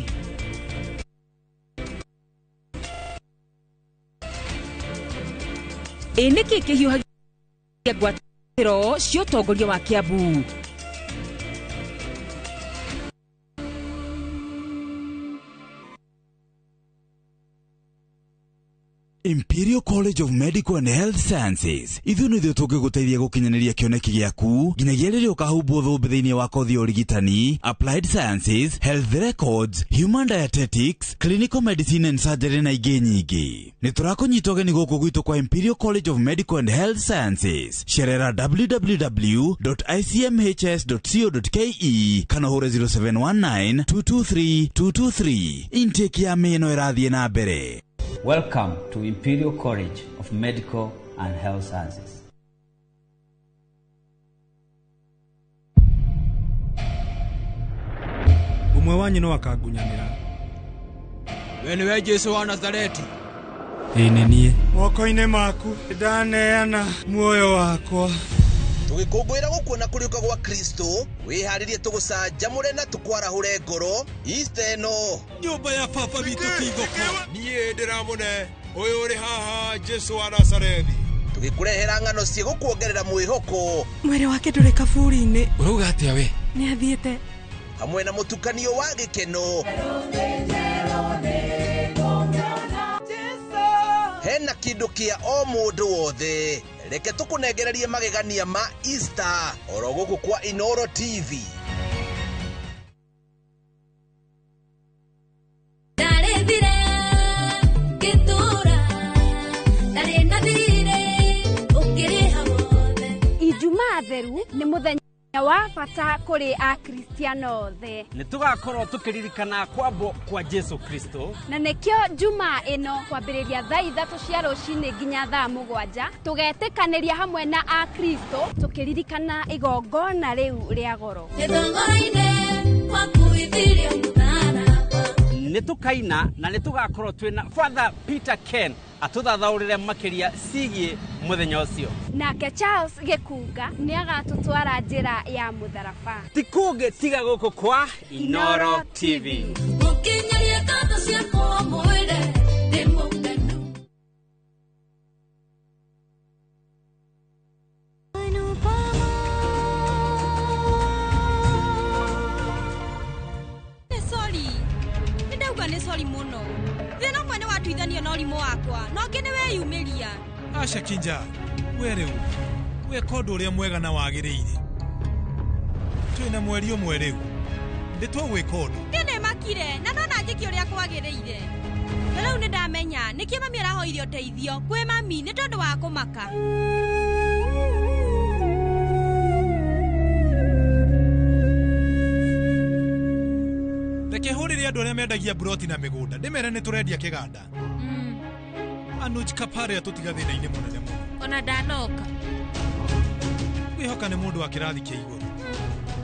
Speaker 3: Ĩ nĩkĩ kĩhiũhagia ngwatĩro cia ũtongoria wa Kiambu?
Speaker 30: Imperial College of Medical and Health Sciences ithuĩ nĩ ithuĩ tũngĩgũteithia gũkinyanĩria kĩoneki gĩaku nginyagia rĩrĩa ũkahumbwo thũmbĩ thĩinĩ wa kothi ya ũrigitani, Applied Sciences, Health Records, Human Dietetics, Clinical Medicine and Surgery na ingĩ nyingĩ. Nĩ tũrakũnyita ũgeni gũkũ gwitũ kwa Imperial College of Medical and Health Sciences. Cerera www.icmhs.co.ke kana ũhũre 0719 223 223. Intake ya mĩno ĩrathiĩ na mbere.
Speaker 31: Welcome to Imperial College of Medical
Speaker 9: and Health Sciences.
Speaker 10: Ũmwe wanyu no akangunyanĩra.
Speaker 12: We nĩwe Jesu wa Nazareti?
Speaker 10: Ĩĩ nĩ niĩ.
Speaker 13: Moko-inĩ maku ndaneana muoyo wakwa.
Speaker 14: Tũgĩkũngũĩra gũkuona kũriũka gwa Kristo, wĩharĩrie tũgũcanjamũre na tũkwarahũre ngoro Easter ĩno.
Speaker 27: Nyũmba ya baba witũ ti thoko. Niĩ ndĩramũne ũyũ ũrĩ haha Jesu wa Nazarethi.
Speaker 14: Tũgĩkũrehera ng'ano cigũkuongerera mwĩhoko.
Speaker 15: Mwĩrĩ wake ndũrĩ kaburi-inĩ.
Speaker 26: Ũrauga atĩa we?
Speaker 15: Nĩ athiĩte.
Speaker 14: Hamwe na mũtukanio wa gĩkeno. Hena kĩndũ kĩa o mũndũ wothe. Reke tũkũnengererie magegania ma Easter oro gũkũ kwa Inoro TV.
Speaker 1: Ijumaa theru nĩ mũthenya wa bata kũrĩ Akristiano othe.
Speaker 16: Nĩ tũgakorwo tũkĩririkana kwambwo kwa Jesu Kristo.
Speaker 1: Na nĩkĩo Jumaa ĩno kwambĩrĩria thaa 3 cia rũcinĩ nginya thaa 7 tũgetĩkanĩria hamwe na Akristo tũkĩririkana igongona rĩu rĩa goro.
Speaker 16: Nĩ tũkaina na nĩ tũgakorwo twĩna Father Peter Ken atũthathaũrĩre makĩria ciĩgiĩ mũthenya ũcio.
Speaker 1: Nake Charles Gĩkunga nĩ agatũtwara njĩra ya mũtharaba.
Speaker 16: Ti kũngĩ tiga gũkũ kwa Inoro TV.
Speaker 1: Nĩ sorry. Nĩ ndauga nĩ sorry mũno. Thĩna ũmwe nĩ watuithanio na ũrimũ wakwa, na ũngĩ nĩ weyumĩria.
Speaker 27: Aca Kinja, we rĩu weka ũndũ ũrĩa mwega na wagĩrĩire. Twĩna mweri ũmwe rĩu, nĩ tũgwĩka ũndũ.
Speaker 1: Niĩ nĩmakire na ndona njĩke ũrĩa kwagĩrĩire. Na rĩu nĩ ndamenya nĩkĩo mami arahoire ũteithio kwĩ mami nĩ tondũ wa kũmaka.
Speaker 27: Reke hũrĩre andũ arĩa mendagia buroti na mĩgũnda ndĩmere nĩ tũrendia kĩganda. Anuj Kapare atũtiga thĩna-inĩ mũnene mũno.
Speaker 3: Ona ndanoka.
Speaker 27: Wĩhoka nĩ mũndũ wa kĩrathi kĩa igũrũ.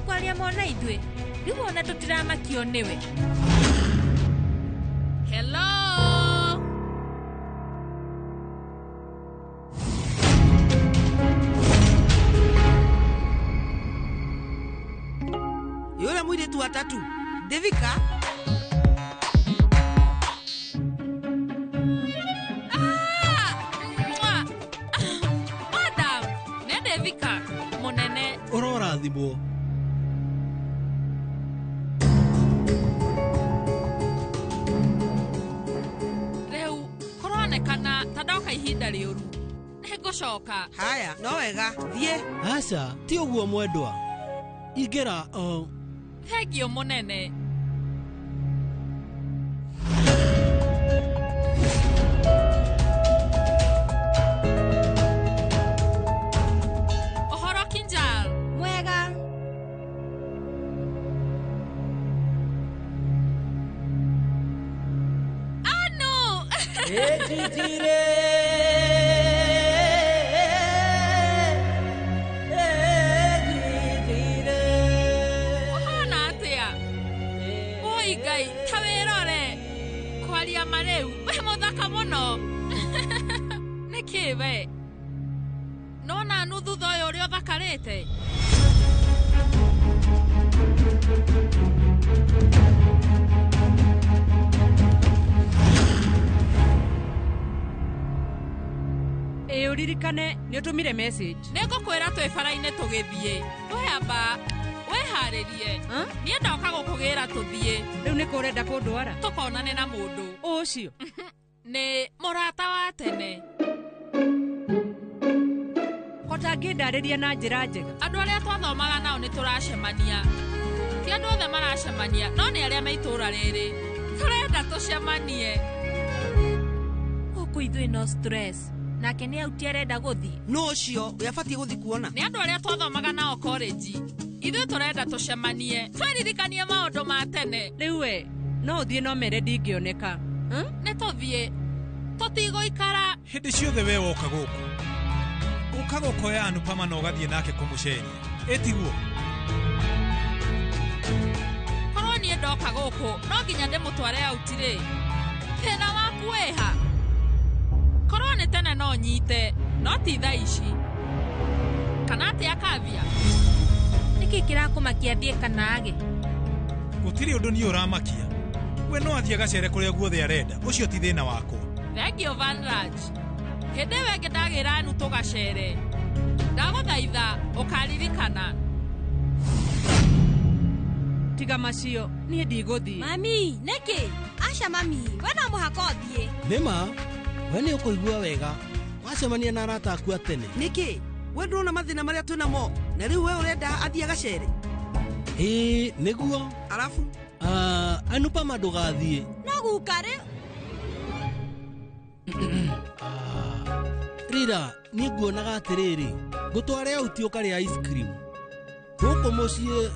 Speaker 3: Kwaria mona ithuĩ rĩu ona tũtiramakio nĩwe. Hello.
Speaker 29: Yule mwiritu wa tatu Devika.
Speaker 7: Madam, nĩ Devika mũnene.
Speaker 6: Ũrorathimwo.
Speaker 7: Rĩu kũronekana ta ndoka ihinda rĩũru. Nĩngũcoka.
Speaker 29: Haya, no wega, thiĩ.
Speaker 6: Aca, ti ũguo mwendwa. Ingĩra
Speaker 7: Thengio mũnene. Ũhoro Kinjal.
Speaker 1: Mwega.
Speaker 7: Anu.
Speaker 5: Ejijire.
Speaker 7: Ũhana atĩa? Oi Ngai, ta wĩrore. Kwaria ma rĩu, wĩ mũthaka mũno. Nĩkĩ we? Nona nuthu thutha ũyũ ũrĩa ũthakarĩte?
Speaker 4: Ĩ ũririkane nĩ ũtũmire message.
Speaker 7: Nĩngũkwĩra twĩ bara-inĩ tũgĩthiĩ. Wĩamba wĩharĩrie. Niĩ ndoka gũkũgĩra tũthiĩ.
Speaker 4: Rĩu nĩ kũ ũrenda kũndwara?
Speaker 7: Tũkonane na mũndũ.
Speaker 4: Ũcio?
Speaker 7: Nĩ mũrata wa tene.
Speaker 4: Kotangĩndarĩria na njĩra njega.
Speaker 7: Andũ arĩa twathomaga nao nĩ tũracemania. Ti andũ othe maracemania, no nĩ arĩa me itũũra rĩrĩ. Tũrenda tũcemanie.
Speaker 3: Gũkũ ithuĩ no stress. Nake nĩ auti arenda gũthiĩ.
Speaker 29: Nũ ũcio ũrĩa abatiĩ gũthiĩ kuona?
Speaker 7: Nĩ andũ arĩa twathomaga nao college. Ithuĩ tũrenda tũcemanie, twĩririkanie maũndũ ma tene.
Speaker 4: Rĩu we, no ũthiĩ no mere ndingĩoneka.
Speaker 7: Nĩ tũthiĩ. Tũtigũikara.
Speaker 27: Hĩndĩ ciothe we woka gũkũ. Ũkaga ũkoya Anupama na ũgathiĩ nake kũmũceria. Ĩtiguo?
Speaker 7: Korwo niĩ ndoka gũkũ no nginya ndĩmũtware out rĩ. Thĩna waku wĩha? Korwo nĩ tene no nyite, no ti thaa ici. Kana atĩa Kavya?
Speaker 3: Nĩkĩ kĩrakũmakia thiĩ kana age?
Speaker 27: Gũtirĩ ũndũ niĩ ũramakia. We no athiĩ agacere kũrĩa guothe arenda. Ũcio ti thĩna wakwa.
Speaker 7: Thank you Vanraj. Hĩndĩ ĩyo ĩngĩ ndagĩra Anu tũgacere. Ndagũthaitha ũkaririkana.
Speaker 4: Tiga macio, niĩ ndigũthiĩ.
Speaker 1: Mami, nĩkĩ? Aca mami, we no mũhaka ũthiĩ.
Speaker 6: Nĩma, we nĩ ũkũigua wega. Wacemania na arata aku a tene.
Speaker 29: Nĩkĩ? We ndũrona mathĩna marĩa twĩ namo, na rĩu we ũrenda athiĩ agacere?
Speaker 6: Ĩĩ, nĩguo.
Speaker 29: Arabu?
Speaker 6: Anupama ndũgathiĩ.
Speaker 1: No guka rĩ.
Speaker 6: Rira, niĩ nguonaga atĩrĩrĩ, ngũtware out ũkarĩa ice cream. Gũkũ mũciĩ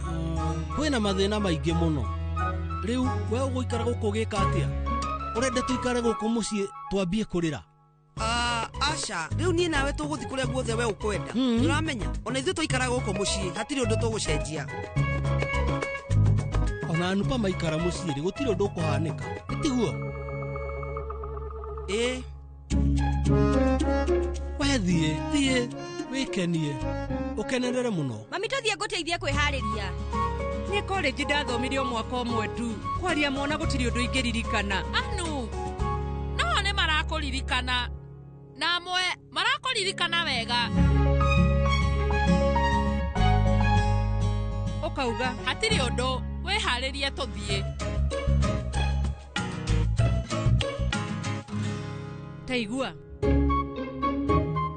Speaker 6: kwĩna mathĩna maingĩ mũno. Rĩu we ũgũikara gũkũ ũgĩka atĩa? Ũrenda tũikare gũkũ mũciĩ twambie kũrĩra?
Speaker 29: Aca, rĩu niĩ nawe tũgũthiĩ kũrĩa guothe we ũkwenda. Nĩũramenya, ona ithuĩ twaikara gũkũ mũciĩ hatirĩ ũndũ tũgũcenjia.
Speaker 6: Ona Anupama ikara mũciĩ rĩ, gũtirĩ ũndũ ũkũhanĩka. Ĩtiguo?
Speaker 29: Ĩĩ.
Speaker 6: We thiĩ, thiĩ, wĩkenie, ũkenerere mũno.
Speaker 1: Mami tũthiĩ ngũteithie kwĩharĩria.
Speaker 4: Niĩ college ndathomire o mwaka ũmwe tu. Kwaria mwana gũtirĩ ũndũ ingĩririkana.
Speaker 7: Anu, no nĩ marakũririkana. Na amwe marakũririkana wega.
Speaker 4: Ũkauga
Speaker 7: hatirĩ ũndũ, wĩharĩrie tũthiĩ.
Speaker 4: Taigua.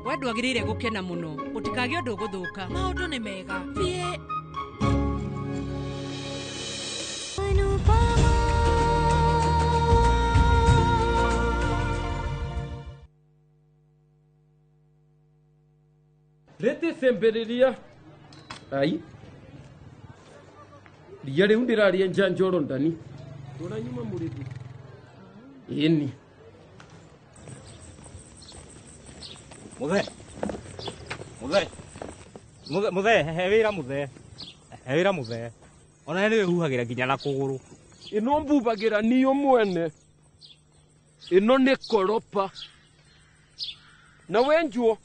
Speaker 4: We ndwagĩrĩire gũkena mũno, ũtikagĩe ũndũ ũgũthũka.
Speaker 7: Maũndũ nĩ mega. Thiĩ.
Speaker 2: Rĩtĩ cemberiria. Ai. Ria rĩu ndĩraria njanjoro ndani. Ũranyuma mũrĩthi. Ĩni.
Speaker 8: Muthe. Muthe. Muthe, muthe, he wĩra muthe. He wĩra muthe. Ona nĩ wĩhuhagĩra nginya na kũgũrũ.
Speaker 2: Ĩno mbubagĩra niyo mwene. Ĩno nĩ koropa. Na wenjuo.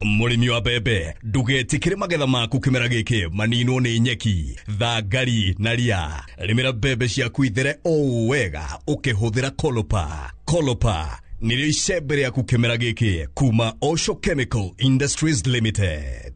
Speaker 9: Mũrĩmi wa mbembe ndũgetĩkĩre magetha maku kĩmera gĩkĩ maninwo nĩ nyeki, thangari na ria. Rĩmĩra mbembe ciaku ithere o wega ũkĩhũthĩra Kolopa. Kolopa nĩrĩo icembe rĩaku kĩmera gĩkĩ kuma Osho Chemical Industries Limited.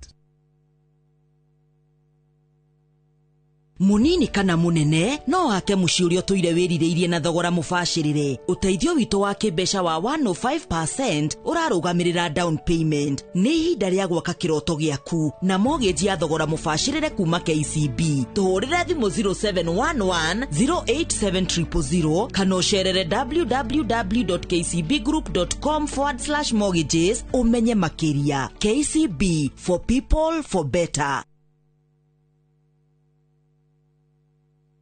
Speaker 5: Munini kana munene no ake muciĩ ũrĩa ũtũire wĩrirĩirie na thogora mũbacĩrĩre. Ũteithio witũ wa kĩmbeca wa 105% ũrarũgamĩrĩra down payment. Nĩ ihinda rĩa gwaka kĩroto gĩaku na mortgage ya thogora mũbacĩrĩre kuma KCB. Tũhũrĩre thimũ 0711 087000 kana ũcerere www.kcbgroup.com/mortgages ũmenye makĩria. KCB, for people for better.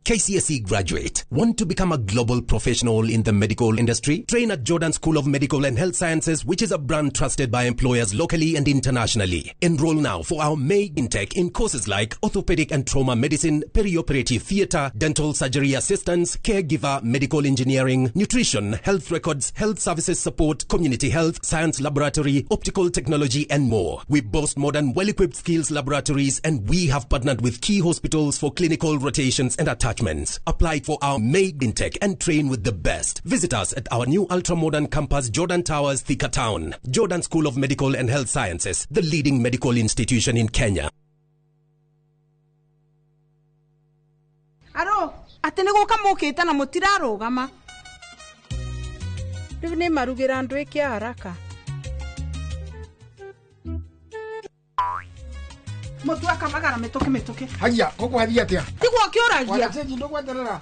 Speaker 11: KCSE graduate. Want to become a global professional in the medical industry? Train at Jordan School of Medical and Health Sciences, which is a brand trusted by employers locally and internationally. Enroll now for our May intake in courses like orthopedic and trauma medicine, perioperative theater, dental surgery assistance, caregiver, medical engineering, nutrition, health records, health services support, community health, science laboratory, optical technology, and more. We boast modern, well-equipped skills laboratories, and we have partnered with key hospitals for clinical rotations and attachments. Apply for our May intake and train with the best. Visit us at our new ultra-modern campus, Jordan Towers, Thika Town. Jordan School of Medical and Health Sciences, the leading medical institution in Kenya.
Speaker 18: Aro, atĩ nĩ gũka mũkĩte na mũtirarũgama.
Speaker 19: Rĩu nĩ marugĩra andũ ĩke haraka.
Speaker 18: Mũtu akamagara mĩtũkĩ mĩtũkĩ.
Speaker 24: Haya, gũkũhathiĩ atĩa?
Speaker 18: Tiguo ũkĩũragia.
Speaker 24: Wagacenji ndũgweterera.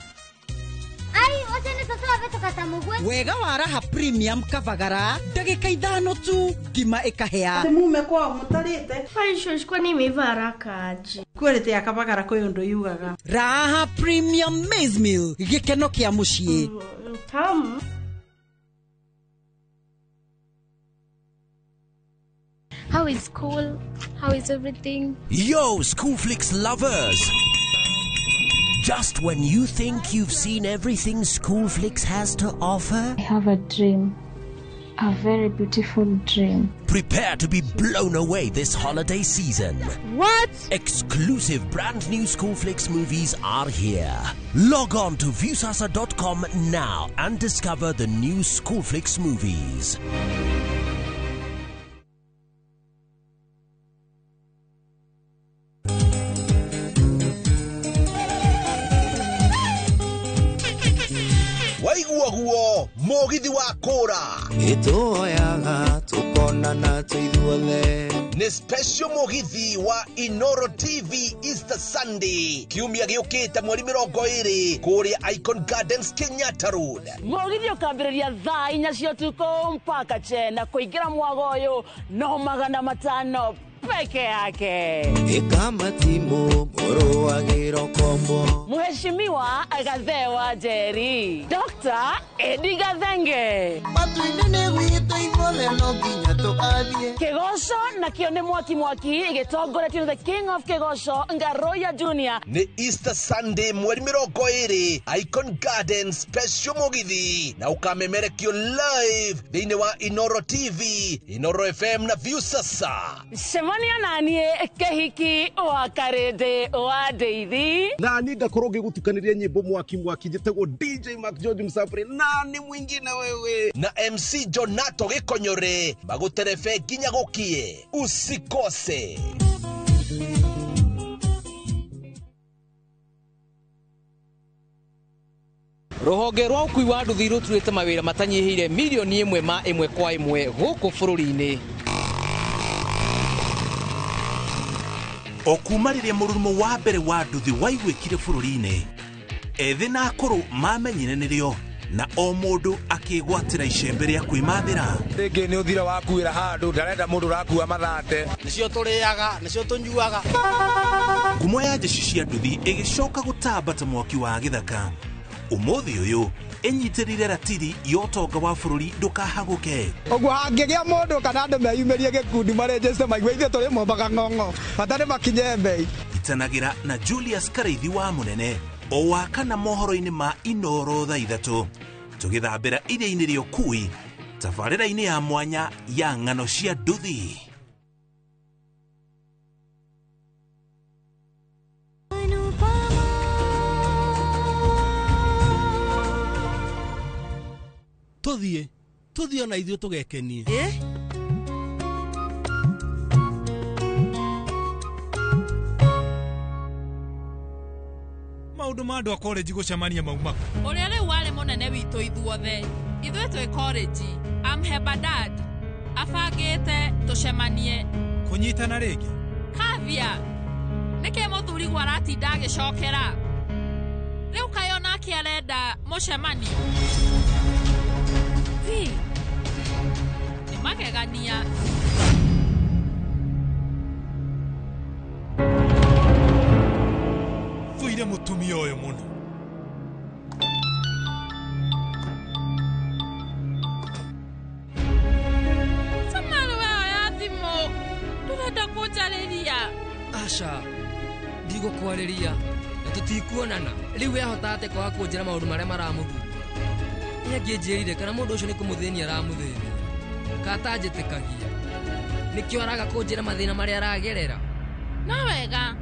Speaker 20: Ai, ũcio nĩ cũcũ wabĩtũka ta mũgwe.
Speaker 5: Wega wa Raha Premium Kavagara, ndagĩka 5 tu ngima ĩkahĩa.
Speaker 18: Atĩ mume kwao mũtarĩte.
Speaker 20: Ai, shosh, kwani imeiva haraka aje?
Speaker 18: Quality ya Kavagara kwĩ ũndũ yugaga.
Speaker 5: Raha Premium Maize Meal, gĩkeno kĩa mũciĩ.
Speaker 20: Tamu.
Speaker 10: How is school? How is everything?
Speaker 12: Yo, Schoolflix lovers! Just when you think you've seen everything Schoolflix has to offer,
Speaker 10: I have a dream. A very beautiful dream.
Speaker 12: prepare to be blown away this holiday season.
Speaker 10: What?
Speaker 12: Exclusive brand new Schoolflix movies are here. Log on to Viusasa.com now and discover the new Schoolflix movies.
Speaker 14: Waigua guo mũgithi wa kũra.
Speaker 13: Ĩtũoyaga tũkonana tũithuothe.
Speaker 14: Nĩ special mũgithi wa Inoro TV Easter Sunday kiumia gĩũkĩte mweri 20 kũrĩa Icon Gardens, Kenyatta Road.
Speaker 17: Mũgithi ũkambĩrĩria thaa 4 cia ũtukũ mpaka chena kũingĩra mwago ũyũ no 500 peke yake.
Speaker 13: Ĩkamatimũ mũrũagĩro kombo.
Speaker 17: Mheshimiwa Gathee Njeri, Dr. Eddie Gathenge.
Speaker 13: Matu-inĩ nĩ gwitũ ithuothe no nginya tũgathiĩ.
Speaker 17: Kĩgoco nakĩo nĩ mwaki mwaki gĩtongoretio nĩ the King of Kĩgoco Ngaroya Junior.
Speaker 14: Nĩ Easter Sunday mweri 20 Icon Gardens special mũgithi na ũkamemerekio live thĩinĩ wa Inoro TV, Inoro FM na Viusasa.
Speaker 17: Cemania naniĩ kĩhiki wa Karĩndĩ wa Ndeithi.
Speaker 21: Nani ngakorwo ngĩgũtukanĩria nyĩmbo mwaki mwaki njĩtagwo DJ Mark George Msafiri nani mwingine wewe
Speaker 14: na MC Jonato Gĩkonyore magũterebe nginya gũkie. Usikose.
Speaker 22: Rũhonge rwa ũkui wa nduthi rũturĩte mawĩra matanyihĩire mirioni 1 ma 1 kwa 1 gũkũ bũrũri-inĩ.
Speaker 23: O kuma rĩrĩa mũrurumo wa mbere wa nduthi waiguĩkire bũrũri-inĩ, ethĩ na akũrũ mamenyire nĩrĩo na o mũndũ akĩgwatĩra icembe rĩa kwĩmathĩra.
Speaker 25: Rĩngĩ nĩ ũthira wakuĩra handũ ndarenda mũndũ ũrakua mathate.
Speaker 28: Nĩcio tũrĩaga, nĩcio tũnyuaga.
Speaker 23: Ngumo ya njeci cia nduthi ĩgĩcoka gũtamba ta mwaki wa gĩthaka. Ũmũthĩ ũyũ ĩnyitĩrĩire ratiri ya ũtonga wa bũrũri ndũkahagũke.
Speaker 30: Ũguo hangĩgĩa mũndũ kana andũ meyumĩrie gĩkundi marenjeste maigue ithuĩ tũrĩ mombaga ng'ong'o bata nĩ makinye mbei.
Speaker 23: Itanagĩra na Julius Karaithi wa Mũnene o wa kana mohoro-inĩ ma Inoro thaa 3 tũgĩthambĩra iria-inĩ rĩa ũkui tabarĩra-inĩ ya mwanya ya ng'ano cia nduthi.
Speaker 6: Tũthiĩ ona ithuĩ tũgekenie.
Speaker 27: Maũndũ ma andũ a college gũcemania mauma kũ?
Speaker 7: Ũrĩa rĩu warĩ mũnene witũ ithuothe ithuĩ twĩ college Amheba dad abangĩte tũcemanie.
Speaker 27: Kũnyitana rĩngĩ?
Speaker 7: Kavia, nĩkĩ mũthurigwo aratinda agĩcokera? Rĩu kaĩ onake arenda mũcemanio? Hi, nĩ magegania.
Speaker 27: Thũire mũtumia ũyũ mũno.
Speaker 7: Samaru weoya thimũ, ndũrenda kũnjarĩria.
Speaker 31: Aca, ndigũkwarĩria na tũtikuonana. Rĩu wehota atĩa kwaga kũnjĩra maũndũ marĩa maramũthumbũra? Nĩ angĩnjĩrire kana mũndũ ũcio nĩ kũmũthĩnia aramũthĩnia katanjĩtĩkagia nĩkĩo araga kũnjĩra mathĩna marĩa aragerera.
Speaker 7: No wega.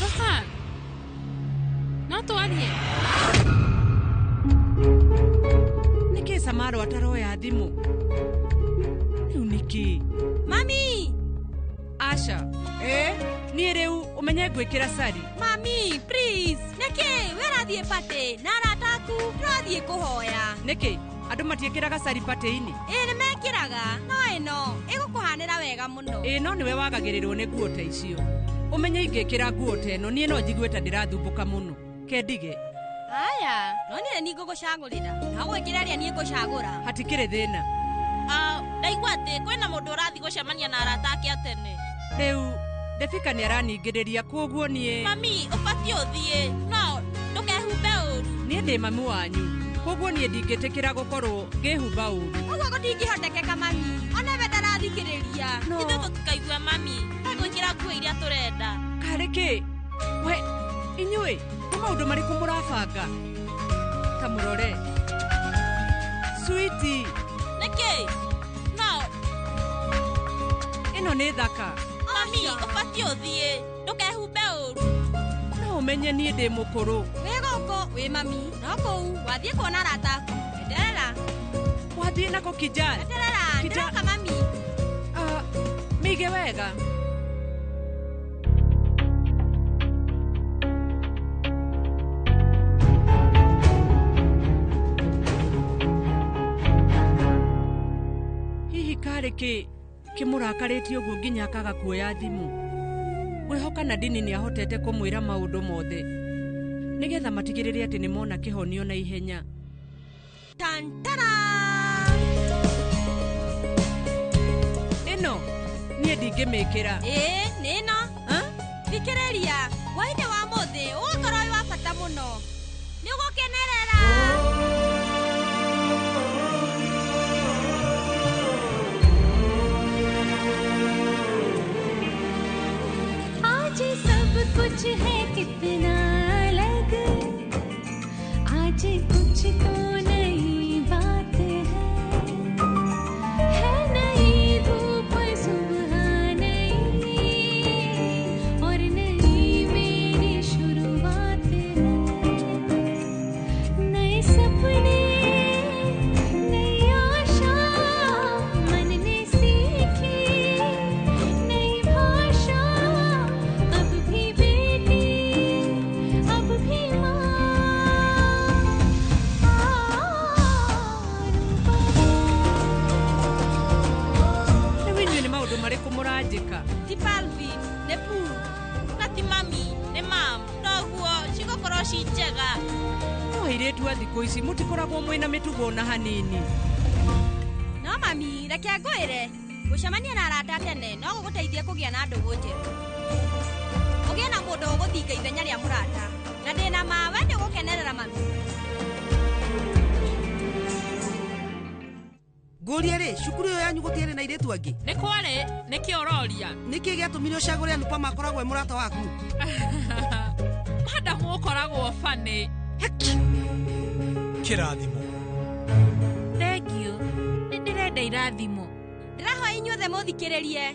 Speaker 7: Rohan, no twarie.
Speaker 4: Nĩkĩ Samaro ataroya thimũ? Rĩu nĩkĩ?
Speaker 32: Mami!
Speaker 4: Asha, niĩ rĩu ũmenye ngwĩkĩra cari.
Speaker 32: Mami, please. Nĩkĩ we ũrathiĩ party na arata aku tũrathiĩ kũhoya.
Speaker 4: Nĩkĩ andũ matiĩkĩraga cari party-inĩ?
Speaker 32: Ĩĩ nĩmekĩraga, no ĩno ĩgũkũhanĩra wega mũno.
Speaker 4: Ĩĩ no nĩwe wagagĩrĩrwo nĩ nguo ta icio. Ũmenye ingĩkĩra nguo ta ĩno niĩ no njigue ta ndĩrathumbũka mũno. Kendige.
Speaker 32: Aya, no niĩ nĩ ngũgũcagũrĩra. Na ũgwĩkĩra ĩrĩa niĩ ngũcagũra.
Speaker 4: Hatikĩrĩ thĩna.
Speaker 7: Ndaigua atĩ kwĩna mũndũ ũrathiĩ gũcemania na arata ake a tene.
Speaker 4: Rĩu Defika nĩ araningĩrĩria kwoguo niĩ.
Speaker 7: Mami, ũbatiĩ ũthiĩ no ndũke
Speaker 4: Niĩ ndĩ mami wanyu. Koguo niĩ ndingĩtĩkĩra gũkorwo ngĩhumba ũru.
Speaker 32: Ũguo gũtingĩhotekeka mami. Ona we ndarathikĩrĩria.
Speaker 7: Ithuĩ tũtikaigua mami. Tũgwĩkĩra nguo iria tũrenda.
Speaker 4: Karĩ kĩ? We, inyuĩ, nĩ maũndũ marĩkũ mũrabanga? Ta mũrore. Switi.
Speaker 7: Nĩkĩ? No.
Speaker 4: Ĩno nĩ thaka.
Speaker 7: Mami, ũbatiĩ ũthiĩ. Ndũkehumbe ũru.
Speaker 4: No ũmenye niĩ ndĩ mũkũrũ.
Speaker 32: Wĩ gũkũ, wĩ mami. No kũu, wathiĩ kuona arata aku. Enderera.
Speaker 4: Wathiĩ nako Kijana.
Speaker 32: Enderera, ndĩroka mami.
Speaker 4: Mĩige wega. Hihi karĩ kĩ kĩmũrakarĩtie ũguo nginya akaga kuoya thimũ? Ngwĩhoka Nadine nĩ ahotete kũmwĩra maũndũ mothe nĩgetha matigĩrĩre atĩ nĩ mona kĩhonio na ihenya.
Speaker 32: Tantara!
Speaker 4: Ĩno niĩ ndingĩmĩkĩra.
Speaker 32: Ĩĩ, nĩ ĩno. Thikĩrĩria, hwaĩ-inĩ wa mũthĩ ũgũkorwo wĩ wa bata mũno. Nĩ ũgũkenerera.
Speaker 1: आज सब कुछ है कितना अलग, आज कुछ तो नई बात है नई धूप सुबह नई और नई मेरी शुरुआत है, नए सपने नई आशा मन ने सीखी नई भाषा, अब भी बेटी अब भी माँ।
Speaker 4: Rĩu inyuĩ nĩ maũndũ marĩkũ mũranjĩka?
Speaker 7: Ti Palvin, nĩ Puu. Na ti mami, nĩ mam. Noguo cigũkorwo ci njega.
Speaker 4: No airĩtu a thikũ ici mũtikoragwo mwĩna mĩtugo ona hanini.
Speaker 32: No mami, reke ngwĩre. Gũcemania na arata tene no gũgũteithie kũgĩa na ndũgũ njerũ. Ũgĩe na mũndũ ũgũthinga ithenya rĩa mũrata. Na ndĩna ma we nĩ ũgũkenerera mami.
Speaker 2: Ngũrie rĩ, cukuru ĩyo yanyu gũtiarĩ na airĩtu angĩ?
Speaker 7: Nĩ kwarĩ, nĩkĩ ũroria?
Speaker 2: Nĩkĩ gĩatũmire ũcagũre Anupama akoragwo e mũrata waku?
Speaker 7: Madamu ũkoragwo funny.
Speaker 27: Kĩrathimo.
Speaker 7: Thank you. Nĩ ndĩrenda irathimo.
Speaker 32: Ndĩrahoya inyuothe mũthikĩrĩrie.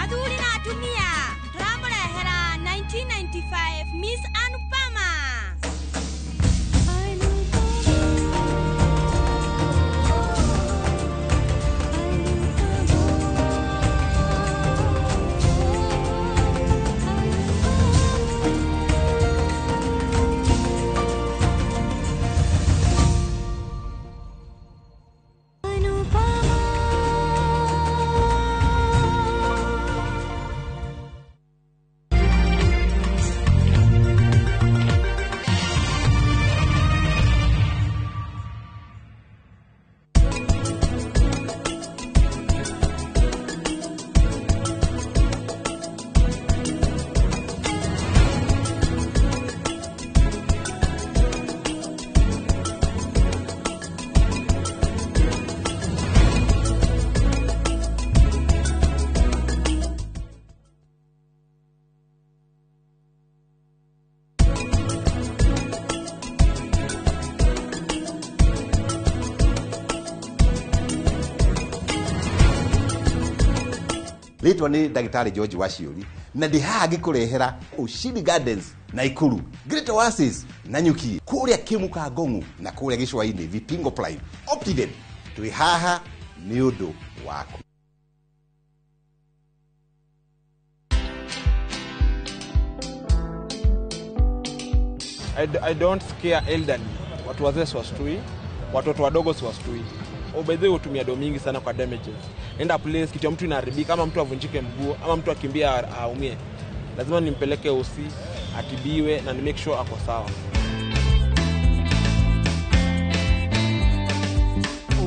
Speaker 32: Athuri na atumia, tũramũrehera 1995 Miss Anupama.
Speaker 3: Rĩtwa nĩ ndagĩtarĩ George Waciũri na ndĩ haha ngĩkũrehera Ushindi Gardens Naikuru, Great Oasis Nanyuki, kũrĩa Kĩmuka Ngong'u na kũrĩa Gĩcũa-inĩ Vipingo Prime Optiden. Twĩ haha nĩ ũndũ waku.
Speaker 8: I don't scare elderly. Watu wazee siwashtui, watoto wadogo siwashtui. By the way, hutumia do mingi sana kwa damages. Enda place kitu ya mtu inaharibika, ama mtu avunjike mguu, ama mtu akimbia aumie. Lazima nimpeleke OC, atibiwe na ni make sure ako sawa.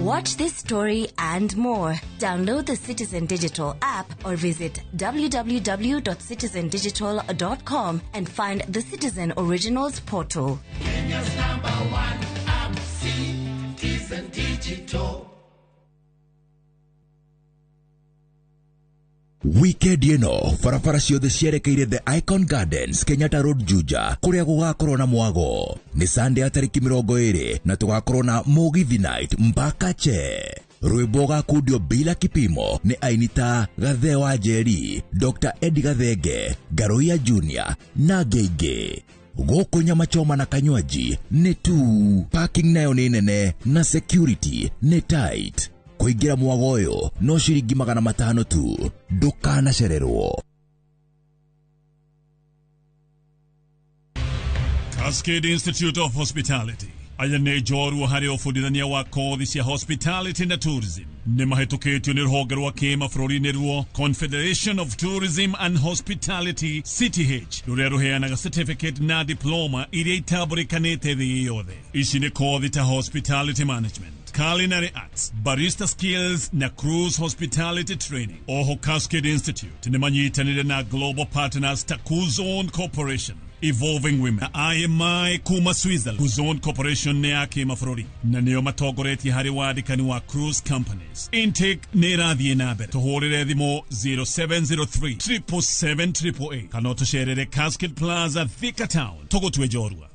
Speaker 9: Watch this story and more. Download the Citizen Digital app or visit www.citizendigital.com and find the Citizen Originals portal.
Speaker 11: Kenya's number
Speaker 5: Digital.
Speaker 10: Weekend ĩno barabara ciothe cierekeire The Icon Gardens, Kenyatta Road, Juja, kũrĩa gũgakorwo na mwago. Nĩ Sunday ya tarĩki 20 na tũgakorwo na Mũgithi Night mpaka che. Rwĩmbo gakundio bila kipimo nĩ aini ta Gathe wa Njeri, Dr. Eddie Gathenge, Ngaruiya Junior na angĩ aingĩ. Gũkũ nyama choma na kanywaji nĩ tu, parking nayo nĩ nene na security nĩ tight. Kũingĩra mwago ũyũ no ciringi 500 tu, ndũkanacererwo.
Speaker 27: Cascade Institute of Hospitality aya nĩ njorua harĩ ũbundithania wa kothi cia hospitality na tourism. Nĩ mahĩtũkĩtio nĩ rũhonge rwa kĩmabũrũri nĩruo Confederation of Tourism and Hospitality CTH, rũrĩa rũheanaga certificate na diploma iria itambũrĩkanĩte thĩ yothe. Ici nĩ kothi ta hospitality management, culinary arts, barista skills na cruise hospitality training. Oho Cascade Institute nĩ manyitanĩire na global partners ta Kuzon Corporation, Evolving Women na IMI kuma Switzerland. Kuzon Corporation nĩ ya kĩmabũrũri na nĩo matongoretie harĩ wandĩkani wa cruise companies. Intake nĩ ĩrathiĩ na mbere. Tũhũrĩre thimũ 0703 777 888 kana ũtũcerere Cascade Plaza, Thika Town. Tũgũtue njorua.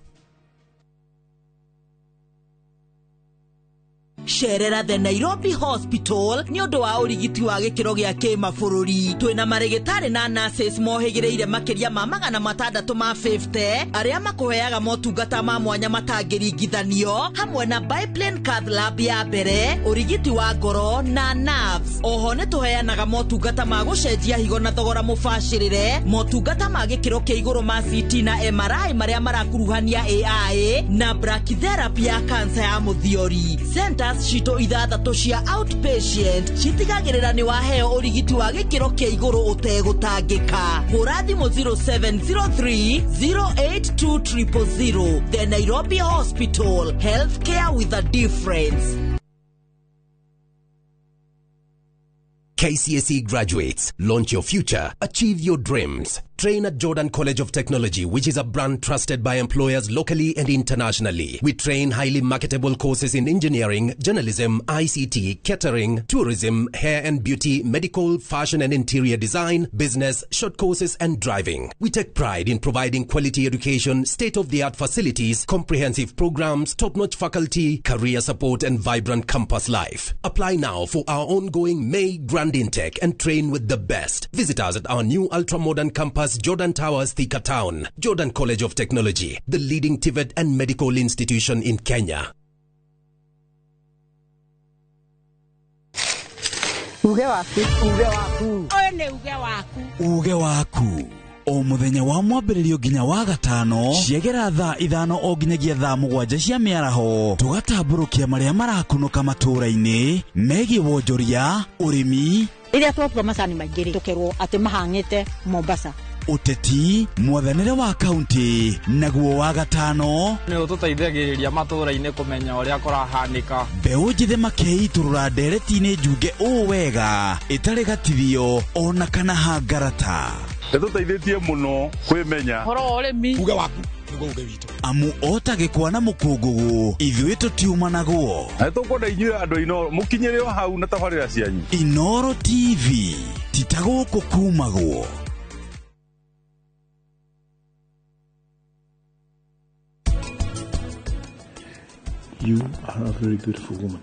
Speaker 11: Cerera the Nairobi Hospital nĩ ũndũ wa ũrigiti wa gĩkĩro gĩa kĩmabũrũri. Twĩna marĩgĩtarĩ na nurses mohĩgĩrĩire makĩria ma 650 arĩa makũheaga motungata ma mwanya matangĩringithanio, hamwe na biplane cath lab ya mbere, ũrigiti wa ngoro na nerves. Oho nĩ tũheanaga motungata ma gũcenjia higo na thogora mũbacĩrĩre, motungata ma gĩkĩro kĩa igũrũ ma CT na MRI marĩa marakuruhania AI na brachytherapy ya kansa ya mũthiori. Centers citũ 6 cia outpatient citigagĩrĩra nĩ waheo ũrigiti wa gĩkĩro kĩa igũrũ ũtegũtangĩka. Hũra thimũ 0703 082 000. The Nairobi Hospital, healthcare with a difference.
Speaker 14: KCSE graduates, launch your future, achieve your dreams. Train at Jordan College of Technology, which is a brand trusted by employers locally and internationally. We train highly marketable courses in engineering, journalism, ICT, catering, tourism, hair and beauty, medical, fashion and interior design, business, short courses and driving. We take pride in providing quality education, state-of-the-art facilities, comprehensive programs, top-notch faculty, career support and vibrant campus life. Apply now for our ongoing May Grand Intake and train with the best. Visit us at our new ultra-modern campus, Jordan Towers, Thika Town. Jordan College of Technology, the leading TVET and medical institution in Kenya.
Speaker 12: Uge waku, uge waku.
Speaker 7: Ũyũ nĩ uge waku.
Speaker 5: Uge waku. O mũthenya wa mwambĩrĩrio nginya wa gatano ciegera thaa 5 o nginyagia thaa 7 cia mĩaraho, tũgatambũrũkia marĩa marakunũka matũũra-inĩ megiĩ wonjoria, ũrĩmi.
Speaker 12: Rĩrĩa twatua macani maingĩ rĩ, tũkerwo atĩ mahang'ĩte Mombasa.
Speaker 5: Ũteti, mwathanĩre wa kaunti, naguo wa gatano
Speaker 8: nĩ ũtũteithagĩrĩria matũũra-inĩ kũmenya ũrĩa kũrahanĩka.
Speaker 5: Mbeũ njĩthĩ makeitũrũra ndereti-inĩ njunge ũũ wega ĩtarĩ gatithio ona kana hangarata.
Speaker 15: Nĩtũteithĩtie mũno kwĩmenya
Speaker 22: ũhoro wa ũrĩmi.
Speaker 25: Uge waku nĩguo uge witũ.
Speaker 5: Amu ota gĩkwa na mũkũngũgũ ithuĩ tũtiumanagwo.
Speaker 15: Na nĩtũkwenda inyuĩ andũ Inooro mũkinyĩre o hau na tabarĩra cianyu.
Speaker 5: Inooro TV ti ta gũkũ kumagwo.
Speaker 16: You are a very beautiful woman.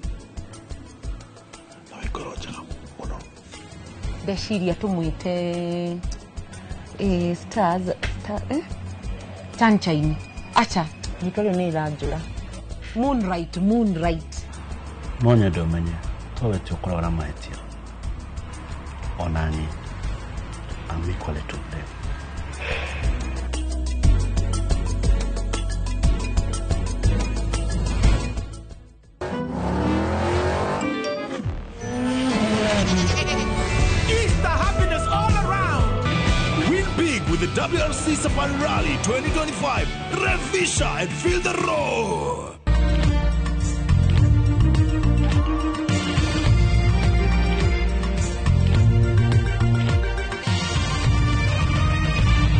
Speaker 16: Na wĩ ngoro njega mũno.
Speaker 18: Ndeciria tũmwĩte stars, sunshine. Acha, rĩtwa rĩu nĩ rĩranjũra. Moonlight, moonlight.
Speaker 19: No nyende ũmenye towe ti ũkoragwo na mahĩtia. Ona niĩ, I'm equally to blame.
Speaker 23: With the WRC Safari Rally 2025, Revisha and feel the roar.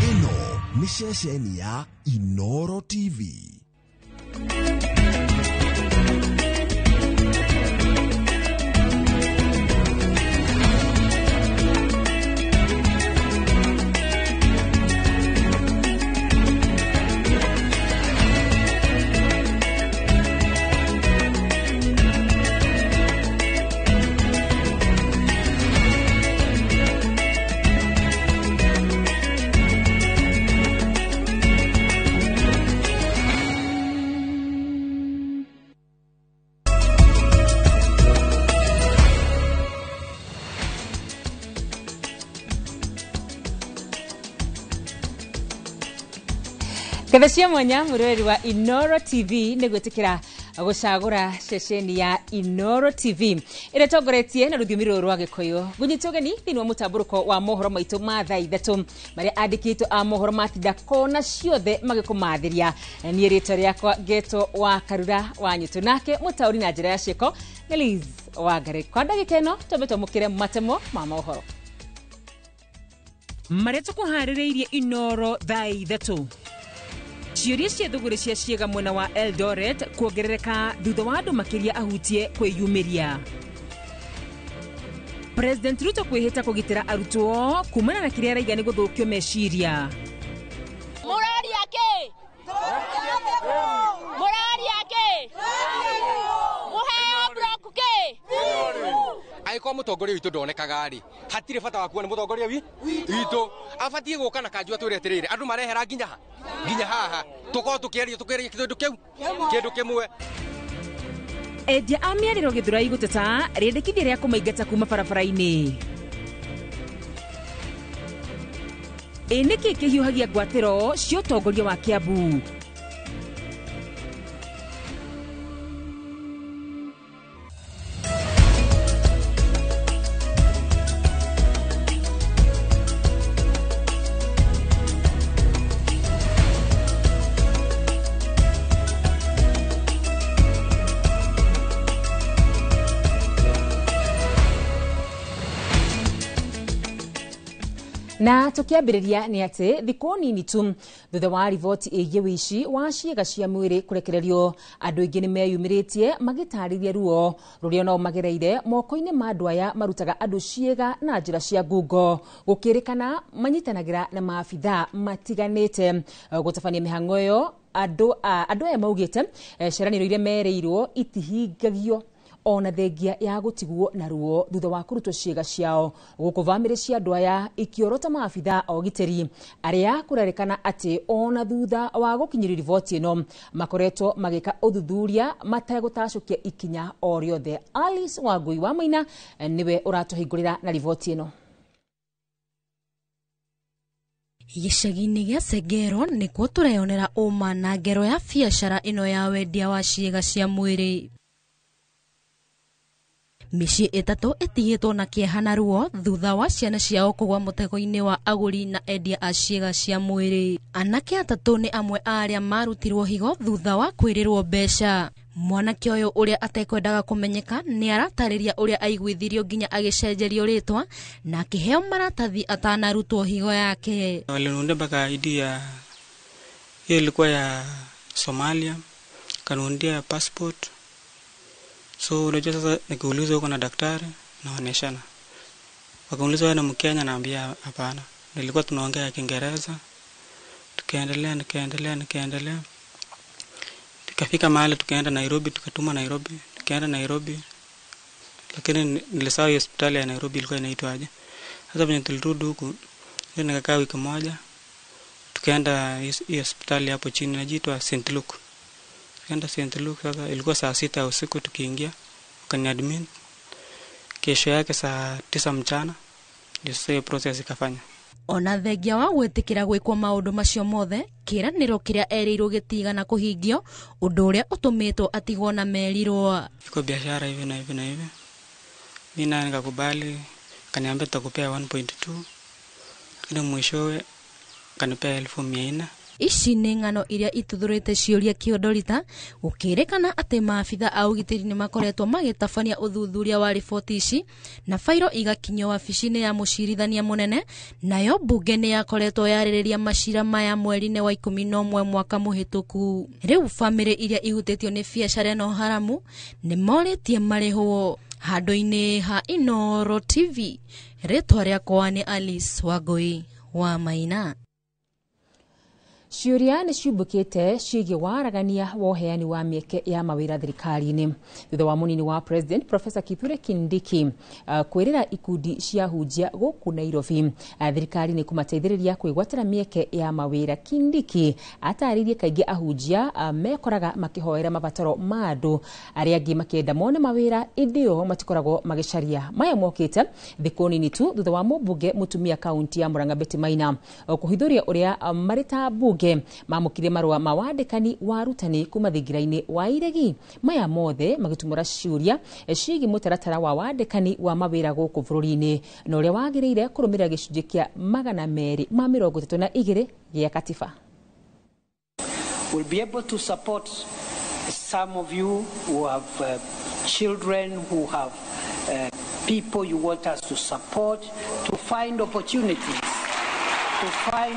Speaker 20: Ĩno nĩ ceceni ya Inooro TV.
Speaker 1: Ngatho cia mwanya mwĩroreri wa Inooro TV nĩ gwĩtĩkĩra gũcagũra ceceni ya Inooro TV ĩrĩa ĩtongoretie na rũthiomi rũrũ rwa Gĩkũyũ. Ngũnyita ũgeni thĩinĩ wa mũtambũrũko wa mohoro maitũ ma thaa 3 marĩa andĩkĩtwo a mohoro matinda kona ciothe magĩkũmathĩria. Niĩ rĩtwa rĩakwa ngetwo wa Karura wa Nyũtũ, nake mũtaũri na njĩra ya ciĩko nĩ Liz Wangari. Kwa ndagĩka ĩno twambe twamũkĩre matemo ma mohoro marĩa tũkũharĩrĩirie Inooro thaa 3. Ciũria cia thũgũrĩ cia ciĩga mwena wa Eldoret kuongerereka thutha wa andũ makĩria ahutie kwĩyumĩria. President Ruto kwĩhĩta kũgitĩra arutwo kumana na kĩrĩa araiga nĩ gũthũkio meciria.
Speaker 4: Mũraria kĩ? Mũraria kĩ? Mũheo block kĩ?
Speaker 6: Angĩkorwo mũtongoria witũ ndonekaga rĩ, hatirĩ bata wa kuona mũtongoria witũ. Abatiĩ gũka na kanjũ atwĩre atĩrĩrĩ, andũ marehera nginya ha? Nginya haha. Tũkorwo tũkĩaria kĩndũ kĩu, kĩndũ kĩmwe.
Speaker 1: Endia a mĩarĩro Gĩthũrai gũteta rĩendekithia rĩa kũmaingata kuma barabara-inĩ. Ĩ nĩkĩ kĩhiũhagia ngwatĩro cia ũtongoria wa Kiambu? Na tukiambĩrĩria nĩ atĩ thikũ nini tu thutha wa riboti ĩgiĩ wĩici wa ciĩga cia mwĩrĩ kũrekererio, andũ aingĩ nĩ meyumĩrĩtie magĩtarĩria ruo rũrĩa nao magereire moko-inĩ ma andũ aya marutaga andũ ciĩga na njĩra cia ngungo, gũkĩrĩkana manyitanagĩra na maabithaa matiganĩte gũtabania mĩhang'o ĩyo. Andũ aya maugĩte ciĩranĩro iria merĩirwo itihingagio ona thengia ya gũtigwo na ruo thutha wa kũrutwo ciĩga ciao. Gũkũ bamĩrĩ cia andũ aya ikĩorota maabithaa a ũgitĩri arĩa kũrerĩkana atĩ ona thutha wa gũkinyĩrio riboti ĩno makoretwo magĩka ũthuthuria mategũtacũkia ikinya o rĩothe. Alice Wangui wa Maina nĩwe ũratũhingũrĩra na riboti ĩno.
Speaker 13: Gĩcagi-inĩ gĩa Segero nĩkuo tũreyonera ũma na ngero ya biacara ĩno ya wendia wa ciĩga cia mwĩrĩ. Mĩciĩ 3 ĩtigĩtwo na kĩeha na ruo thutha wa ciana ciao kũgwa mũtego-inĩ wa agũri na endia a ciĩga cia mwĩrĩ. Anake 3 nĩ amwe a arĩa marutirwo higo thutha wa kwĩrĩrwo mbeca. Mwanake ũyũ ũrĩa atekwendaga kũmenyeka nĩ aratarĩria ũrĩa aiguithirio nginya agĩcenjerio rĩtwa na akĩheo maratathi atanarutwo higo yake.
Speaker 17: Waliniundia mpaka ID ya hiyo ilikuwa ya Somalia, kaniundia passport. So unajua sasa nikiulizwa huko na daktari naoneshana. Wakauliza wewe ni Mkenya, naambia hapana. Nilikuwa tunaongea Kiingereza. Tukaendelea. Tukafika mahali tukaenda Nairobi, tukatuma Nairobi, tukaenda Nairobi. Lakini nilisahau hospitali ya Nairobi ilikuwa inaitwa aje. Sasa venye tulirudi huku, nikakaa wiki moja. Tukaenda hiyo hospitali hapo chini inaitwa St. Luke. Tukaenda St. Luke, sasa ilikuwa saa 6 usiku tukiingia, wakaniadmit. Kesho yake saa 9 mchana ndio sasa hiyo process ikafanya.
Speaker 13: Ona thengia wa gwĩtĩkĩra gwĩkwo maũndũ macio mothe, kĩĩranĩro kĩrĩa erĩirwo gĩtigana kũhingio, ũndũ ũrĩa ũtũmĩtwo atigwo na merirwo.
Speaker 17: Iko biashara hivi na hivi na hivi. Mimi naye nikakubali, kaniambia tutakupea 1.2. Lakini mwishowe kanipea 1400.
Speaker 13: Ici nĩ ng'ano iria ituthũrĩte ciũria kĩondorita, gũkĩrĩkana atĩ maabitha a ũgitĩri nĩ makoretwo magĩtabania ũthuthuria wa riboti ici na bairo igakinyio wabici-inĩ ya mũcirithania mũnene. Nayo mbunge nĩ yakoretwo yarĩrĩria macira maya mweri-inĩ wa 11 mwaka mũhĩtũku. Rĩu bamĩrĩ iria ihutĩtio nĩ biacara ĩno haramu nĩ morĩtie marĩhwo. Handũ-inĩ ha Inooro TV, rĩtwa rĩakwa nĩ Alice Wangui wa Maina.
Speaker 1: Ciũria nĩ ciumbũkĩte ciĩgiĩ waragania wa ũheani wa mĩeke ya mawĩra thirikari-inĩ thutha wa mũnini wa President Professor Kithure Kindiki kwĩrĩra ikundi cia hunjia gũkũ Nairobi thirikari nĩ kũmateithĩrĩria kwĩgwatĩra mĩeke ya mawĩra. Kindiki atarĩirie kaingĩ ahunjia mekoraga makĩhoera mabataro ma andũ arĩa angĩ makĩenda mone mawĩra ĩndĩ o matikoragwo magĩcaria. Maya mokĩte thikũ nini tu thutha wa mũmbunge mũtumia kaunti ya Murang'a Betty Maina kũhithũria ũrĩa marĩ ta mbunge Ambunge mamũkire marũa ma wandĩkani wa arutani kuma thingira-inĩ wa iregi. Maya mothe magĩtumũra ciũria ciĩgiĩ mũtaratara wa wandĩkani wa mawĩra gũkũ bũrũri-inĩ na ũrĩa wagĩrĩire kũrũmĩrĩra gĩcunjĩ kĩa 232 gĩa katiba.
Speaker 2: We'll be able to support some of you who have children, who have people you want us to support, to find opportunities, to find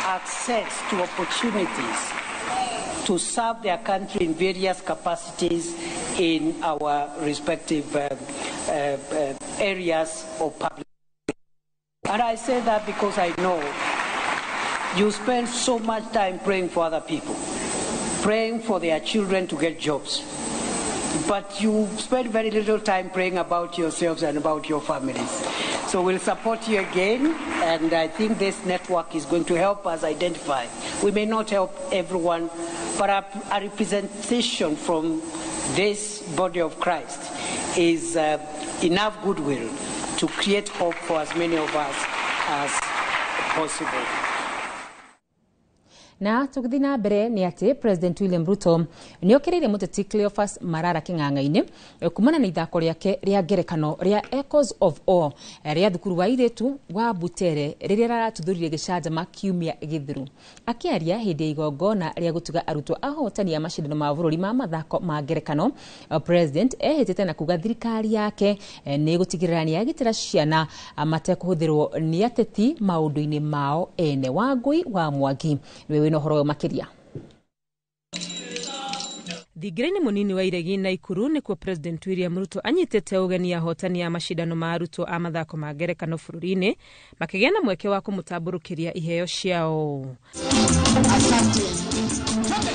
Speaker 2: access to opportunities to serve their country in various capacities in our respective areas of public. And I say that because I know you spend so much time praying for other people, praying for their children to get jobs. But you spend very little time praying about yourselves and about your families. So we'll support you again, and I think this network is going to help us identify. We may not help everyone, but a representation from this body of Christ is enough goodwill to create hope for as many of us as possible.
Speaker 1: Na tũgĩthiĩ na mbere nĩ atĩ President William Ruto nĩ okĩrĩire mũteti Cleophas Malala kĩng'ang'a-inĩ kumana na ithako rĩake rĩa ngerekano rĩa Echoes of Awe rĩa thukuru wa airĩtu wa Butere rĩrĩa raratuthũrire gĩcanjama kiumia gĩthiru. Akĩaria hĩndĩ ya igongona rĩa gũtuga arutwo ahotani a macindano ma bũrũri ma mathako ma ngerekano, President ehĩtĩte na kuga thirikari yake nĩ ĩgũtigĩrĩra nĩ yagitĩra ciana matekũhũthĩrwo nĩ ateti maũndũ-inĩ mao ene. Wangũi wa Mwangi nĩwe wĩna ũhoro ũyũ makĩria.
Speaker 3: Thingira-inĩ mũnini wa Iregi Naikuru nĩkuo President William Ruto anyitĩte ũgeni ahotani a macindano ma arutwo a mathako ma ngerekano bũrũri-inĩ makĩgĩa na mweke wa kũmũtambũrũkĩria iheo ciao.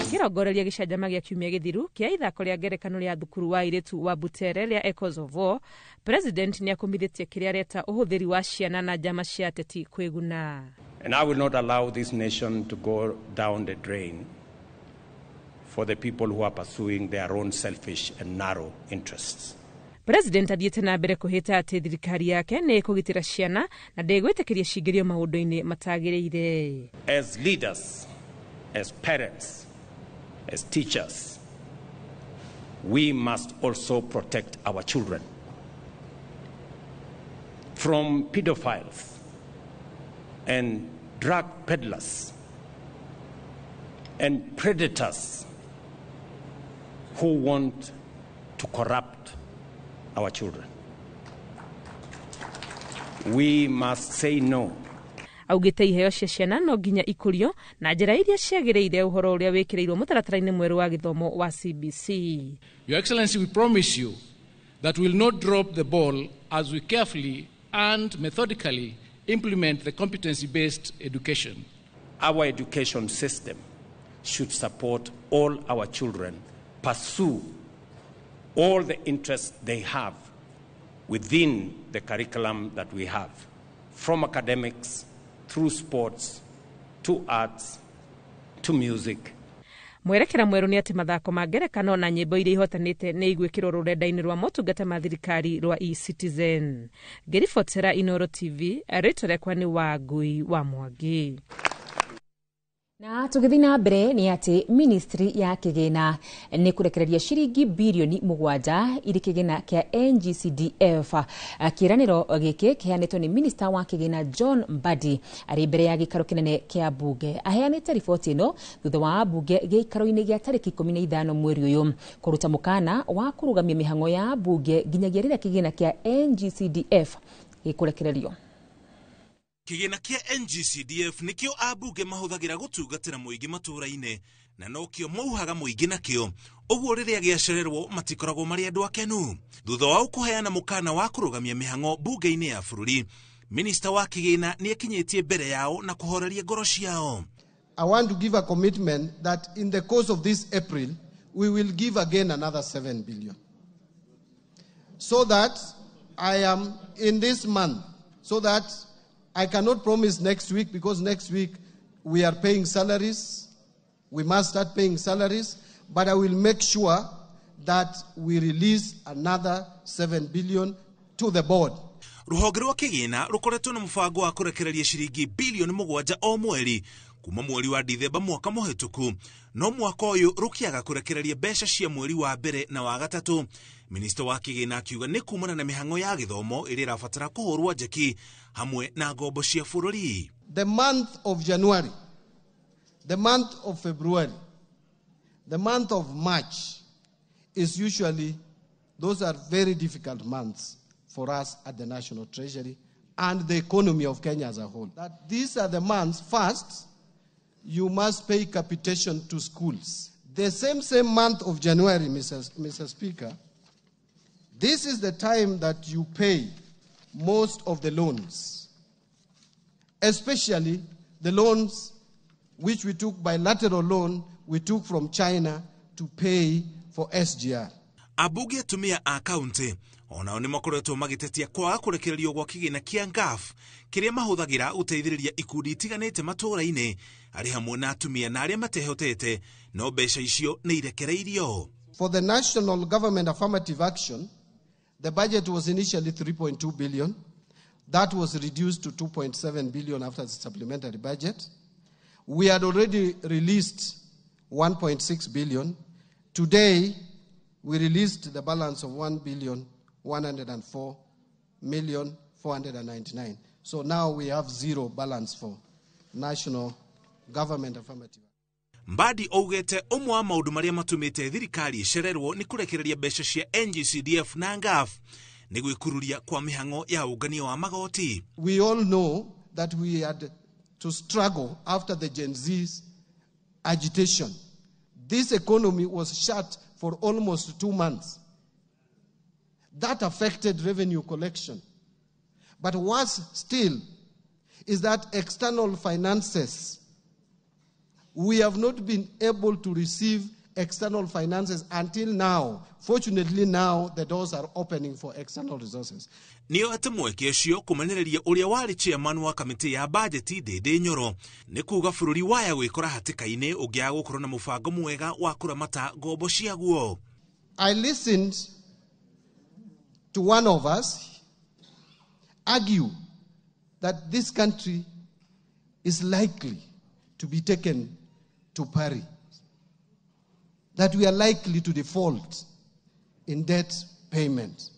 Speaker 3: Akĩrongoreria gĩcanjama gĩa kiumia gĩthiru kĩa ithako rĩa ngerekano rĩa thukuru wa airĩtu wa Butere rĩa Echoes of War, President nĩakũmithĩtie kĩrĩa areta ũhũthĩri wa ciana na njama cia ateti kwĩguna.
Speaker 9: And I will not allow this nation to go down the drain for the people who are pursuing their own selfish and narrow interests.
Speaker 3: President athiĩte na mbere kũhĩta atĩ thirikari yake nĩ ĩkũgitĩra ciana na ndĩgwĩtĩkĩria cingĩrio maũndũ-inĩ matagĩrĩire.
Speaker 9: As leaders, as parents, as teachers, we must also protect our children from pedophiles and drug peddlers and predators who want to corrupt our children. We must say no.
Speaker 3: Augĩte iheo cia ciana no nginya ikũrio na njĩra iria ciagĩrĩire ũhoro ũrĩa wĩkĩrĩirwo mũtaratara-inĩ mwerũ wa gĩthomo wa CBC.
Speaker 10: Your Excellency, we promise you that we will not drop the ball as we carefully and methodically implement the competency-based education.
Speaker 9: Our education system should support all our children pursue all the interests they have within the curriculum that we have, from academics through sports to arts to music.
Speaker 3: Mwerekera mwerũ nĩ atĩ mathako ma ngerekano na nyĩmbo iria ihotanĩte nĩ igwĩkĩrwo rũrenda-inĩ rwa motungata ma thirikari rwa eCitizen. Ngĩribotera Inooro TV, rĩtwa rĩakwa nĩ Wangui wa Mwangi.
Speaker 1: Na tũgĩthiĩ na mbere nĩ atĩ ministry ya kĩgĩna nĩ kũrekereria ciringi birioni 7 irĩ kĩgĩna kĩa NGCDF. Kĩĩranĩro gĩkĩ kĩheanĩtwo nĩ minista wa kĩgĩna John Mbadi arĩ mbere ya gĩikaro kĩnene kĩa mbunge. Aheanĩte riboti ĩno thutha wa mbunge gĩikaro-inĩ gĩa tarĩki 15 mweri ũyũ kũruta mũkana wa kũrũgamia mĩhang'o ya mbunge nginyagia rĩrĩa kĩgĩna kĩa NGCDF gĩkũrekererio.
Speaker 23: Kĩgĩna kĩa NGCDF nĩkĩo ambunge mahũthagĩra gũtungatĩra mũingĩ matũũra-inĩ na nokĩo mauhaga mũingĩ nakĩo, ũguo rĩrĩa gĩacererwo matikoragwo marĩ andũ akenu. Thutha wa kũheana mũkana wa kũrũgamia mĩhang'o mbunge-inĩ ya bũrũri, minista wa kĩgĩna nĩakinyĩtie mbere yao na kũhoreria ngoro ciao.
Speaker 21: I want to give a commitment that in the course of this April we will give again another 7 billion, so that I am in this month, so that I cannot promise next week, because next week we are paying salaries. We must start paying salaries, but I will make sure that we release another 7 billion to the board.
Speaker 23: Ruhonge rwa kĩgĩna rũkoretwo na mũbango wa kũrekereria ciringi bilioni 7 o mweri kuma mweri wa Dithemba mwaka mũhĩtũku, no mwaka ũyũ rũkĩaga kũrekereria mbeca cia mweri wa mbere na wa gatatũ. Minista wa kĩgĩna akiuga nĩ kumana na mĩhang'o ya gĩthomo ĩrĩa ĩrabatara kũhũrwo njeki hamwe na ngombo cia bũrũri.
Speaker 21: The month of January, the month of February, the month of March is usually, those are very difficult months for us at the National Treasury and the economy of Kenya as a whole. That these are the months, first, you must pay capitation to schools. The same month of January, Mr. Speaker, this is the time that you pay most of the loans, especially the loans which we took, bilateral loan we took from China to pay for SGR.
Speaker 23: Abunge atumia a kaunti onao nĩ makoretwo magĩtetia kwaga kũrekererio gwa kĩgĩna kĩa NGAAF kĩrĩa mahũthagĩra gũteithĩrĩria ikundi itiganĩte matũũra-inĩ arĩ hamwe na atumia na arĩa matehotete, no mbeca icio nĩ irekereirio.
Speaker 21: For the national government affirmative action, the budget was initially 3.2 billion. That was reduced to 2.7 billion after the supplementary budget. We had already released 1.6 billion. Today, we released the balance of 1,104,499,000. So now we have zero balance for national government affirmative.
Speaker 23: Mbadi augete ũmwe wa maũndũ marĩa matũmĩte thirikari ĩcererwo nĩ kũrekereria mbeca cia NGCDF na NGAAF nĩ gwĩkururia kwa mĩhang'o ya ũngania wa magoti.
Speaker 21: We all know that we had to struggle after the Gen Z's agitation. This economy was shut for almost 2 months. That affected revenue collection. But worse still is that external finances, we have not been able to receive external finances until now. Fortunately now, the doors are opening for external resources.
Speaker 23: Nĩo atĩ mweke ũcio kũmenereria ũrĩa warĩ chairman wa kamĩtĩ ya bajeti Ndĩndĩ Nyoro nĩ kuga bũrũri waya gwĩkora hatĩka-inĩ ũngĩaga gũkorwo na mũbango mwega wa kũramata ngombo ciaguo.
Speaker 21: I listened to one of us argue that this country is likely to be taken to Paris, that we are likely to default in debt payment.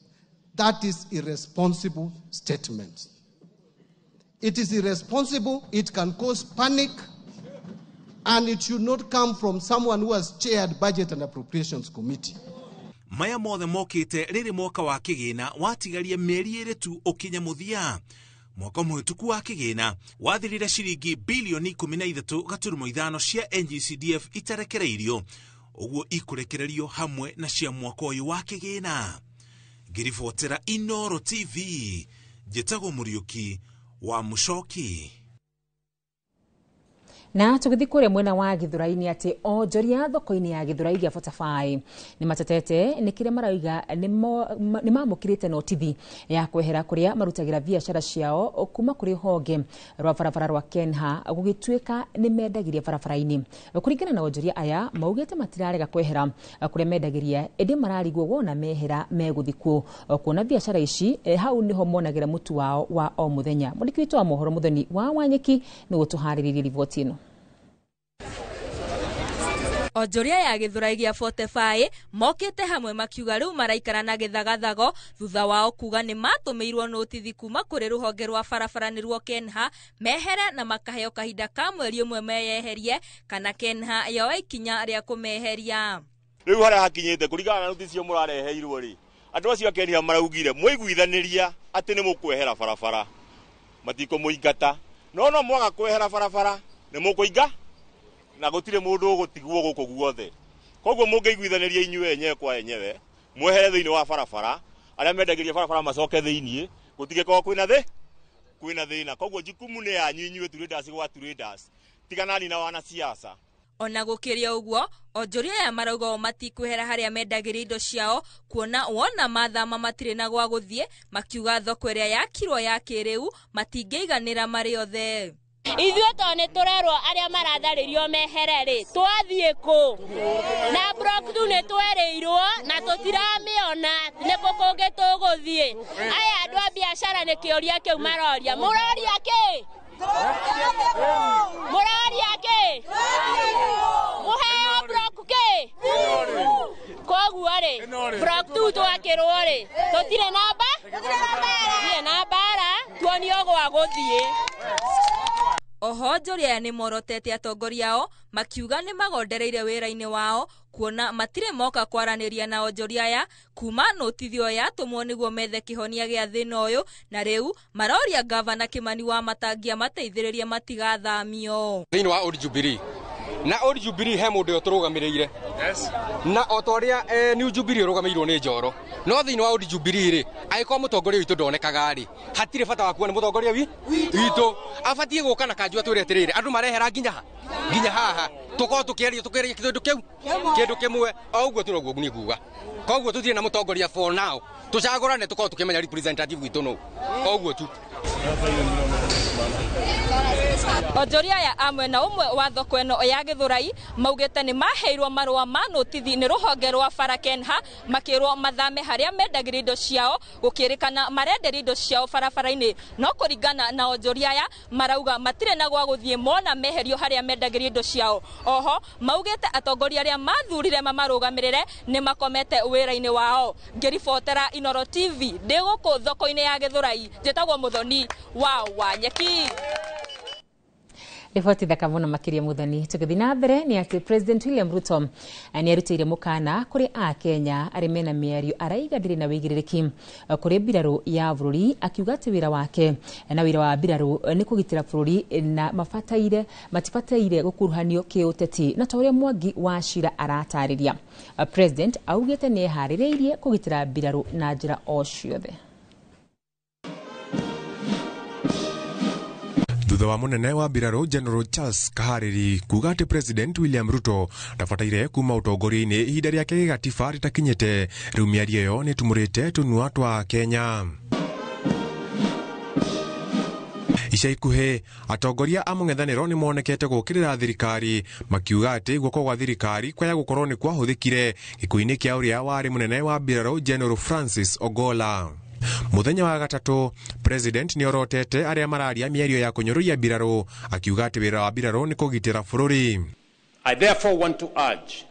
Speaker 21: That is irresponsible statement. It is irresponsible, it can cause panic, and it should not come from someone who has chaired Budget and Appropriations Committee.
Speaker 23: Maya mothe mokĩte rĩrĩ mwaka wa kĩgĩna watigaria mĩeri ĩrĩ tu ũkinye mũthia. Mwaka mũhĩtũku wa kĩgĩna wathirire ciringi bilioni 13.5 cia NGCDF itarekereirio, ũguo ikũrekererio hamwe na cia mwaka ũyũ wa kĩgĩna. Ngĩribotera Inooro TV, njĩtagwo Mũriũki wa Mũcoki.
Speaker 1: Na tũgĩthiĩ kũrĩa mwena wa Gĩthũrai-inĩ atĩ onjoria thoko-inĩ ya Gĩthũrai gĩa 45 nĩ matetete nĩ kĩrĩa marauga nĩ mamũkĩrĩte notithi ya kwehera kũrĩa marutagĩra biacara ciao kuma kũrĩ honge rwa barabara rwa Kenha gũgĩtuĩka nĩ mendagĩria barabara-inĩ. Kũringana na onjoria aya maugĩte matirarega kwehera kũrĩa mendagĩria ĩndĩ mararigwo wona mehera megũthikwo kuona biacara ici hau nĩho monagĩra mũtu wao wa o mũthenya. Mwandĩki witũ wa mohoro Mũthoni wa Wanyeki nĩ gũtũharĩrĩria riboti ĩno.
Speaker 13: Onjoria ya Gĩthũrai gĩa 45 mokĩte hamwe makiuga rĩu maraikara na gĩthagathago thutha wao kuga nĩ matũmĩirwo notithi kuma kũrĩ rũhonge rwa barabara nĩruo Kenha mehere na makaheo kahinda ka mweri ũmwe meyeherie kana Kenha yoe ikinya rĩa kũmeheria.
Speaker 7: Rĩu harĩa hakinyĩte kũringana na notithi icio mũrareheirwo rĩ, andũ acio a Kenha maraugire mwaiguithanĩria atĩ nĩ mũkwehera barabara matikũmũingata, no mwaga kwehera barabara nĩ mũkũinga na gũtirĩ mũndũ ũgũtigwo gũkũ guothe. Koguo mũngĩiguithanĩria inyuĩ enyewe kwa enyewe mwehere thĩinĩ wa barabara, arĩa mendagĩria barabara macoke thĩinĩ, gũtigĩkorwo kwĩna thĩna. Koguo jukumu nĩ yanyu inyuĩ traders gwa traders, tiganani na wanasiasa.
Speaker 13: Ona gũkĩria ũguo onjoria aya marauga o matikwehera harĩa mendagĩria indo ciao kuona wona mathama matirĩ na gwa gũthiĩ, makiuga thoko ĩrĩa yakirwo ya kĩrĩu matingĩiganĩra marĩ othe.
Speaker 4: Ithuĩ to nĩ tũrerwo arĩa maratharĩrio mehere rĩ twathiĩ kũ na block tu nĩ twerĩirwo na tũtiramĩona nĩ kũ kũngĩ tũgũthiĩ. Aya andũ a biacara nĩ kĩũria kĩu maroria, mũroria kĩ? Mũroria kĩ?
Speaker 8: Oho onjoria aya nĩ morotete atongoria ao makiuga nĩ magondereire wĩra-inĩ wao kuona matirĩ moka kwaranĩria na onjoria aya kuma notithio yatũmwo nĩguo methe kĩhonia gĩa thĩna ũyũ, na rĩu maroria gavana Kimani Wamatangi amateithĩrĩrie matigathamio.
Speaker 6: Thĩinĩ wa Old Jubilee na Old Jubilee he mũndũ ũyũ tũrũgamĩrĩire na o ta ũrĩa New Jubilee ĩrũgamĩrĩirwo nĩ Njoro, no thĩinĩ wa Old Jubilee rĩ, angĩkorwo mũtongoria witũ ndonekaga rĩ, hatirĩ bata wa kuona mũtongoria witũ. Abatiĩ gũka na kanjũ atwĩre atĩrĩrĩ, andũ marehera nginya ha nginya haha, tũkorwo tũkĩaria tũkĩaria kĩndũ kĩu kĩndũ kĩmwe o ũguo tu noguo niĩ nguga. Koguo tũtirĩ na mũtongoria for now, tũcagũrane tũkorwo tũkĩmenya representative witũ nũ, o ũguo tu.
Speaker 8: Onjoria aya a mwena ũmwe wa thoko ĩno ya Gĩthũrai maugĩte nĩ maheirwo marũa ma notithi nĩ rũhonge rwa bara Kenha makĩrwo mathame harĩa mendagĩria indo ciao, gũkĩrĩkana marenderia indo ciao barabara-inĩ, no kũringana na onjoria aya marauga matirĩ na gwa gũthiĩ mona meherio harĩa mendagĩria indo ciao. Oho maugĩte atongoria arĩa mathurire mamarũgamĩrĩre nĩ makomete wĩra-inĩ wao. Ngĩribotera Inooro TV ndĩ gũkũ thoko-inĩ ya Gĩthũrai, njĩtagwo Mũthoni wa Wanyeki.
Speaker 1: Riboti thaka mũno makĩria Mũthoni. Tũgĩthiĩ na mbere nĩ atĩ President William Ruto nĩ arutĩire mũkana kũrĩ Akenya arĩa mena mĩario araiga ndĩrĩ na wĩigĩrĩrĩki kũrĩ mbirarũ ya bũrũri, akiuga atĩ wĩra wake na wĩra wa mbirarũ nĩ kũgitĩra bũrũri na matibataire gũkuruhanio kĩũteti, na ta ũrĩa Mwangi wa Cira aratarĩria. President augĩte nĩ eharĩrĩirie kũgitĩra mbirarũ na njĩra o ciothe.
Speaker 11: Thutha wa munene wa mbirarũ General Charles Kahariri kuga atĩ President William Ruto ndabataire kuma ũtongoria-inĩ ihinda rĩake gĩgatiba rĩtakinyĩte, rĩu mĩario ĩyo nĩtumũrĩte tũnua twa Kenya. Ica ikuhĩ atongoria a mũng'ethanĩro nĩ monekete gũkĩrĩra thirikari makiuga atĩ guoko gwa thirikari kwaya gũkorwo nĩ kwahũthĩkire gĩkuũ-inĩ kĩa ũrĩa warĩ mũnene wa mbirarũ General Francis Ogolla. Mũthenya wa gatatũ President nĩ orotete arĩa mararia mĩario ya kũnyũrũria mbirarũ akiuga atĩ wĩra wa mbirarũ nĩ kũgitĩra bũrũri.
Speaker 9: I therefore want to urge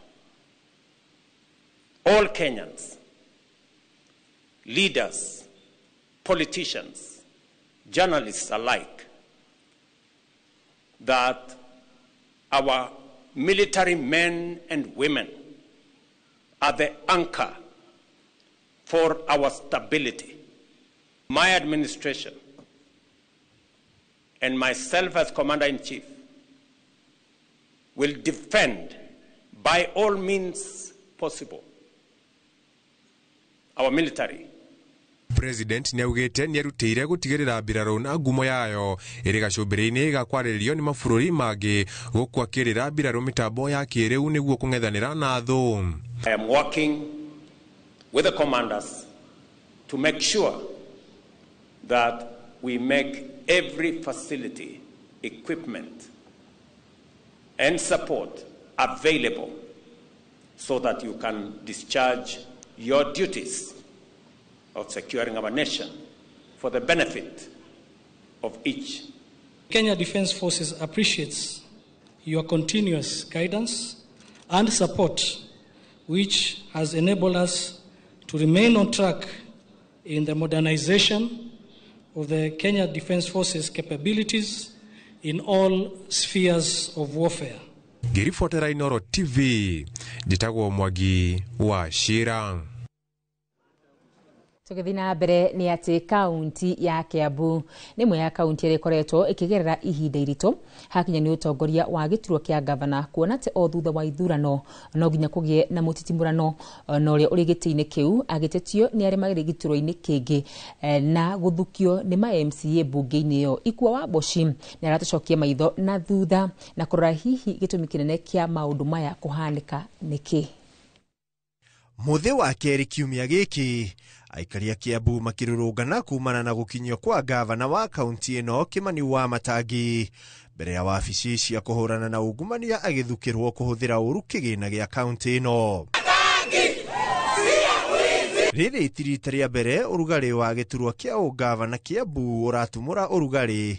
Speaker 9: all Kenyans, leaders, politicians, journalists alike, that our military men and women are the anchor for our stability. My administration and myself as Commander-in-Chief will defend by all means possible our military.
Speaker 11: President nĩaugĩte nĩarutĩire gũtigĩrĩra mbirarũ na ngumo yayo ĩrĩ gacũmbĩrĩ-inĩ ga kwarĩrĩrio nĩ mabũrũri mangĩ gũkũ akĩrĩra mbirarũ mĩtambo ya kĩrĩu nĩguo kũng'ethanĩra na thũ.
Speaker 9: I am working with the commanders to make sure that we make every facility, equipment, and support available so that you can discharge your duties of securing our nation for the benefit of each.
Speaker 12: Kenya Defence Forces appreciates your continuous guidance and support, which has enabled us to remain on track in the modernization of the Kenya Defence Forces capabilities in all spheres of warfare.
Speaker 11: Ngĩribotera Inooro TV, njĩtagwo Mwangi wa Cira.
Speaker 1: Tũgĩthiĩ na mbere nĩ atĩ kaunti ya Kiambu nĩ ĩmwe ya kaunti ĩrĩa ĩkoretwo ĩkĩgerera ihinda iritũ hakinya nĩ ũtongoria wa gĩturwa kĩa gavana, kuona atĩ o thutha wa ithurano no nginya kũgĩe na mũtitimũrano na ũrĩa ũrĩ gĩtĩ-inĩ kĩu agĩtetio nĩ arĩa marĩ gĩturwa-inĩ kĩngĩ na gũthukio nĩ ma MCA mbunge-inĩ ĩyo. Ikua wa Mboci nĩ aratũcokia maitho na thutha na kũrora hihi gĩtũmi kĩnene kĩa maũndũ maya kũhanĩka nĩkĩ.
Speaker 14: Mũthĩ wa kerĩ kiumia gĩkĩ aikari a Kiambu makĩrũrũngana kumana na gũkinyio kwa gavana wa kaunti ĩno Kimani Wamatangi mbere ya wabici cia kũhũrana na ungumania agĩthukĩrwo kũhũthĩra ũru kĩgĩna gĩa kaunti ĩno. Rĩrĩ ti rita rĩa mbere ũrugarĩ wa gĩturwa kĩa ũgavana Kiambu ũratumũra ũrugarĩ,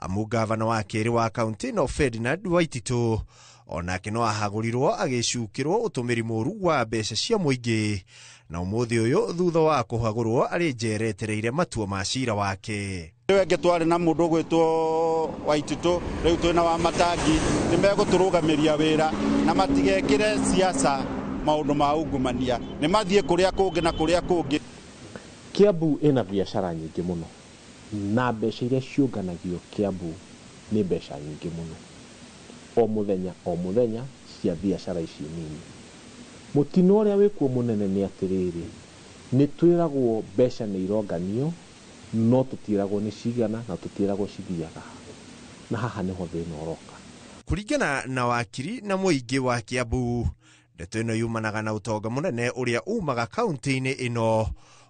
Speaker 14: amu gavana wa kerĩ wa kaunti ĩno Ferdinand Waititũ onake no ahagũrirwo agĩcukĩrwo ũtũmĩri mũru wa mbeca cia mũingĩ, na ũmũthĩ ũyũ thutha wa kũhagũrwo arĩ njera etereire matua ma cira wake.
Speaker 5: Rĩu ĩngĩ twarĩ na mũndũ ũgwĩtwo Waititũ, rĩu twĩna Wamatangi, nĩ megũtũrũgamĩria wĩra na matigekĩre siasa maũndũ ma ungumania, nĩ mathiĩ kũrĩa kũngĩ na kũrĩa kũngĩ.
Speaker 15: Kiambu ĩna biacara nyingĩ mũno na mbeca iria ciũnganagio Kiambu nĩ mbeca nyingĩ mũno o mũthenya o mũthenya cia biacara ici nini. Mũtino ũrĩa wĩkuo mũnene nĩ atĩrĩrĩ, nĩ twĩragwo mbeca nĩ ironganio no tũtiĩragwo nĩ cigana na tũtiĩragwo cithiaga ha, na haha nĩho thĩna ũroka.
Speaker 14: Kũringana na wakiri na mũingĩ wa Kiambu, ndeto ĩno yumanaga na ũtonga mũnene ũrĩa umaga kaunti-inĩ ĩno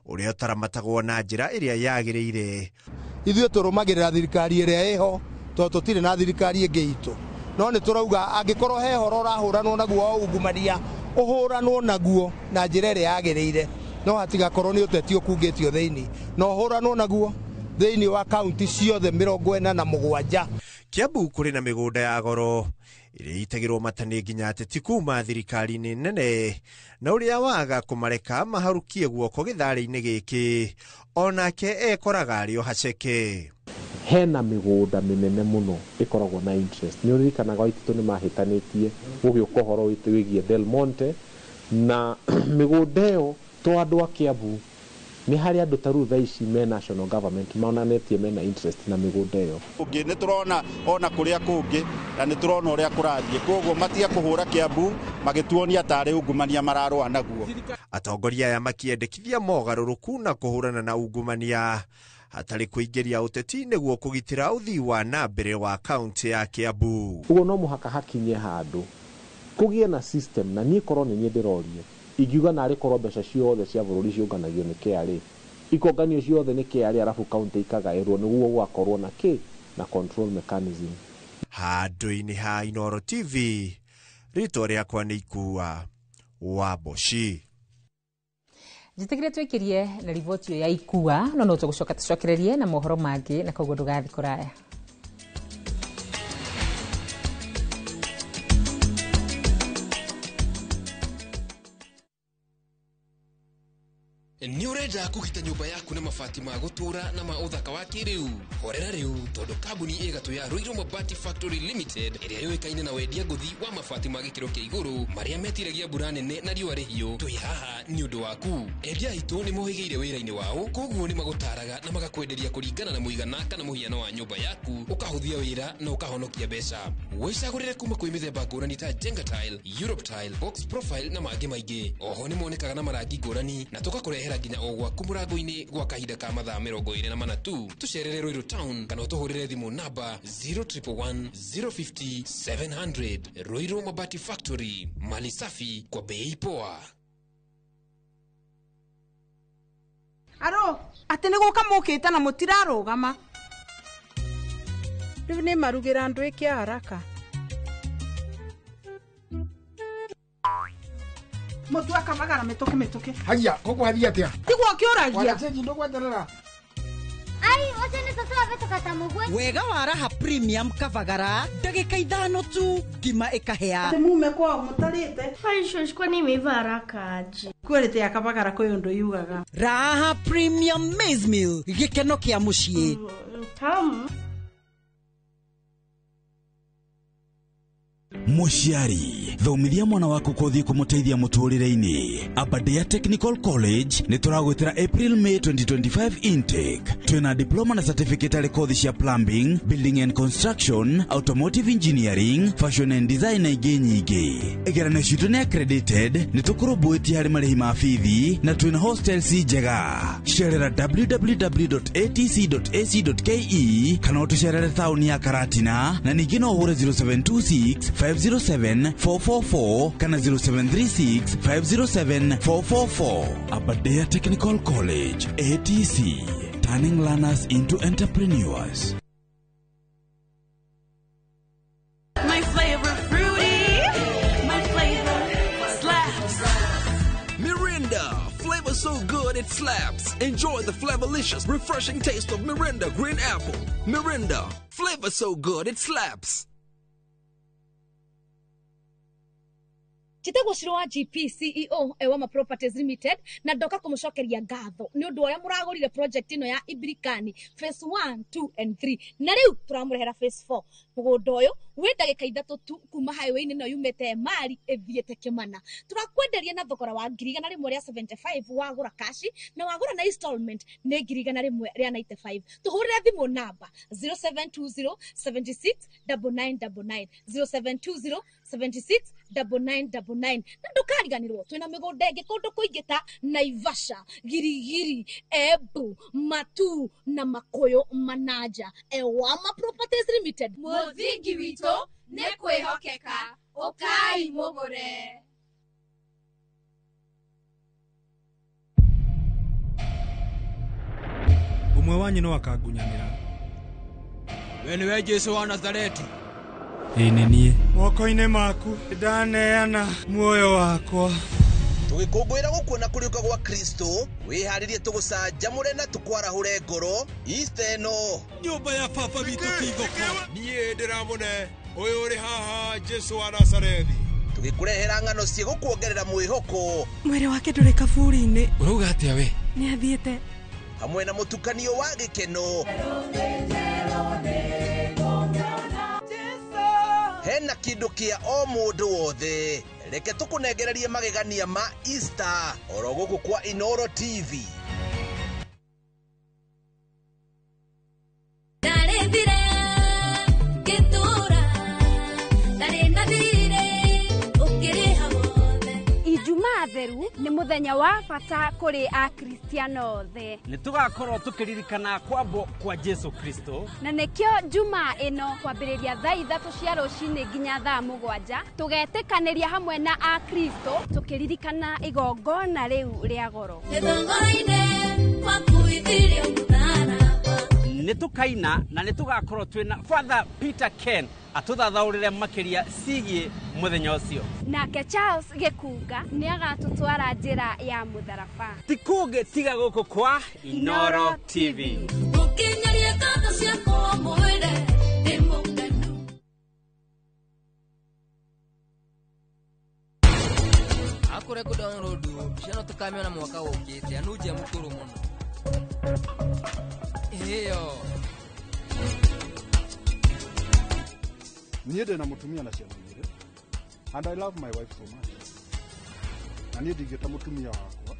Speaker 14: ũrĩa ũtaramatagwo na njĩra ĩrĩa yagĩrĩire.
Speaker 21: Ithuĩ tũrũmagĩrĩra thirikari ĩrĩa ĩho tondũ tũtirĩ na thirikari ĩngĩ itũ, no nĩ tũrauga angĩkorwo he horo ũrahũranwo naguo wa ungumania ũhũranwo naguo na njĩra ĩrĩa yagĩrĩire, no hatigakorwo nĩ ũteti ũkungĩtio thĩinĩ, no ũhũranwo naguo thĩinĩ wa kaunti ciothe 47.
Speaker 14: Kiambu kũrĩ na mĩgũnda ya goro ĩrĩa ĩitagĩrwo mata nĩ nginya ateti kuma thirikari-inĩ nene, na ũrĩa waga kũmareka maharũkie guoko gĩtharĩ-inĩ gĩkĩ onake ekoraga arĩ o haceke.
Speaker 15: Hena mĩgũnda mĩnene mũno ĩkoragwo na interest. Nĩ ũririkanaga Waititũ nĩ mahĩtanĩtie gũgĩũka ũhoro wĩgiĩ Del Monte, na mĩgũnda ĩyo to andũ a Kiambu nĩ harĩ andũ ta rĩu thaa ici me national government monanĩtie mena interest na mĩgũnda ĩyo.
Speaker 5: Ũngĩ nĩ tũrona ona kũrĩa kũngĩ na nĩ tũrona ũrĩa kũrathiĩ, koguo matige kũhũra Kiambu magĩtuonia tarĩ ungumania mararũa naguo.
Speaker 14: Atongoria aya makĩendekithia mogarũrũku na kũhũrana na ungumania hatarĩ kũingĩria ũteti nĩguo kũgitĩra ũthii wa na mbere wa kaunti ya Kiambu.
Speaker 15: Ũguo no mũhaka hakinye handũ kũgĩe na system, na niĩ korwo nĩ niĩ ndĩrorio ingiuga narĩ korwo mbeca ciothe cia bũrũri ciũnganagio nĩ KRA, ikonganio ciothe nĩ KRA arabu kaunti ikagaĩrwo nĩguo gũgakorwo na kĩ na control mechanism.
Speaker 14: Handũ-inĩ ha Inooro TV, rĩtwa rĩakwa nĩ Ikua wa Mboci.
Speaker 1: Njĩtĩkĩre twĩkĩrie na riboti ĩyo ya Ikua, no no tũgũcoka tũcokererie na mohoro mangĩ, na koguo ndũgathiĩ kũraya.
Speaker 6: Nĩ ũrenda kũgita nyũmba yaku na mabati ma gũtũũra na ma ũthaka wa kĩrĩu? Horera rĩu tondũ kambuni ĩgatũ ya Ruiru Mabati Factory Limited ĩrĩa yũĩkaine na wendia ngũthi wa mabati ma gĩkĩro kĩa igũrũ marĩa metiragia mbura nene na riũa rĩhiũ, twĩ haha nĩ ũndũ waku. Endia aitũ nĩ mohĩgĩire wĩra-inĩ wao, koguo nĩ magũtaraga na magakwenderia kũringana na mũigana kana mũhiano wa nyũmba yaku, ũkahũthia wĩra na ũkahonokia mbeca. Wĩcagũrĩre kuma kwĩ mĩthemba ngũrani ta Jenga Tile, Europe Tile, Box Profile na mangĩ maingĩ. Oho nĩ monekaga na marangi ngũrani na tũgakũrehera nginya o gwaku mũrango-inĩ gwa kahinda ka mathaa 24 tu. Tũcerere Ruiru Town kana ũtũhũrĩre thimũ namba 0111 050 700. Ruiru Mabati Factory, mali safi kwa bei poa.
Speaker 22: Aro, atĩ nĩ gũka mũkĩte na mũtirarũgama.
Speaker 3: Rĩu nĩ marugĩra andũ ĩke haraka.
Speaker 22: Mũtu akavagara mĩtũkĩ mĩtũkĩ.
Speaker 24: Haya, koguo hathiĩ atĩa?
Speaker 22: Tiguo ũkĩũragia.
Speaker 24: Wagacenji ndũgweterera.
Speaker 25: Ai, ũcio nĩ cũcũ wabĩtũka ta mũgwe.
Speaker 26: Wega wa Raha Premium Kavagara, ndagĩka 5 tu ngima ĩkahĩa.
Speaker 22: Atĩ mume kwao mũtarĩte.
Speaker 4: Ai, shosho kwani imeiva haraka aje?
Speaker 22: Quality ya Kavagara kwĩ ũndũ yugaga.
Speaker 26: Raha Premium Maize Meal, gĩkeno kĩa mũciĩ.
Speaker 4: Tamu.
Speaker 23: Mũciari, thomithia mwana waku kothi kũmũteithia mũtũrĩre-inĩ. Aberdare Technical College nĩ tũragwĩtĩra April May 2025 intake. Twĩna diploma na certificate arĩ kothi cia plumbing, building and construction, automotive engineering, fashion and design na ingĩ nyingĩ. Igeranio citũ nĩ accredited, nĩ tũkũrũmbũĩtie harĩ marĩhi ma bithi na twĩna hostels njega. Cerera www.atc.ac.ke kana ũtũcerere taũni ya Karatina na ningĩ no ũhũre 0726 507 444 kana 0736 507 444. Aberdare Technical College, ATC, turning learners into entrepreneurs.
Speaker 27: My flavor fruity, my flavor slaps.
Speaker 28: Mirinda, flavor so good it slaps. Enjoy the flavorlicious, refreshing taste of Mirinda Green Apple. Mirinda, flavor so good it slaps.
Speaker 2: Njĩtagwo Shiro wa GP CEO Ewama Properties Limited na ndoka kũmũcokeria ngatho nĩ ũndũ ũrĩa mũragũrire project ĩno ya Ibirikani phase 1, 2 and 3 na rĩu tũramũrehera phase 4. Mũgũnda ũyũ wĩ ndagĩka 3 tu kuma highway-inĩ ĩno yumĩte Emali ĩthiĩte Kĩmana. Tũrakwenderia na thogora wa 175,000 wagũra kashi na wagũra na installment nĩ 195,000. Tũhũrĩre thimũ namba 0720 76 9999 0720 76 9999 na ndũkariganĩrwo twĩna mĩgũnda ĩngĩ kũndũ kũingĩ ta Naivasha, Girigiri, Embu, Matu na Makũyũ Manaja. Ewama Properties Limited,
Speaker 7: Mũthingi witũ nĩ kwĩhokeka, ũkai mũgũre.
Speaker 10: Ũmwe wanyu no akangunyanĩra.
Speaker 16: We nĩwe Jesũ wa Nazareti?
Speaker 10: Ĩĩ nĩ niĩ. Moko-inĩ maku ndaneana muoyo wakwa.
Speaker 17: Tũgĩkũngũĩra gũkuona kũriũka gwa Kristo, wĩharĩrie tũgũcanjamũre na tũkwarahũre ngoro Easter ĩno.
Speaker 16: Nyũmba ya baba witũ ti thoko.
Speaker 11: Niĩ ndĩramũne ũyũ ũrĩ haha Jesũ wa Nazarethi.
Speaker 17: Tũgĩkũrehera ng'ano ciĩgũkuongerera mwĩhoko.
Speaker 27: Mwĩrĩ wake ndũrĩ kaburi-inĩ.
Speaker 6: Ũrauga atĩa we?
Speaker 27: Nĩ athiĩte.
Speaker 17: Hamwe na mũtukanio wa gĩkeno. Hena kĩndũ kĩa o mũndũ wothe. Reke tũkũnengererie magegania ma Easter oro gũkũ kwa Inooro TV.
Speaker 18: Ijumaa theru nĩ mũthenya wa bata kũrĩ Akristiano othe.
Speaker 19: Nĩ tũgakorwo tũkĩririkana kwambwo kwa Jesu Kristo.
Speaker 18: Na nĩkĩo Jumaa ĩno kwambĩrĩria thaa 3 cia rũcinĩ nginya thaa 7 tũgetĩkanĩria hamwe na Akristo tũkĩririkana igongona rĩu rĩa goro.
Speaker 19: Nĩ tũkaina na nĩ tũgakorwo twĩna Father Peter Ken atũthathaũrĩre makĩria ciĩgiĩ mũthenya ũcio.
Speaker 18: Nake Charles Gĩkunga nĩ agatũtwara njĩra ya mũtharaba.
Speaker 19: Ti kũngĩ tiga gũkũ kwa Inooro TV.
Speaker 20: Akure kũ download mbica ĩno tũkamĩona mwaka ũkĩte anunjia mũkũrũ mũno. Ĩyo.
Speaker 24: Niĩ ndĩ na mũtumia na ciana 2 and I love my wife so much. Na niĩ ndingĩta mũtumia wakwa.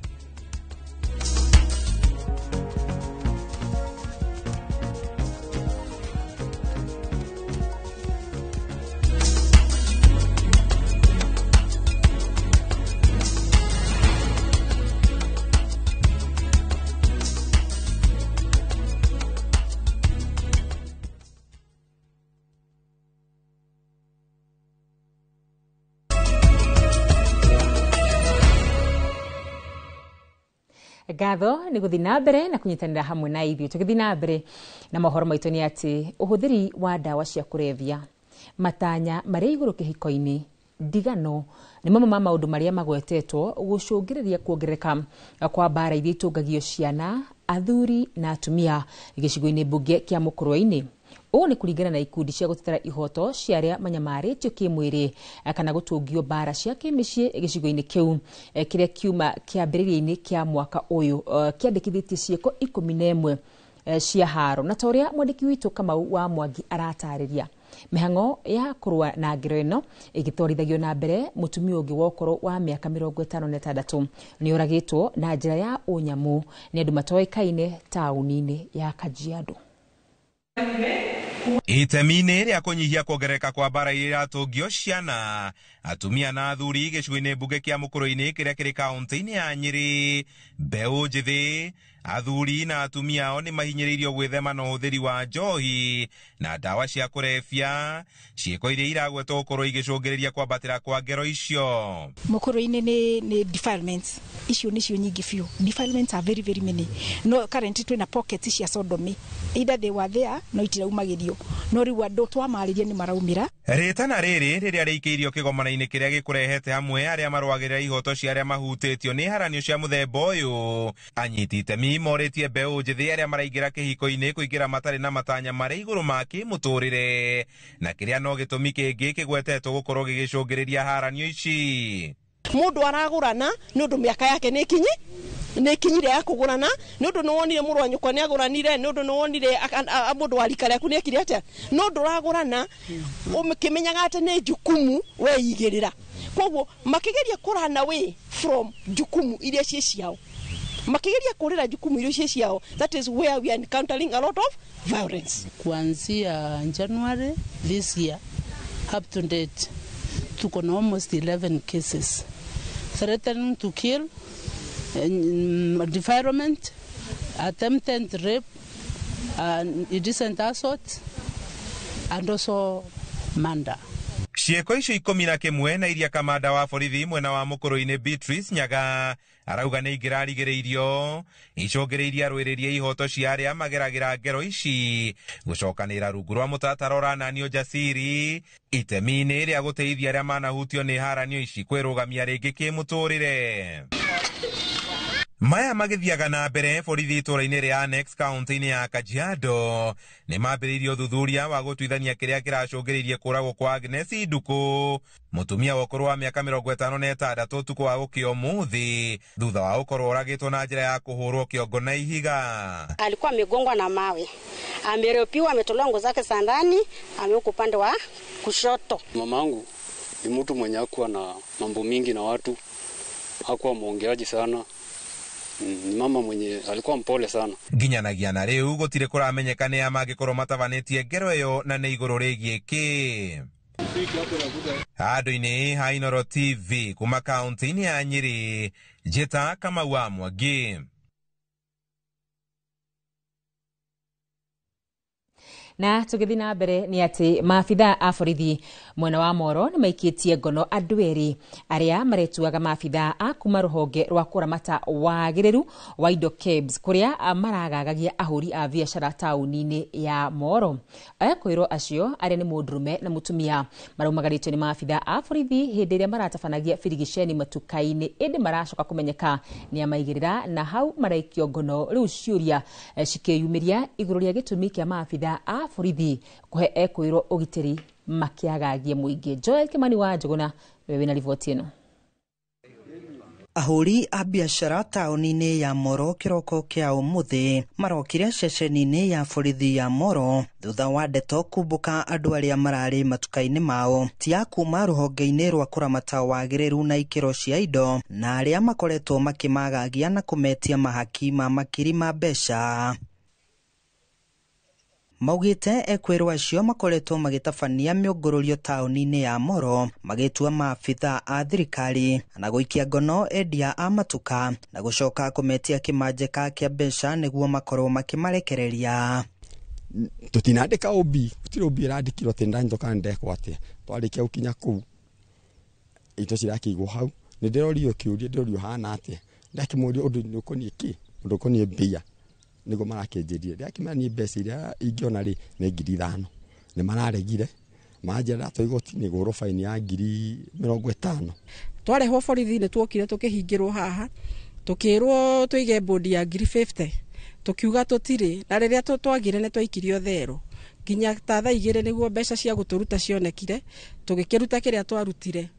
Speaker 1: Ngatho nĩ gũthiĩ na mbere na kũnyitanĩra hamwe na ithuĩ. Tũgĩthiĩ na mbere na mohoro maitũ nĩ atĩ ũhũthĩri wa ndawa cia kũrebia, matanya marĩa igũrũ kĩhiko-inĩ, ndigano nĩ mamwe ma maũndũ marĩa magwetetwo gũcũngĩrĩria kuongerereka kwa mbara iria itũngagio ciana, athuri na atumia gĩcigo-inĩ mbunge kĩa Mũkũrwe-inĩ. Ũũ nĩ kũringana na ikundi cia gũtetera ihoto cia arĩa manyamarĩtio kĩmwĩrĩ kana gũtũngio mbara cia kĩmĩciĩ gĩcigo-inĩ kĩu kĩrĩa kiuma kĩambĩrĩria-inĩ kĩa mwaka ũyũ kĩandĩkithĩtie ciĩko 11 cia haro. Na ta ũrĩa mwandĩki witũ Kamau wa Mwangi aratarĩria, mĩhang'o ya kũrũa na ngero ĩno ĩgĩtwarithagio na mbere, mũtumia ũngĩ wa ũkũrũ wa mĩaka 56 nĩ oragĩtwo na njĩra ya ũnyamũ nĩ andũ matoĩkaine taũni-inĩ ya Kajiado.
Speaker 29: Itemi-inĩ rĩa kũnyihia kuongerereka kwa mbara iria iratũngio ciana, atumia na athuri gĩcigo-inĩ mbunge kĩa Mũkũrwe-inĩ kĩrĩa kĩrĩ kaũntĩ-inĩ ya Nyĩrĩ, mbeũ njĩthĩ, athuri na atumia ao nĩ mahinyĩrĩirio gwĩthema na ũhũthĩri wa njohi na ndawa cia kũrebia, ciĩko iria iragwetwo gũkorwo igĩcũngĩrĩria kwambatĩra kwa ngero icio.
Speaker 30: Mũkũrwe-inĩ nĩ defilements icio nĩcio nyingĩ biũ. Defilements are very very many. No currently twĩna pockets cia sodomy. Either they were there no itiraumagĩrio, no rĩu andũ twamarĩria nĩ maraumĩra.
Speaker 29: Rĩtana rĩrĩ rĩrĩa rĩikĩirio kĩgomano-inĩ kĩrĩa gĩkũrehete hamwe arĩa marũagĩrĩra ihoto cia arĩa mahutĩtio nĩ haranio cia mũthemba ũyũ. Anyiti itemi morĩtie mbeũ njĩthĩ arĩa maraingĩra kĩhiko-inĩ kũingĩra matarĩ na matanya marĩ igũrũ ma kĩmũtũrĩre, na kĩrĩa no gĩtũmi kĩngĩ kĩgwetetwo gũkorwo gĩgĩcũngĩrĩria haranio ici.
Speaker 3: Mũndũ aragũrana nĩ ũndũ mĩaka yake nĩ kinyi nĩ kinyire ya kũgũrana, nĩ ũndũ nĩ wonire mũrũ wa nyũkwa nĩ agũranire, nĩ ũndũ nĩ wonire mũndũ wa rika rĩaku nĩ ekire atĩa, no ndũragũrana ũkĩmenyaga atĩ nĩ jukumu weigĩrĩra. Koguo makĩgeria kũrana away from jukumu iria ciĩ ciao, makĩgeria kũrĩra jukumu iria ciĩ ciao, that is where we are encountering a lot of violence.
Speaker 5: Kuanzia January this year up to date tuko na almost 11 cases threatening to kill, defilement, attempted rape, and indecent assault, and also murder.
Speaker 29: Ciĩko icio 11 na iria kamanda wa borithi mwena wa Mũkũrũ-inĩ Beatrice Nyaga arauga nĩ ingĩrarigĩrĩirio icũngĩrĩirie arũĩrĩrie ihoto cia arĩa mageragĩra ngero ici gũcokanĩra rungu rwa mũtaratara ũrananio Jasiri itemi-inĩ rĩa gũteithia arĩa manahutio nĩ haranio ici kwĩrũgamia rĩngĩ kĩmũtũrĩre. Maya magĩthiaga na mbere borithi itũũra-inĩ rĩa Annex kaunti-inĩ ya Kajiado nĩ mambĩrĩirie ũthuthuria wa gũtuithania kĩrĩa kĩracũngĩrĩirie kũragwo kwa Agnes Nduku, mũtumia wa ũkũrũ wa mĩaka 56 ũtukũ wa gũkĩa ũmũthĩ thutha wa gũkorwo oragĩtwo na njĩra ya kũhũrwo kĩongo na ihiga.
Speaker 8: Alikuwa amegongwa na mawe, amerepiwa, ametolewa nguo zake za ndani, amewekwa upande wa kushoto.
Speaker 9: Mamangu ni mtu mwenye hakuwa na mambo mingi na watu, hakuwa mwongeaji sana. Ni mama mwenye alikuwa mpole sana.
Speaker 29: Nginyanagia na rĩu gũtirĩ kũramenyeka nĩ a mangĩkorwo matabanĩtie ngero ĩyo na nĩ igũrũ rĩgiĩ kĩ. Handũ-inĩ ha Inooro TV kuma kaunti-inĩ ya Nyĩrĩ, Njĩta Kamau wa Mwangi.
Speaker 1: Na tũgĩthiĩ na mbere nĩ atĩ maabitha a borithi mwena wa Moro nĩ maikĩtie ngono andũ erĩ arĩa maretuaga maabitha a kuma rũhonge rwa kũramata wagĩrĩru wa indo KEBS kũrĩa maragagagia ahũri a biacara taũni-inĩ ya Moro. Ekwĩrwo acio arĩa nĩ mũndũrũme na mũtumia maraumagarĩtio nĩ maabitha a borithi hĩndĩ ĩrĩa maratabanagia birigiceni matuka-inĩ, ĩndĩ maracoka kũmenyeka nĩ amaigĩrĩra na hau maraikio ngono. Rĩu ciũria cikĩyumĩria igũrũ rĩa gĩtũmi kĩa maabitha a borithi kuhe ekwĩrwo ũgitĩri makĩagagie mũingĩ. Joel Kimani wa Njũgũna nĩwe wĩna riboti ĩno.
Speaker 12: Ahũri a biacara taũni-inĩ ya Moro kĩroko kĩa ũmũthĩ marokire ceceni-inĩ ya borithi ya Moro thutha wa ndeto kumbũka andũ arĩa mararĩ matuka-inĩ mao ti a kuma rũhonge-inĩ rwa kũramata wagĩrĩru na ikĩro cia indo na arĩa makoretwo makĩmagagia na kũmetia mahaki ma makiri ma mbeca. Maugĩte ekwĩrwo acio makoretwo magĩtabania mĩũngũrũrio taũni-inĩ ya Moro magĩtua maabitha a thirikari na gũikia ngono endia a matuka na gũcoka kũmetia kĩmanjĩka kĩa mbeca nĩguo makorwo makĩmarekereria.
Speaker 13: Tũtinandĩka OB, gũtirĩ OB ĩrandĩkirwo atĩ ndanyitwo kana ndekwo atĩa. Twarĩkia gũkinya kũu indo cirakĩigwo hau, nĩ ndĩrorio kĩũria, ndĩrorio hana atĩa, ndakĩmũria ũndũ nĩ ũkoniĩ kĩ, ũndũ ũkoniĩ mbia nĩguo marakĩnjĩrire. Ndĩrakĩmera niĩ mbeca iria ingĩona rĩ nĩ 5,000. Nĩ mararegire manjĩra ndatwarwo igoti-inĩ ngũhũrwo baini ya 50,000.
Speaker 14: Twarehwo borithi nĩ tuokire tũkĩhingĩrwo haha tũkĩrwo tũige bodi ya 50,000 tũkiuga tũtirĩ, na rĩrĩa twagire nĩ twaikirio thero nginya ta thaa 2 nĩguo mbeca cia gũtũruta cionekire, tũgĩkĩruta kĩrĩa twarutire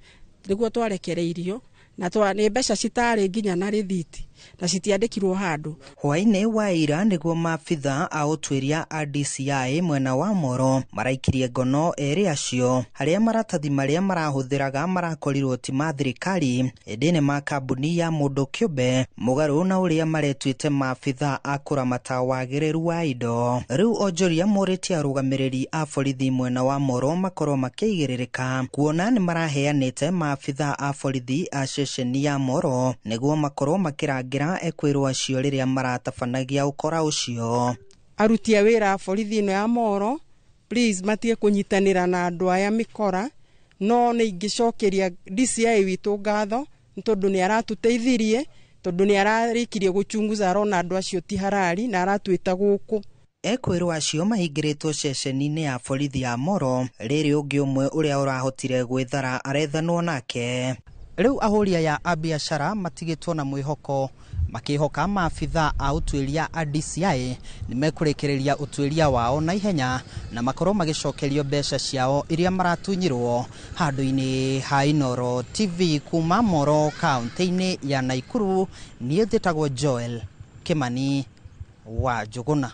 Speaker 14: nĩguo twarekereirio na nĩ mbeca citarĩ nginya na rĩthiti na citiandĩkirwo handũ.
Speaker 12: Hwaĩ-inĩ wa ira nĩguo maabitha a ũtuĩria a DCI mwena wa Moro maraikirie ngono erĩ acio harĩa maratathi marĩa marahũthĩraga marakorirwo ti ma thirikari ĩndĩ nĩ ma kambuni ya mũndũ kĩũmbe mũgarũ na ũrĩa maretuĩte maabitha a kũramata wagĩrĩru wa indo. Rĩu onjoria morĩtie arũgamĩrĩri a borithi mwena wa Moro makorwo makĩigĩrĩrĩka kuona nĩ maraheanĩte maabitha a borithi a ceceni ya Moro nĩguo makorwo makĩrangĩra ekwĩrwo acio rĩrĩa maratabanagia ũkora ũcio.
Speaker 14: Aruti a wĩra a borithi ĩno ya Moro, please matige kũnyitanĩra na andũ aya mĩkora, no nĩ ingĩcokeria DCI witũ ngatho nĩ tondũ nĩ aratũteithirie, tondũ nĩ ararĩkirie gũchunguza arona andũ acio ti harari na aratwĩta gũkũ.
Speaker 12: Ekwĩrwo acio mahingĩrĩtwo ceceni-inĩ ya borithi ya Moro, rĩrĩ ũngĩ ũmwe ũrĩa ũrahotire gwĩthara arethanwo nake. Rĩu ahũri aya a biacara matigĩtwo na mwĩhoko makĩhoka maabitha a ũtuĩria a DCI nĩmekũrĩkĩrĩria ũtuĩria wao na ihenya na makorwo magĩcokerio mbeca ciao iria maratunyirwo. Handũ-inĩ ha Inooro TV kuma Moro kaunti-inĩ ya Naikuru, niĩ njĩtagwo Joel Kimani wa Njũgũna.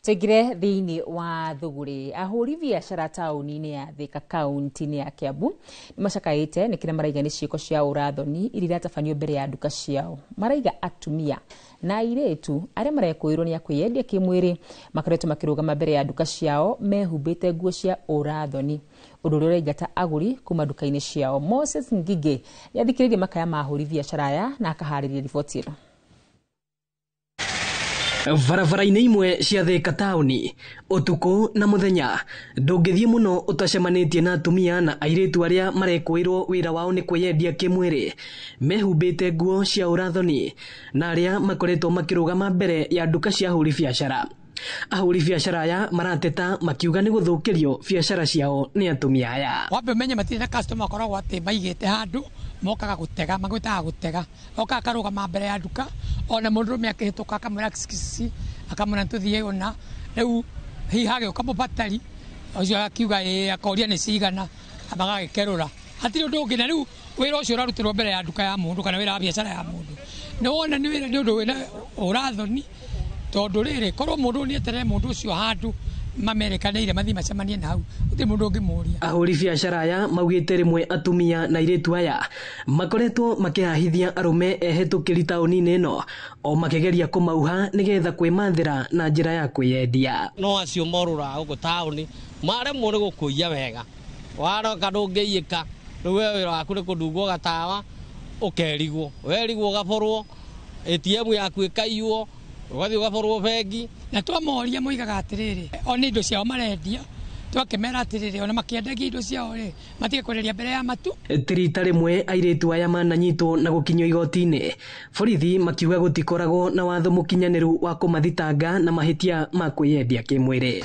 Speaker 1: Tũingĩre thĩinĩ wa thũgũrĩ. Ahũri biacara taũni-inĩ ya Thika kaunti-inĩ ya Kiambu nĩmacakaĩte nĩ kĩrĩa maraiga nĩ ciĩko cia ũrathoni iria iratabanio mbere ya nduka ciao. Maraiga atumia na airĩtu arĩa marekũĩrwo nĩ akwĩyendia kĩmwĩrĩ makoretwo makĩrũgama mbere ya nduka ciao mehumbĩte nguo cia ũrathoni, ũndũ ũrĩa ũraingata agũri kuma nduka-inĩ ciao. Moses Ngigĩ nĩathikĩrĩirie makaya ma ahũri biacara aya na akaharĩria riboti ĩno.
Speaker 2: Barabara-inĩ imwe cia Thika taũni ũtukũ na mũthenya ndũngĩthiĩ mũno ũtacemanĩtie na atumia na airĩtu arĩa marekũĩrwo wĩra wao nĩ kwĩyendia kĩmwĩrĩ mehumbĩte nguo cia ũrathoni na arĩa makoretwo makĩrũgama mbere ya nduka cia ahũri biacara. Ahũri biacara aya marateta makiuga nĩ gũthũkĩrio biacara ciao nĩ atumia aya.
Speaker 4: Wambe ũmenye matirĩ na customer makoragwo atĩ maigĩte handũ mokaga gũtega, magwĩtaga gũtega, okaga akarũgama mbere ya nduka ona mũndũrũme akĩhĩtũka akamwĩra kisikisi, akamwĩra tũthiĩ ũna. Rĩu hihi hagĩũka mũbatari ũcio akiuga ĩĩ, akoria nĩ cigana, magagĩkerũra. Hatirĩ ũndũ ũngĩ. Na rĩu wĩra ũcio ũrarutĩrwo mbere ya nduka ya mũndũ kana wĩra wa biacara ya mũndũ, nĩ wona nĩ wĩra nĩ ũndũ wĩna ũrathoni, tondũ rĩrĩ korwo mũndũ nĩ eterere mũndũ ũcio handũ mamerekanĩire mathiĩ macemanie na hau, gũtirĩ mũndũ ũngĩmũria.
Speaker 2: Ahũri biacara aya maugĩte rĩmwe atumia na airĩtu aya makoretwo makĩhahithia arũme ehĩtũkĩri taũni-inĩ ĩno o makĩgeria kũmauha nĩgetha kwĩmathĩra na njĩra ya kwĩyendia.
Speaker 7: No acio morũraga gũkũ taũni maremwo nĩ gũkũiya wega, waroka ndũngĩiyĩka, rĩu we wĩra waku nĩ kũndungwo gatawa ũkerigwo, werigwo ũgaborwo, ATM yaku ĩkaiywo, ũgathiĩ ũgaborwo bengi.
Speaker 4: Na twamoria moigaga atĩrĩrĩ, o nĩ indo ciao marendia, twakĩmera atĩrĩrĩ, ona makĩendagia indo ciao rĩ, matige kwenderia mbere ya matu.
Speaker 2: Ti rita rĩmwe airĩtu aya mananyitwo na gũkinyio igoti-inĩ, borithi makiuga gũtikoragwo na watho mũkinyanĩru wa kũmathitanga na mahĩtia ma kwĩyendia kĩmwĩrĩ.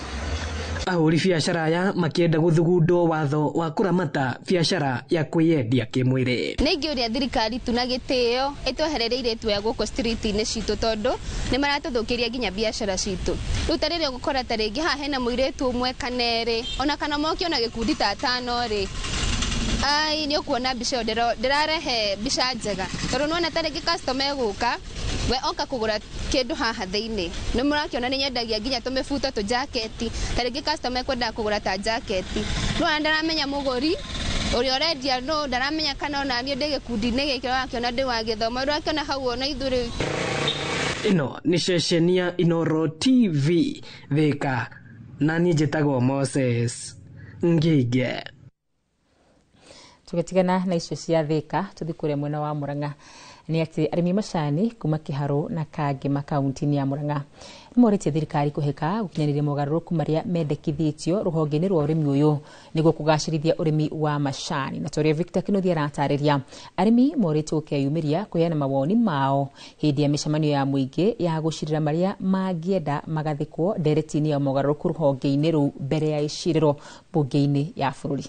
Speaker 2: Ahũri biacara aya makĩenda gũthugundwo watho wa kũramata biacara ya kwĩyendia kĩmwĩrĩ.
Speaker 15: Nĩ ingĩũria thirikari tu na gĩtĩo ĩtwehererie airĩtu aya gũkũ street-inĩ citũ, tondũ nĩ maratũthũkĩria nginya biacara citũ. Rĩu ta rĩrĩa ũgũkora ta rĩngĩ haha hena mũirĩtu ũmwe kana erĩ, ona kana moke ona gĩkundi ta atano rĩ, ai nĩ ũkuona mbica ĩyo ndĩrarehe mbica njega, tondũ nĩwona ta rĩngĩ customer egũka we oka kũgũra kĩndũ haha thĩinĩ, nĩ mũrakĩona nĩ nyendagia nginya tũmĩbuto tũ jaketi, ta rĩngĩ customer ekwendaga kũgũra ta jaketi, nĩwona ndaramenya mũgũri ũrĩa ũrendia no ndaramenya kana ona niĩ ndĩ gĩkundi-inĩ gĩkĩ, ũrakĩona ndĩ wa gĩthomo, ũrakĩona hau ona ithuĩ.
Speaker 2: Ĩno nĩ ceceni ya Inooro TV Thika, na niĩ njĩtagwo Moses Ngige.
Speaker 1: Tũgĩtigana na icio cia Thika tũthiĩ kũrĩa mwena wa Murang'a nĩ atĩ arĩmi macani kuma Kĩharũ na Kangema kaunti-inĩ ya Murang'a nĩmorĩtie thirikari kũhĩka gũkinyanĩria mogarũrũku marĩa mendekithĩtio rũhonge-inĩ rwa ũrĩmi ũyũ nĩguo kũgacĩrithia ũrĩmi wa macani. Na torĩa Victor Kĩnuthia aratarĩria, arĩmi morĩtio gũkeyumĩria kũheana mawoni mao hĩndĩ ya mĩcemanio ya mũingĩ ya gũcirĩra marĩa mangĩenda magathĩkwo ndereti-inĩ ya mogarũrũku rũhonge-inĩ rũu mbere ya icirĩro mbunge-inĩ ya bũrũri.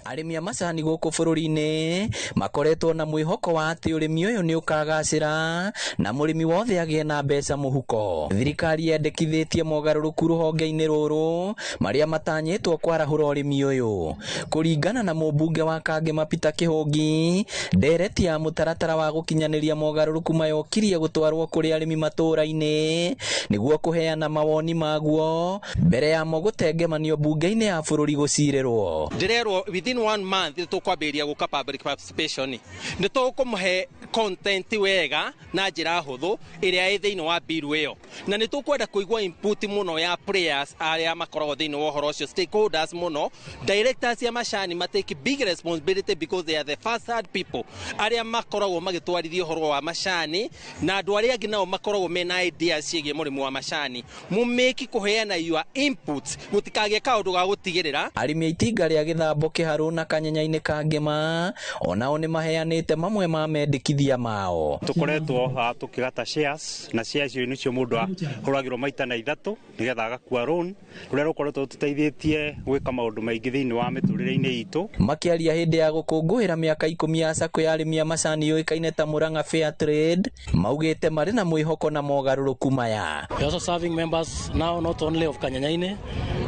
Speaker 21: Arĩmi a macani gũkũ bũrũri-inĩ makoretwo na mwĩhoko wa atĩ ũrĩmi ũyũ nĩ ũkagacĩra na mũrĩmi wothe agĩe na mbeca mũhuko. Thirikari yendekithĩtie mogarũrũku rũhonge-inĩ rũrũ marĩa matanyĩtwo kwarahũra ũrĩmi ũyũ. Kũringana na mũmbunge wa Kangema Peter Kĩhũngi, ndereti ya mũtaratara wa gũkinyanĩria mogarũrũku mayokirie gũtwarwo kũrĩ arĩmi matũũra-inĩ nĩguo kũheana mawoni maguo mbere yamo gũtengemanio mbunge-inĩ ya bũrũri gũcirĩrwo.
Speaker 22: Ndĩrerwo within 1 month nĩ tũkwambĩrĩria gũka public participation, nĩ tũkũmũhe
Speaker 6: content wega na njĩra hũthũ ĩrĩa ĩ thĩinĩ wa bill ĩyo. Na nĩ tũkwenda kũigua input mũno ya players arĩa makoragwo thĩinĩ wa ũhoro ũcio, stakeholders mũno, directors ya macani ma take big responsibility because they are the first hand people arĩa makoragwo magĩtwarithia ũhoro wa macani, na andũ arĩa angĩ nao makoragwo mena ideas ciĩgiĩ mũrĩmi wa macani. Mũmĩki kũheana your input gũtikagĩe kaũndũ ga gũtigĩrĩra.
Speaker 21: Arĩmi a itinga rĩa Gĩthambo Kĩharũ na Kanyenya-inĩ ka Ngĩma onao nĩ maheanĩte mamwe ma mendekithia mao.
Speaker 10: Tũkoretwo tũkĩgata shares, na shares icio nĩcio mũndũ ahũragĩrwo maita na ithatũ nĩgetha agakua loan, rũrĩa rũkoretwo rũtũteithĩtie gwĩka maũndũ maingĩ thĩinĩ wa mĩtũrĩre-inĩ itũ.
Speaker 21: Makĩaria hĩndĩ ya gũkũngũĩra mĩaka 10 ya sacco ya arĩmi a macani yũĩkaine ta Murang'a Fair Trade, maugĩte marĩ na mwĩhoko na mogarũrũku maya.
Speaker 11: We are also serving members now not only of Kanyanyaine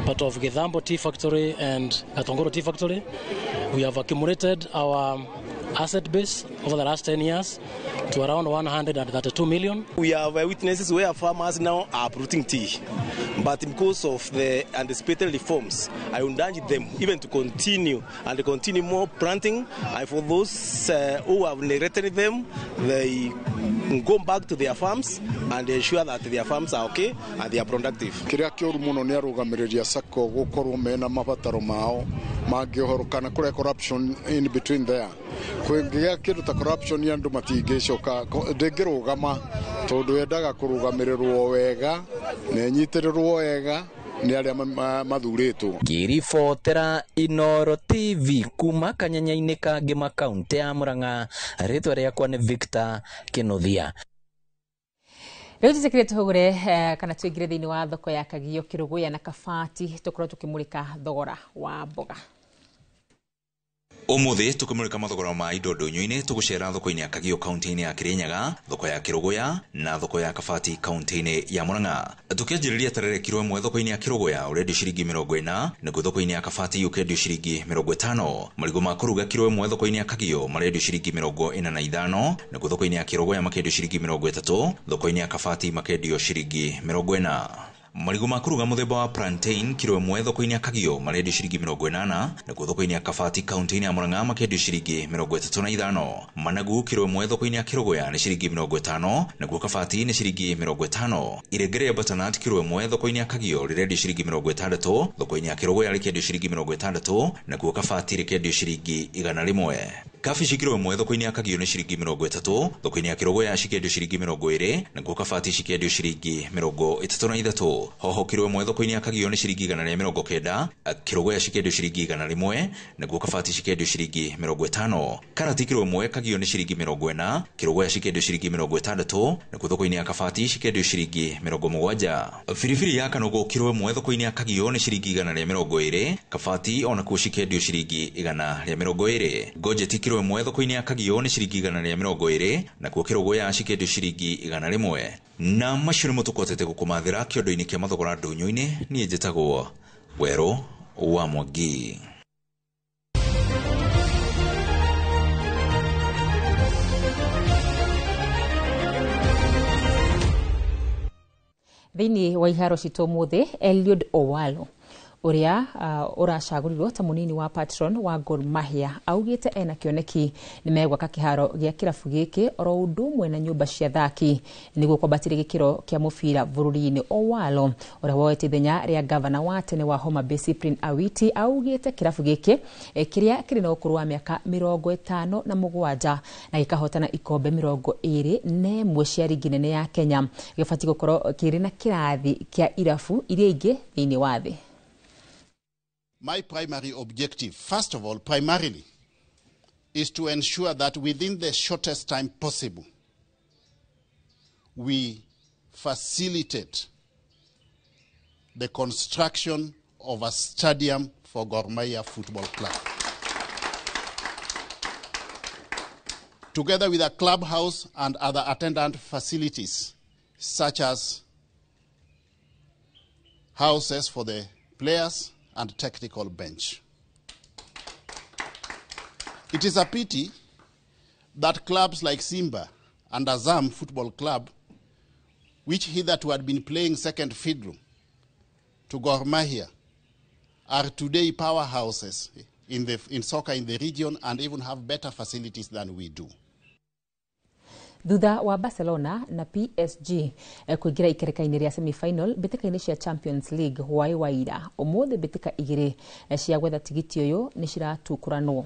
Speaker 11: but of Githambo Tea Factory and Gatongoro Tea Factory. We have accumulated our asset base over the last 10 years to around 132 million.
Speaker 16: We have witnesses where farmers now are uprooting tea, but because of the anticipated reforms, I would urge them even to continue and continue more planting. And for those who have neglected them, they go back to their farms and ensure that their farms are okay and they are productive.
Speaker 24: Kĩrĩa kĩũru mũno nĩ arũgamĩrĩri a sacco gũkorwo mena mabataro mao mangĩũhoro kana kũrĩa corruption in between there. Kũngĩgĩa kĩndũ ta corruption andũ matingĩcoka, ndĩngĩrũgama tondũ yendaga kũrũgamĩrĩrwo wega na ĩnyitĩrĩrwo wega nĩ arĩa mathurĩtwo.
Speaker 21: Ngĩribotera Inooro TV kuma Kanyenya-inĩ ka Ngĩma kaũntĩ ya Murang'a, rĩtwa rĩakwa nĩ Victor Kĩnuthia.
Speaker 1: Rĩu tũtikire tũhũgũre kana tũingĩre thĩinĩ wa thoko ya Kagio, Kĩrũgũya na Kabati, tũkorwo tũkĩmũrĩka thogora wa mboga.
Speaker 29: Ũmũthĩ tũkĩmũrĩka mathogora ma indo ndũnyũ-inĩ, tũgũcera thoko-inĩ ya Kagio kaunti-inĩ ya Kĩrĩnyaga, thoko ya Kĩrũgũya na thoko ya Kabati kaunti-inĩ ya Murang'a. Tũkĩanjĩrĩria terere kiro ĩmwe thoko-inĩ ya Kĩrũgũya ũrendio ciringi 40, naguo thoko-inĩ ya Kabati ũkendio ciringi 50. Marigũ ma kũruga kiro ĩmwe thoko-inĩ ya Kagio marendio ciringi 45, naguo thoko-inĩ ya Kĩrũgũya makendio ciringi 30, thoko-inĩ ya Kabati makendio ciringi 40. Marigũ ma kũruga mũthemba wa plantain kiro ĩmwe thoko-inĩ ya Kagio marendio ciringi 80, naguo thoko-inĩ ya Kabati kaunti-inĩ ya Murang'a makendio ciringi 35. Managu kiro ĩmwe thoko-inĩ ya Kĩrũgũya nĩ ciringi 50, naguo Kabati nĩ ciringi 50. Irenge rĩa butternut kiro ĩmwe thoko-inĩ ya Kagio rĩrendio ciringi 60, thoko-inĩ ya Kĩrũgũya rĩkendio ciringi 60, naguo Kabati rĩkendio ciringi 100. Kabici kiro ĩmwe thoko-inĩ ya Kagio nĩ ciringi 30, thoko-inĩ ya Kĩrũgũya cikendio ciringi 20, naguo Kabati cikendio ciringi 33. Hoho kiro ĩmwe thoko-inĩ ya Kagio nĩ ciringi 190, Kĩrũgũya cikendio ciringi 100, naguo Kabati cikendio ciringi 50. Karati kiro ĩmwe Kagio nĩ ciringi 40, Kĩrũgũya cikendio ciringi 60, naguo thoko-inĩ ya Kabati cikendio ciringi 70. Biribiri ya kanogo kiro ĩmwe thoko-inĩ ya Kagio nĩ ciringi 120, Kabati onakuo cikendio ciringi 120. Ngojeti kiro ĩmwe thoko-inĩ ya Kagio nĩ ciringi 120, nakuo Kĩrũgũya cikendio ciringi 100. Na macio nĩmo tũkotete gũkũmathĩra kĩondo-inĩ kĩa mathogora ndũnyũ-inĩ. Niĩ njĩtagwo Werũ wa Mwangi.
Speaker 1: Thĩinĩ wa iharo citũ ũmũthĩ, Eliud Owalo ũrĩa ũracagũrirwo ta mũnini wa patron wa Gor Mahia augĩte ena kĩoneki nĩ megwaka kĩharo gĩa kĩrabu gĩkĩ oro ũndũ ũmwe na nyũmba cia thaki nĩguo kwambatĩria gĩkĩro kĩa mũbira bũrũri-inĩ. Owalo ũrĩa woete ithenya rĩa gavana wa tene wa Homa Bay Cyprian Awiti augĩte kĩrabu gĩkĩ kĩrĩa kĩrĩ na ũkũrũ wa mĩaka 57 na gĩkahotana ikombe 21 cia rigi nene ya Kenya gĩbatiĩ gũkorwo kĩrĩ na kĩrathi kĩa irabu iria ingĩ thĩinĩ wa thĩ.
Speaker 22: My primary objective, first of all, primarily, is to ensure that within the shortest time possible, we facilitate the construction of a stadium for Gor Mahia Football Club. Together with a clubhouse and other attendant facilities, such as houses for the players and technical bench. It is a pity that clubs like Simba and Azam Football Club, which hitherto had been playing second fiddle to Gor Mahia, are today powerhouses in soccer in the region and even have better facilities than we do.
Speaker 1: Thutha wa Barcelona na PSG kũingĩra ikereka-inĩ rĩa semi-final mbĩtĩka-inĩ cia Champions League hwaĩ wa ira, ũmũthĩ mbĩtĩka igĩrĩ cia gwetha tigiti ũyũ nĩ ciratukũranwo.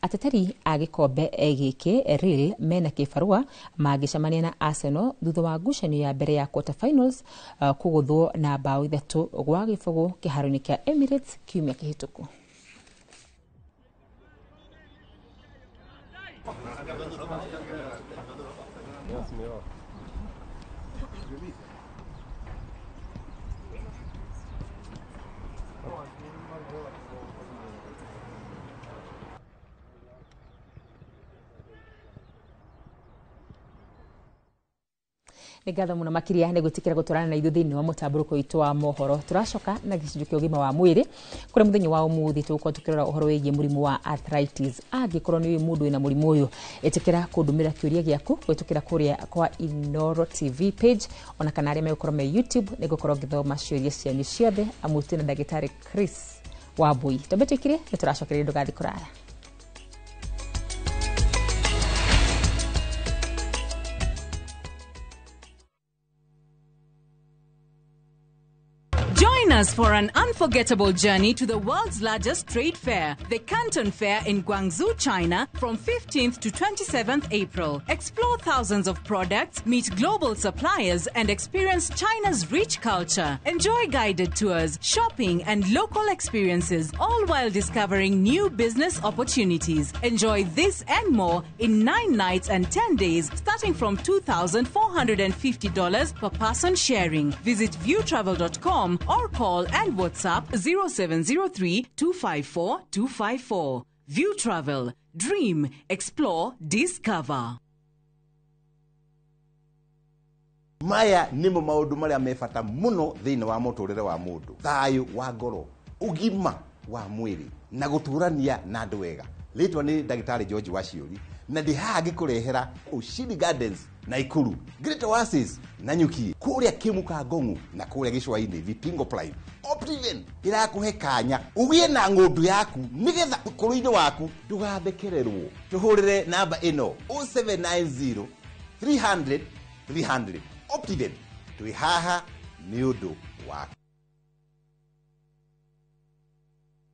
Speaker 1: Ateteri a gĩkombe gĩkĩ Real mena kĩbarũa mangĩcemania na Arsenal thutha wa ngucanio ya mbere ya quarter finals kũgũthwo na mbaũ 3-0 kĩharo-inĩ kĩa Emirates kiumia kĩhĩtũku. Nĩ ngatho mũno makĩria nĩ gwĩtĩkĩra gũtwarana na ithuĩ thĩinĩ wa mũtambũrũko witũ wa mohoro. Tũracoka na gĩcunjĩ kĩa ũgima wa mwĩrĩ kũrĩa mũthenya wa ũmũthĩ tũgũkorwo tũkĩrora ũhoro wĩgiĩ mũrimũ wa arthritis. Angĩkorwo nĩ ũĩ mũndũ wĩna mũrimũ ũyũ, ĩtĩkĩra kũndũmĩra kĩũria gĩaku kũhĩtũkĩra kũrĩa kwa Inooro TV page, ona kana arĩa megũkorwo me YouTube nĩ ngũkorwo ngĩthoma ciũria cianyu ciothe, amu twĩna ndagĩtarĩ Chris Wambui. Twambe twĩkire nĩ tũracokereria, ndũgathiĩ kũraya.
Speaker 17: Join us for an unforgettable journey to the world's largest trade fair, the Canton Fair in Guangzhou, China, from 15th to 27th April. Explore thousands of products, meet global suppliers, and experience China's rich culture. Enjoy guided tours, shopping, and local experiences, all while discovering new business opportunities. Enjoy this and more in 9 nights and 10 days, starting from $2,450 per person sharing. Visit viewtravel.com or call and WhatsApp 0703 254 254. View Travel. Dream, explore, discover.
Speaker 18: Maya nimo maundu maria me bata muno thiini wa muturire wa mundu, thayu wa ngoro, ugima wa mwiri na guturania na andu wega. Ritwa ni Ndagitari George Waciuri na ndi haha ngikurehera Ushindi Gardens Naikuru, Great Oasis Nanyuki, kuria Kimuka Ngongu na kuria Gicũa-inĩ Vipingo Prime. Optiven irakuhe kanya ugie na ng'ondu yaku nigetha ukuru-inĩ waku ndugathekererwo. Tuhurire namba ĩno 0790 300 300. Optiven twi haha nĩ ũndũ waku.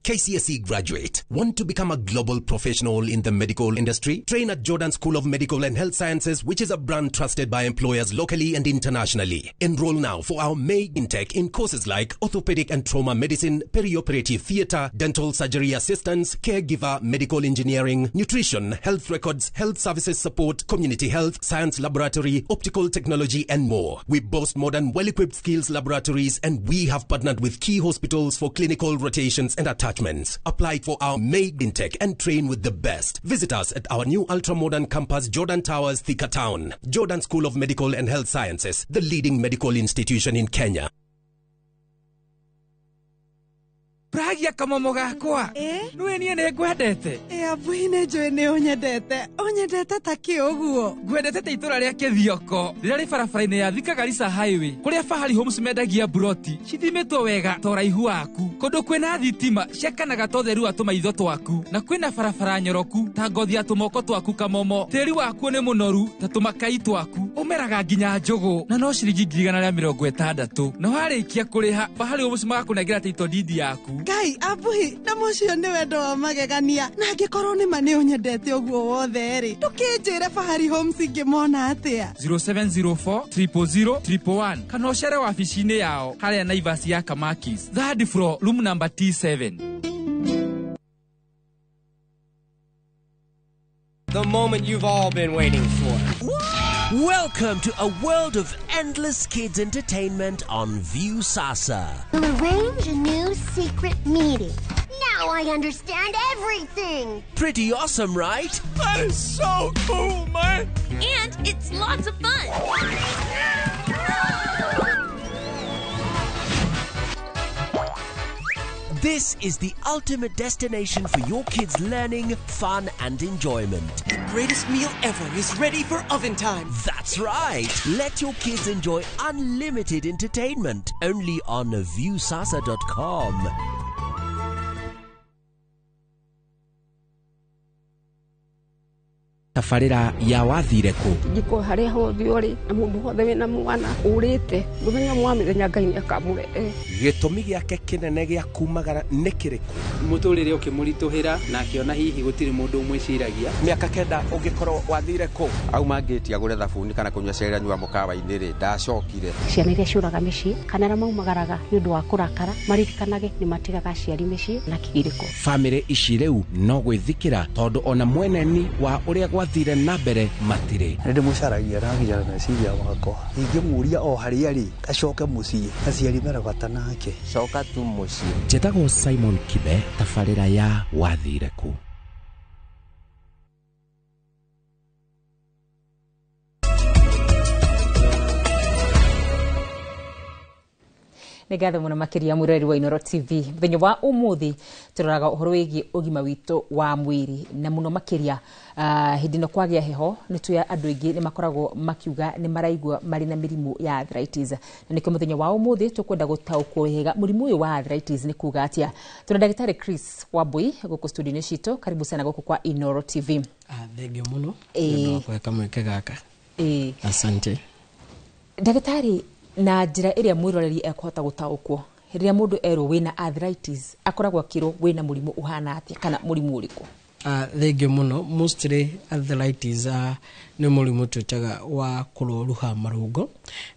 Speaker 19: KCSE graduate. Want to become a global professional in the medical industry? Train at Jordan School of Medical and Health Sciences, which is a brand trusted by employers locally and internationally. Enroll now for our May intake in courses like orthopedic and trauma medicine, perioperative theater, dental surgery assistance, caregiver, medical engineering, nutrition, health records, health services support, community health, science laboratory, optical technology, and more. We boast modern, well-equipped skills laboratories, and we have partnered with key hospitals for clinical rotations and attachments. Apply for our May intake and train with the best. Visit us at our new ultra-modern campus, Jordan Towers, Thika Town. Jordan School of Medical and Health Sciences, the leading medical institution in Kenya.
Speaker 20: Pragia kamomo gakwa. Nĩwe niĩ nĩ ngwendete.
Speaker 23: Abui nĩ njũĩ nĩ ũnyendete. Ũnyendete ta kĩ ũguo?
Speaker 20: Ngwendete ta itũra rĩa Kĩthioko rĩrĩa rĩ barabara-inĩ ya Thika Garissa Highway, kũrĩa Fahari Homes mendagia mburoti cithimĩtwo wega ta ũraihu waku, kũndũ kwĩna thitima ciakanaga ta ũtheru wa tũmaitho twaku, na kwĩna barabara nyoroku ta ngothi ya tũmoko twaku kamomo. Tĩri wakuo nĩ mũnoru ta tũmakai twaku, ũmeraga nginya njũgũ na no ciringi 160,000. Na warĩkia kũrĩha, Fahari Homes magakũnengera title deed yaku.
Speaker 23: Ngai abuhi na mũcio nĩ wendo wa magegania, na angĩkorwo nĩ ma nĩ ũnyendete ũguo wothe rĩ, ndũkĩnjĩre Fahari Homes ingĩmona atĩa?
Speaker 20: 0704 000 111 kana ũcere wabici-inĩ yao harĩa Naivas ya Kamakis, third floor, room number T7.
Speaker 25: The moment you've all been waiting for.
Speaker 26: Welcome to a world of endless kids entertainment on Viusasa.
Speaker 27: We'll arrange a new secret meeting. Now I understand everything.
Speaker 26: Pretty awesome, right?
Speaker 25: That is so cool, man.
Speaker 28: And it's lots of fun.
Speaker 26: This is the ultimate destination for your kids' learning, fun, and enjoyment.
Speaker 30: The greatest meal ever is ready for oven time.
Speaker 26: That's right. Let your kids enjoy unlimited entertainment only on Viusasa.com.
Speaker 3: Tabarĩra ya wathire kũ?
Speaker 4: Njiko harĩa hothe ũrĩ na mũndũ wothe wĩna mwana ũrĩte mũthenya ũmwe wa mĩthenya Ngai nĩakamũrehe.
Speaker 3: Gĩtũmi gĩake kĩnene gĩa kumagara nĩ kĩrĩkũ?
Speaker 5: Mũtũrĩre ũkĩmũritũhĩra na akĩona hihi gũtirĩ mũndũ ũmwĩciragia.
Speaker 3: Mĩaka 9 ũngĩkorwo wathire kũ?
Speaker 18: Auma ngĩti agũre thabuni kana kũnyua cai anyua mũkawa-inĩ rĩ, ndacokire.
Speaker 7: Ciana iria ciũraga mĩciĩ kana arĩa maumagaraga nĩ ũndũ wa kũrakara maririkanage nĩ matigaga aciari mĩciĩ na kĩgirĩko.
Speaker 3: Bamĩrĩ ici rĩu no gwĩthikĩra tondũ ona mweneni wa ũrĩa gwathire na mbere matirĩ.
Speaker 8: Nĩ ndĩmũcaragia na nginya meciria makwa. Ingĩmũria o harĩa arĩ acoke mũciĩ, aciari mena bata nake.
Speaker 18: Coka tu mũciĩ.
Speaker 3: Njĩtagwo Simon Kibe, tabarĩra ya wathire kũ?
Speaker 1: Nĩ ngatho mũno makĩria mwĩroreri wa Inooro TV. Mũthenya wa ũmũthĩ tũroraga ũhoro wĩgiĩ ũgima witũ wa mwĩrĩ na mũno makĩria hĩndĩ ĩno kwagĩa heho nĩ tũĩ andũ aingĩ nĩ makoragwo makiuga nĩ maraigua marĩ na mĩrimũ ya arthritis, na nĩkĩo mũthenya wa ũmũthĩ tũkwenda gũtaũkwo wega mũrimũ ũyũ wa arthritis nĩ kuga atĩa. Tũna ndagĩtarĩ Chris Wambui gũkũ studio-inĩ citũ. Karibu sana gũkũ kwa Inooro TV.
Speaker 9: Thengio mũno nĩ ũndũ wa kũhe kamweke gaka. Asante.
Speaker 1: Ndagĩtarĩ, na njĩra ĩrĩa mwĩroreri ekũhota gũtaũkwo, rĩrĩa mũndũ erwo wĩna arthritis akoragwo akĩrwo wĩna mũrimũ ũhana atĩa kana mũrimũ ũrĩkũ?
Speaker 9: Thengio mũno. Mostly arthritis nĩ mũrimũ twĩtaga wa kũrũruha marũngo,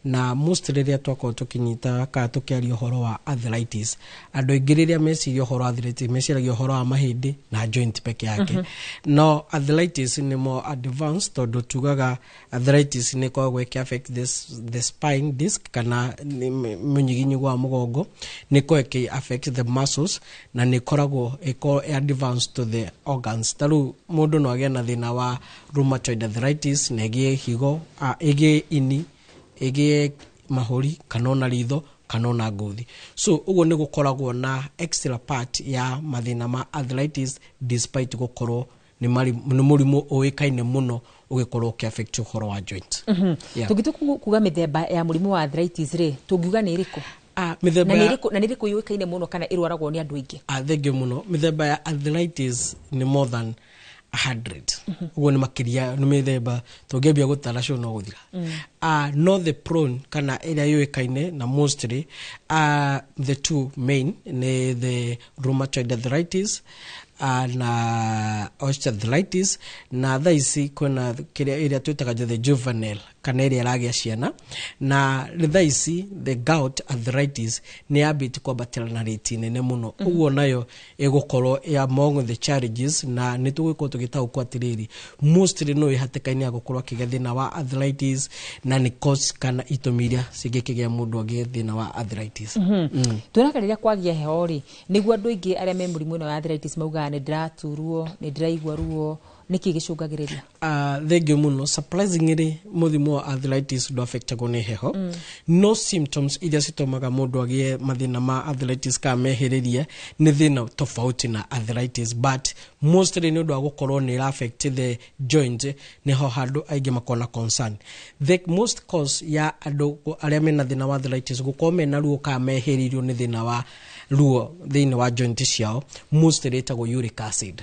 Speaker 9: na mostly rĩrĩa twakorwo tũkĩnyita kana tũkĩaria ũhoro wa arthritis, andũ aingĩ rĩrĩa meciria ũhoro wa arthritis meciragia ũhoro wa mahĩndĩ na joint peke yake. No arthritis nĩ more advanced, tondũ tugaga arthritis nĩ ĩkoragwo ĩkĩ affect the spine disc kana mũnyiginyigo wa mũgongo, nĩ ĩkoragwo ĩkĩ affect the muscles na nĩ ĩkoragwo ĩkoragwo advanced to the organs. Ta rĩu mũndũ no agĩe na thĩna wa rheumatoid arthritis na ĩgĩe higo, ĩgĩe ini, ĩgĩe mahũri kana ona ritho kana ona ngothi. So ũguo nĩ gũkoragwo na extra part ya mathĩna ma arthritis despite gũkorwo nĩ mũrimũ ũĩkaine mũno ũgĩkorwo ũkĩ affect ũhoro wa joint.
Speaker 1: Tũngĩtua kuga mĩthemba ya mũrimũ wa arthritis rĩ, tũngiuga nĩ ĩrĩkũ?
Speaker 9: Mĩthemba
Speaker 1: na nĩ ĩrĩkũ yũĩkaine mũno kana ĩrwaragwo nĩ andũ aingĩ?
Speaker 9: Thengio mũno. Mĩthemba ya arthritis nĩ more than 100. Ũguo nĩ makĩria nĩ mĩthemba tũngĩambia gũtara cio no gũthira. No the prone kana ĩrĩa yũĩkaine na mostly the two main nĩ the rheumatoid arthritis na osteoarthritis, na thaa ici kwĩna kĩrĩa ĩrĩa twĩtaga the juvenile kana ĩrĩa ĩragĩa ciana, na thaa ici the gout arthritis nĩ yambĩtie kwambatĩra na rate nene mũno. Ũguo nayo ĩgũkorwo among the challenges, na nĩ tũgũkorwo tũgĩtaũkwo atĩrĩrĩ mostly no ĩhatĩka-inĩ ya gũkorwo akĩgĩa thĩna wa arthritis na nĩ cause kana itũmi iria cingĩkĩgĩa mũndũ agĩe thĩna wa arthritis.
Speaker 1: Tuonaga rĩrĩa kwagĩa heho rĩ, nĩguo andũ aingĩ arĩa me mũrimũ ĩno ya arthritis maugaga nĩ ndĩraturwo, nĩ ndĩraigua ruo, nĩkĩ gĩcũngagĩrĩria?
Speaker 9: Thengio mũno. Surprisingly mũrimũ wa arthritis ndũaffectagwo nĩ heho. No symptoms iria citũmaga mũndũ agĩe mathĩna ma arthritis kana mehĩrĩrie nĩ thĩna tofauti na arthritis, but mostly nĩ ũndũ wa gũkorwo nĩ ĩra affect the joint nĩho handũ aingĩ makoragwo na concern. The most cause ya andũ arĩa mena thĩna wa arthritis gũkorwo mena ruo kana mehĩrĩirio nĩ thĩna wa ruo thĩinĩ wa joint ciao mostly ĩtagwo uric acid.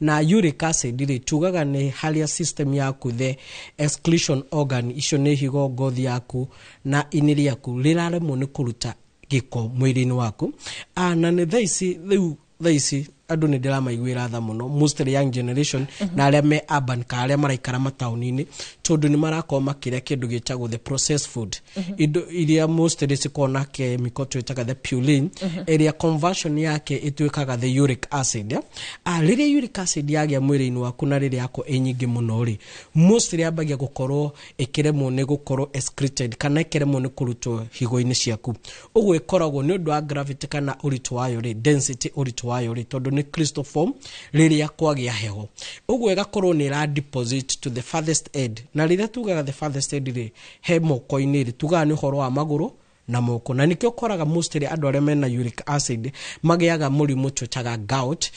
Speaker 9: Na uric acid rĩ, tugaga nĩ harĩa system yaku the excretion organ icio nĩ higo, ngothi yaku na ini rĩaku rĩraremwo nĩ kũruta gĩko mwĩrĩ-inĩ waku. Na nĩ thaa ici rĩu thaa ici andũ nĩ ndĩramaiguĩra tha mũno mostly young generation na arĩa me urban kana arĩa maraikara mataũni-inĩ, tondũ nĩ marakorwo makĩrĩa kĩndũ gĩtagwo the processed food, indo iria mostly cikoragwo na chemical twĩtaga the purine, ĩrĩa conversion yake ĩtuĩkaga the uric acid. Rĩrĩa uric acid yagĩa mwĩrĩ-inĩ waku na rĩrĩa yakorwo ĩ nyingĩ mũno rĩ, mostly yambagia gũkorwo ĩkĩremwo nĩ gũkorwo excreted kana ĩkĩremwo nĩ kũrutwo higo-inĩ ciaku. Ũguo ĩkoragwo nĩ ũndũ wa gravity kana ũritũ wayo rĩ, density ũritũ wayo rĩ, tondũ nĩ crystal form rĩrĩa kwagĩa heho, ũguo ĩgakorwo nĩ ĩra deposit to the farthest end. Na rĩrĩa tugaga the farthest end rĩ, he moko-inĩ rĩ, tugaga nĩ ũhoro wa magũrũ na moko, na nĩkĩo ũkoraga mostly andũ arĩa mena uric acid magĩaga mũrimũ twĩtaga gout,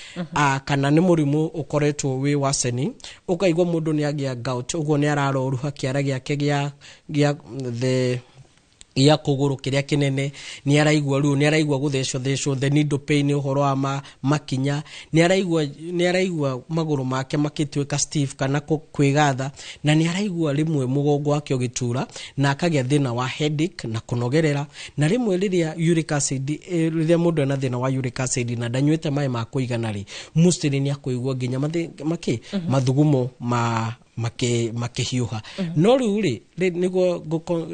Speaker 9: kana nĩ mũrimũ ũkoretwo wĩ worsening, ũkaigua mũndũ nĩ agĩa gout, ũguo nĩ araroruha kĩara gĩake gĩa the Gĩa kũgũrũ kĩrĩa kĩnene, nĩ araigua ruo, nĩ araigua gũthecwo thecwo, the needle pain, ũhoro wa makinya, nĩ araigua magũrũ make makĩtuĩka stiff kana kwĩgatha, na nĩ araigua rĩmwe mũgongo wake ũgĩtura na akagĩa thĩna wa headache na kũnogerera. Na rĩmwe rĩrĩa uric acid, rĩrĩa mũndũ ena thĩna wa uric acid na ndanyuĩte maĩ ma kũigana rĩ, mostly nĩ akũigua nginya makĩ mathugumo ma makĩhiũha. No rĩu rĩ nĩguo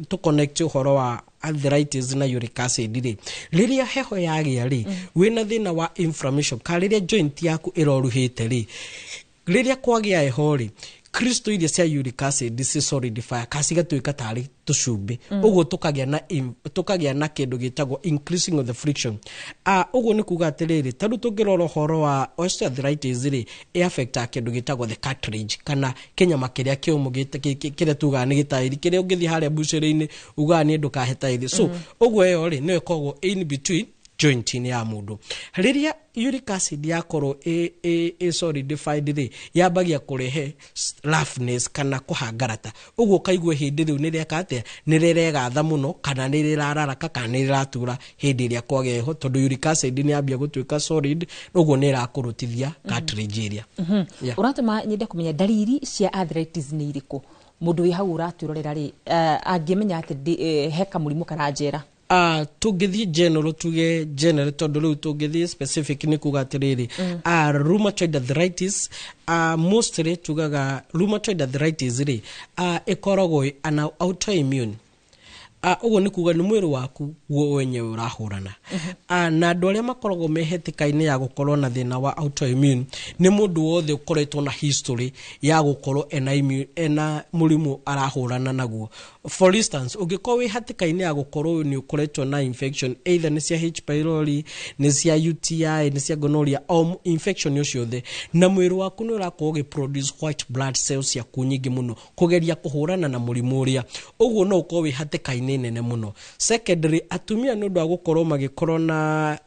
Speaker 9: tũ connect ũhoro wa arthritis na uric acid rĩ, rĩrĩa heho yagĩa rĩ, wĩna thĩna wa inflammation ka rĩrĩa joint yaku ĩroruhĩte rĩ, rĩrĩa kwagĩa heho rĩ, crystal iria cia uric acid ci solidify ka cigatuĩka tarĩ tũcumbĩ. Ũguo tũkagĩa na kĩndũ gĩtagwo increasing of the friction. Ũguo nĩ kuga atĩrĩrĩ, ta rĩu tũngĩrora ũhoro wa osteoarthritis rĩ, ĩ affectaga kĩndũ gĩtagwo the cartilage kana kĩnyama kĩrĩa kĩũmũ kĩrĩa tugaga nĩ gĩtaĩri, kĩrĩa ũngĩthiĩ harĩa mbucĩrĩ-inĩ ugaga niĩ ndũkahe taĩri. So ũguo ĩyo rĩ, nĩyo ĩkoragwo in between joint-inĩ ya mũndũ. Rĩrĩa uric acid yakorwo ĩ solidified rĩ, yambagia kũrehe roughness kana kũhangarata. Ũguo ũkaigua hĩndĩ rĩu nĩ rĩeka atĩa, nĩ rĩregatha mũno kana nĩ rĩrararaka kana nĩ rĩratura hĩndĩ ĩrĩa kwagĩa heho, tondũ uric acid nĩ yambia gũtuĩka solid, ũguo nĩ ĩrakũrũtithia cartilage ĩrĩa. Yeah.
Speaker 1: Ũratũma nyende kũmenya ndariri cia arthritis nĩ irĩkũ. Mũndũ wĩ hau ũratwĩrorera rĩ, angĩmenya atĩ he kamũrimũ karanjera?
Speaker 9: Tũngĩthiĩ general, tuge general, tondũ rĩu tũngĩthiĩ specific nĩ kuga atĩrĩrĩ, rheumatoid arthritis, mostly tugaga rheumatoid arthritis rĩ, ĩkoragwo an autoimmune. Ũguo nĩ kuga nĩ mwĩrĩ waku guo wenyewe ũrahũrana. Na andũ arĩa makoragwo me hatĩka-inĩ ya gũkorwo na thĩna wa autoimmune nĩ mũndũ wothe ũkoretwo na history ya gũkorwo ena mũrimũ arahũrana naguo. For instance, ũngĩkorwo wĩ hatĩka-inĩ ya gũkorwo nĩ ũkoretwo na infection, either nĩ cia H pylori, nĩ cia UTI, nĩ cia gonorrhea, o infection o ciothe, na mwĩrĩ waku nĩ ũrakorwo ũgĩ produce white blood cells ciaku nyingĩ mũno kũgeria kũhũrana na mũrimũ ũrĩa, ũguo no ũkorwo wĩ hatĩka-inĩ nene mũno. Secondary, atumia nĩ ũndũ wa gũkorwo magĩkorwo na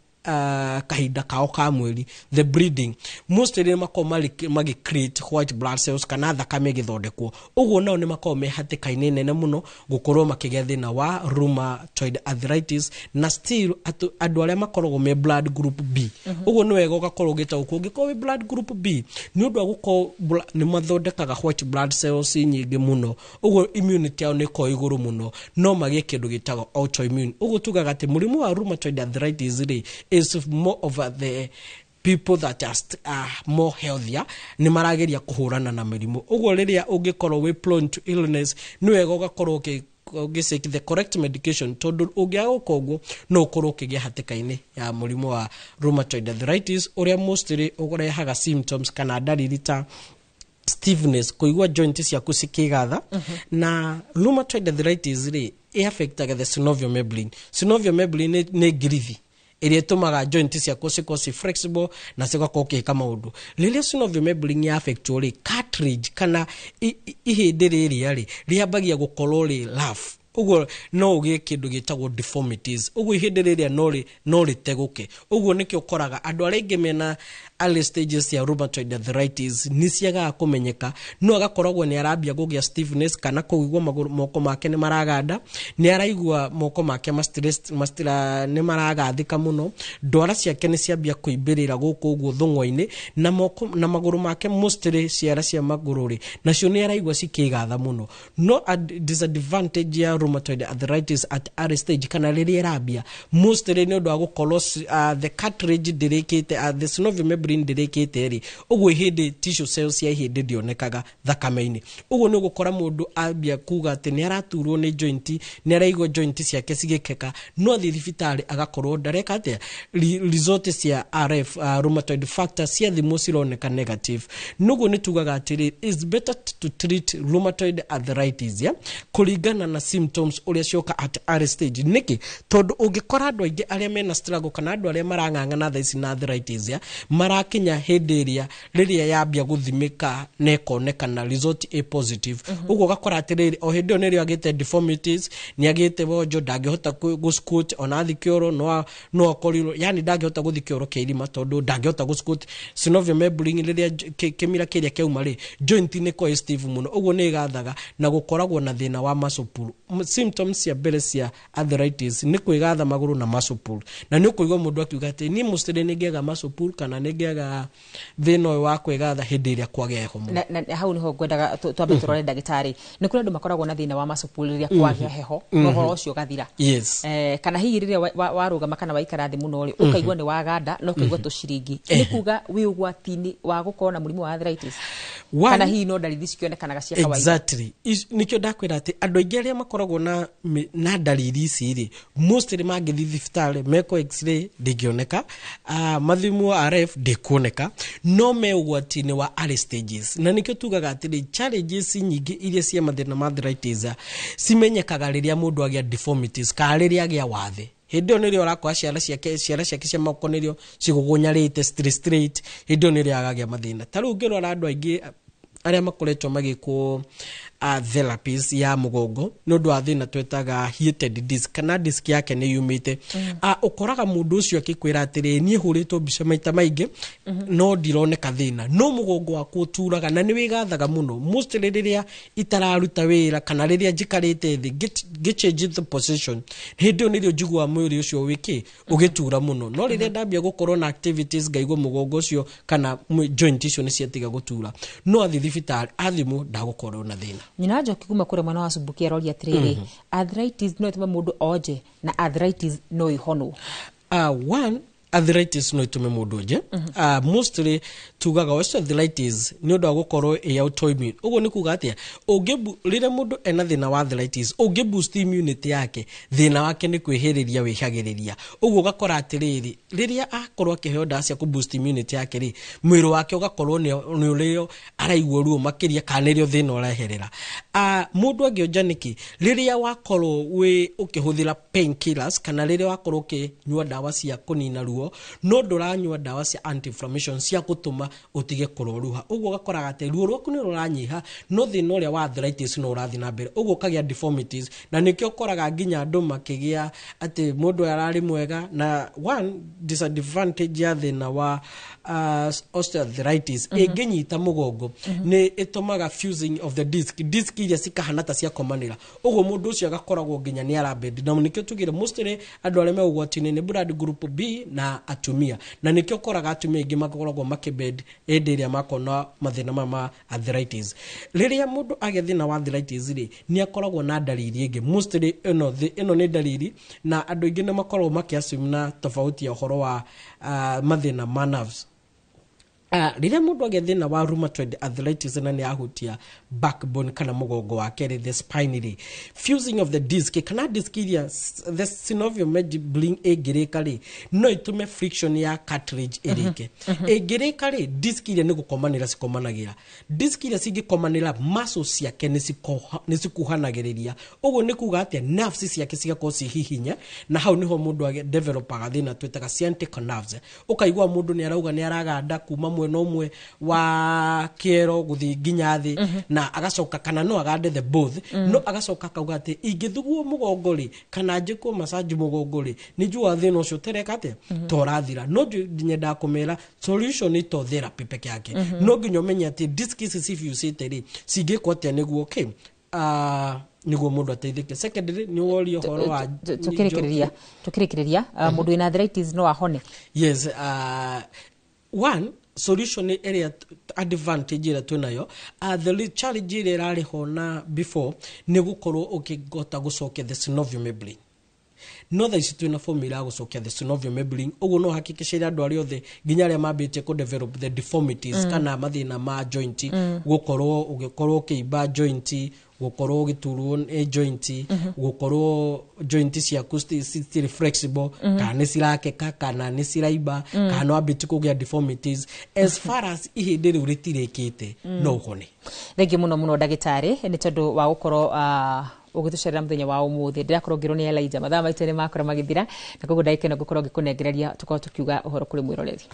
Speaker 9: kahinda kao ka mweri, the bleeding, mostly nĩ makoragwo magĩ create white blood cells kana thakame ĩgĩthondekwo. Ũguo nao nĩ makoragwo me hatĩka-inĩ nene mũno gũkorwo makĩgĩa thĩna wa rheumatoid arthritis. Na still andũ arĩa makoragwo me blood group B. Ũguo nĩ wega ũgakorwo ũgĩtaũkwo, ũngĩkorwo wĩ blood group B, nĩ ũndũ wa gũkorwo nĩ mathondekaga white blood cells nyingĩ mũno, ũguo immunity yao nĩ ĩkoragwo igũrũ mũno, no magĩe kĩndũ gĩtagwo autoimmune. Ũguo tugaga atĩ mũrimũ wa rheumatoid arthritis rĩ, is more of the people that are more healthier, nĩ marageria kũhũrana na mĩrimũ. Ũguo rĩrĩa ũngĩkorwo wĩ prone to illness, nĩ wega ũgakorwo ũgĩ the correct medication, tondũ ũngĩaga gũka ũguo no ũkorwo ũkĩgĩa hatĩka-inĩ ya mũrimũ wa rheumatoid arthritis, ũrĩa mostly ũrehaga symptoms kana ndariri ta stiffness, kũigua joint ciaku cikĩgatha. Na rheumatoid arthritis rĩ, ĩ-affectaga the synovial membrane. Synovial membrane nĩ ngirithi ĩrĩa ĩtũmaga joint ciaku cikorwo ci flexible na cigakorwo ũkĩka maũndũ. Rĩrĩa synovial membrane ya affectwo rĩ, cartilage kana ihĩndĩ rĩrĩa rĩ rĩambagia gũkorwo rĩ rough, ũguo no ũgĩe kĩndũ gĩtagwo deformities. Ũguo ihĩndĩ rĩrĩa no rĩtegũke. Ũguo nĩkĩo ũkoraga andũ arĩa aingĩ mena early stages ya rheumatoid arthritis nĩ ciagaga kũmenyeka, no agakoragwo nĩ arambia kũgĩa stiffness kana kũigua magũrũ moko make nĩ maraganda, nĩ araigua moko make mastira nĩ maragathĩka mũno, ndwara ciake nĩ ciambia kũimbĩrĩra gũkũ ũguo thũng'wa-inĩ, na moko na magũrũ make, mostly ciara cia magũrũ rĩ, nacio nĩ araigua cikĩgatha mũno. No disadvantage ya rheumatoid arthritis at early stage kana rĩrĩa ĩrambia, mostly nĩ ũndũ wa gũkorwo the cartilage ndĩrĩkĩte, the synovial membrane ndĩrĩkĩte rĩ, ũguo ihĩndĩ, tissue cells cia ihĩndĩ ndĩonekaga thakame-inĩ. Ũguo nĩ ũgũkora mũndũ ambia kuga atĩ nĩ araturwo nĩ joint, nĩ araigua joint ciake cigĩkeka, no athiĩ thibitarĩ agakorwo ndareka atĩa, result cia RF, rheumatoid factor ciathimwo cironeka negative. Noguo nĩ tugaga atĩrĩ, it's better to treat rheumatoid arthritis, yeah? Kũringana na symptoms ũrĩa cioka at early stage. Nĩkĩ? Tondũ ũngĩkora andũ aingĩ arĩa mena struggle kana andũ arĩa marang'ang'ana thaa ici na arthritis, yeah? Marakinya hĩndĩ ĩrĩa rĩrĩa yambia gũthimĩka na ĩkonekana result ĩ positive. Ũguo ũgakora atĩrĩrĩ, o hĩndĩ ĩyo nĩrĩo agĩte deformities, nĩ agĩte wonjo, ndangĩhota gũ squat ona athi kĩoro no akorirwo, yani ndangĩhota gũthi kĩoro kĩa irima tondũ ndangĩhota gũ squat. Synovial membrane rĩrĩa kĩmira kĩrĩa kĩauma rĩ, joint nĩ ĩkoragwo ĩ stiff mũno, ũguo nĩ ĩgathaga na gũkoragwo na thĩna wa muscle pull. Symptoms cia mbere cia arthritis nĩ kwĩgatha magũrũ na muscle pull, na nĩ ũkũigua mũndũ akiuga atĩ niĩ mostly nĩ ngĩaga muscle pull kana nĩ ngĩaga thĩna ũyũ wa kwĩgatha hĩndĩ ĩrĩa kwagĩa heho mũno.
Speaker 1: Na hau niho ngwendaga twambe tũrore, ndagĩtarĩ. Nĩ kũrĩ andũ makoragwo na thĩna wa muscle pull rĩrĩa kwagĩa heho, na ũhoro ũcio ũgathira. Kana hihi rĩrĩa warũgama kana waikara thĩ mũno rĩ, ũkaigua nĩ waganda na ũkaigua tũciringi, nĩ kuga wĩ ũgwati-inĩ wa gũkorwo na mũrimũ wa arthritis, kana hihi no ndariri cikĩonekanaga cia kawaida?
Speaker 9: Exactly. Nikĩo ndakwĩra atĩ andũ aingĩ arĩa makoragwo na ndariri ici rĩ, mostly mangĩthiĩ thibitarĩ mekwo X-ray ndĩngĩoneka, mathimwo RF ndĩkuoneka, no me ũgwati-inĩ wa early stages. Na nĩkĩo tugaga atĩrĩ, challenges nyingĩ iria cia mathĩna ma arthritis cimenyekaga rĩrĩa mũndũ agĩa deformities kana rĩrĩa agĩa wathe. Hĩndĩ ĩyo nĩrĩo ũrakora ciara ciake cia moko nĩrĩo cigũgũnyarĩte straight straight. Hĩndĩ ĩyo nĩrĩo agagĩa mathĩna. Ta rĩu ũngĩrora andũ aingĩ arĩa makoretwo magĩkwo therapies ya mũgongo nĩ ũndũ wa thĩna twetaga heated disc, kana disc yake nĩ yumĩte, ũkoraga mũndũ ũcio akĩkwĩra atĩrĩ, "Niĩ hũrĩtwo mbica maita maingĩ no ndironeka thĩna, no mũgongo wakwa ũturaga na nĩ wĩgathaga mũno, mostly rĩrĩa itararuta wĩra kana rĩrĩa njikarĩte thĩ ngĩ change the position. Hĩndĩ ĩyo nĩrĩo njiguaga mwĩrĩ ũcio wĩkĩ ũgĩtura mũno, no rĩrĩa ndambia gũkorwo na activities ngaigua mũgongo ũcio kana joint icio nĩ ciatiga gũtura." No athiĩ thibitarĩ athimwo, ndagũkorwo na thĩna.
Speaker 1: Nyina Njoki kuma kũrĩa mwena wa Cumbuki aroria atĩrĩrĩ, arthritis no ĩtũme mũndũ onje, na arthritis no ĩhonwo?
Speaker 9: One, arthritis no ĩtũme mũndũ onje. Mostly tugaga osteoarthritis nĩ ũndũ wa gũkorwo ĩ autoimmune. Ũguo nĩ kuga atĩa? Rĩrĩa mũndũ ena thĩna wa arthritis, ũngĩ boost immunity yake, thĩna wake nĩ kwĩhĩrĩria wĩhagĩrĩria. Ũguo ũgakora atĩrĩrĩ, rĩrĩa akorwo akĩheo ndawa cia kũ boost immunity yake rĩ, mwĩrĩ wake ũgakorwo nĩ ũrĩa araigua ruo makĩria kana nĩrĩo thĩna ũreherera. Mũndũ angĩonja nĩkĩ? Rĩrĩa wakorwo wĩ ũkĩhũthĩra painkillers kana rĩrĩa wakorwo ũkĩnyua ndawa cia kũnina ruo, no ndũranyua ndawa cia anti-inflammation cia gũtũma ũtige kũroruha. Ũguo ũgakoraga atĩ ruo rwaku nĩ rũranyiha, no thĩna ũrĩa wa arthritis no ũrathiĩ na mbere. Ũguo ũkagĩa deformities, na nĩkĩo ũkoraga nginya andũ makĩgĩa atĩ mũndũ ũyũ ararĩ mwega. Na one disadvantage ya thĩna wa osteoarthritis, ĩngĩnyita mũgongo, nĩ ĩtũmaga fusing of the disc, disc iria cikahana ta ciakomanĩra. Ũguo mũndũ ũcio agakoragwo nginya nĩ arabend. Na nĩkĩo tugire mostly andũ arĩa me ũgwati-inĩ nĩ blood group B na atumia, na nĩkĩo ũkoraga atumia aingĩ makoragwo makĩbend hĩndĩ ĩrĩa makona mathĩna maya ma arthritis. Rĩrĩa mũndũ agĩa thĩna wa arthritis rĩ, nĩ akoragwo na ndariri ĩngĩ. Mostly ĩno nĩ ndariri, na andũ aingĩ nĩ makoragwo makĩassume na tofauti ya ũhoro wa mathĩna ma nerves. Rĩrĩa mũndũ agĩa thĩna wa rheumatoid arthritis na nĩ ahutia backbone kana mũgongo wake rĩ, the spine rĩ, fusing of the disc kana disc iria the synovial membrane ĩngĩrĩka rĩ, no ĩtũme friction ya cartilage ĩrĩke. Ĩngĩrĩka rĩ, disc iria nĩ gũkomanĩra cikomanagĩra. Disc iria cingĩkomanĩra, muscles ciake nĩ cikuhanagĩrĩria. Ũguo nĩ kuga atĩa? Nerves ciake cigakorwo ci hihinya, na hau niho mũndũ developaga thĩna twĩtaga sciatic nerves. Ũkaigua mũndũ nĩ arauga nĩ araganda kuma mwena ũmwe wa kĩero gũthiĩ nginya thĩ, na agacoka kana no agande the both, no agacoka akauga atĩ ingĩthugwo mũgongo rĩ, kana njĩkwo massage mũgongo rĩ, nĩ njugaga thĩna ũcio tereka atĩa to ũrathira. No nyendaga kũmera solution nĩ to therapy peke yake. No nginya ũmenye atĩ disc ici cifiucĩte rĩ, cingĩkwo atĩa nĩguo kĩ nĩguo mũndũ ateithĩke. Secondly, nĩ woria ũhoro wa
Speaker 1: Tukĩrĩkĩrĩria, mũndũ wĩna arthritis no ahone?
Speaker 9: Yes. One solution ĩrĩa advantage ĩrĩa twĩnayo, the challenge ĩrĩa ĩrarĩ ho na before nĩ gũkorwo ũkĩhota gũcokia the synovial membrane, no thaa ici twĩna formula ya gũcokia the synovial membrane. Ũguo no hakikicire andũ arĩa othe, nginya arĩa mambĩtie kũ develop the deformities kana mathĩna ma joint, gũkorwo ũgĩkorwo ũkĩimba joint, gũkorwo ũgĩturwo nĩ joint, gũkorwo joint ciaku citirĩ flexible, kana nĩ cirakeka kana nĩ ciraimba, kana no wambĩtie kũgĩa deformities, as far as ihĩndĩ rĩu rĩtirĩkĩte, no ũhone.
Speaker 1: Thengiũ mũno mũno, ndagĩtarĩ, nĩ tondũ wa gũkorwo ũgĩtũcerera mũthenya wa ũmũthĩ. Ndĩrakorwo ngĩrwo nĩ Elijah mathaa maitũ nĩ makorwo magĩthira, na koguo ndagĩka ĩno ngũkorwo ngĩkũnengereria tũkorwo tũkiuga ũhoro kũrĩ mwĩroreri.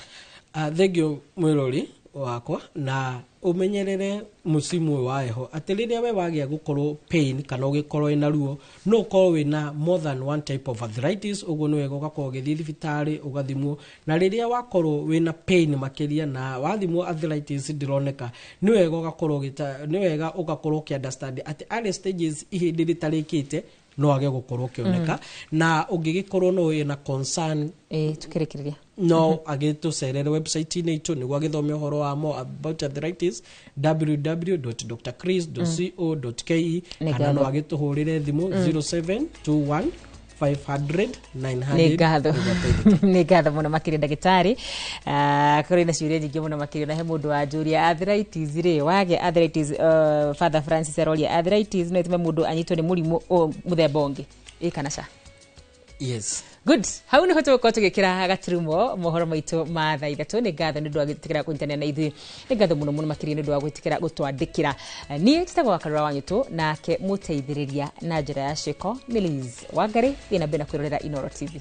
Speaker 9: Thengiũ mwĩrori. Wakwa na ũmenyerere mũcimu ũyũ wa heho, atĩ rĩrĩa we wagĩa gũkorwo pain kana ũgĩkorwo wĩna ruo, no ũkorwo wĩna more than one type of arthritis. Ũguo nĩ wega ũgakorwo ũgĩthiĩ thibitarĩ ũgathimwo, na rĩrĩa wakorwo wĩna pain makĩria na wathimwo arthritis ndĩroneka, nĩ wega ũgakorwo nĩ wega ũgakorwo ũkĩ understand atĩ early stages, ihĩndĩ rĩtarĩkĩte, no age gũkorwo ũkĩoneka. Na ũngĩgĩkorwo no wĩna concern,
Speaker 1: Tukĩrĩkĩrĩria,
Speaker 9: no agĩtũcerere website-inĩ itũ nĩguo agĩthome ũhoro wa more about arthritis, www.drchris.co.ke,
Speaker 1: Nĩ
Speaker 9: kana no
Speaker 1: ngatho.
Speaker 9: agĩtũhũrĩre thimũ 0721 500 900.
Speaker 1: Nĩ ngatho, nĩ ngatho mũno makĩria, ndagĩtarĩ. Kũrĩ na ciũria nyingĩ mũno makĩria, na he mũndũ wanjũria arthritis rĩ, wagĩa arthritis, Father Francis aroria, arthritis no ĩtũme mũndũ anyitwo nĩ mũrimũ mũthemba ũngĩ, ĩ kana ca?
Speaker 9: Yes.
Speaker 1: Good, hau niho tũgũkorwo tũgĩkĩra gaturumo mohoro maitũ ma thaa 3. Nĩ ngatho nĩ ũndũ wa gwĩtĩkĩra kũnyitanĩra na ithuĩ. Nĩ ngatho mũno mũno makĩria nĩ ũndũ wa gwĩtĩkĩra gũtwandĩkĩra. Niĩ njĩtagwo Wakarura wa Nyũtũ, nake mũteithĩrĩria na njĩra ya ciĩko nĩ Liz Wangari. Thiĩ na mbere na kwĩrorera Inoro TV.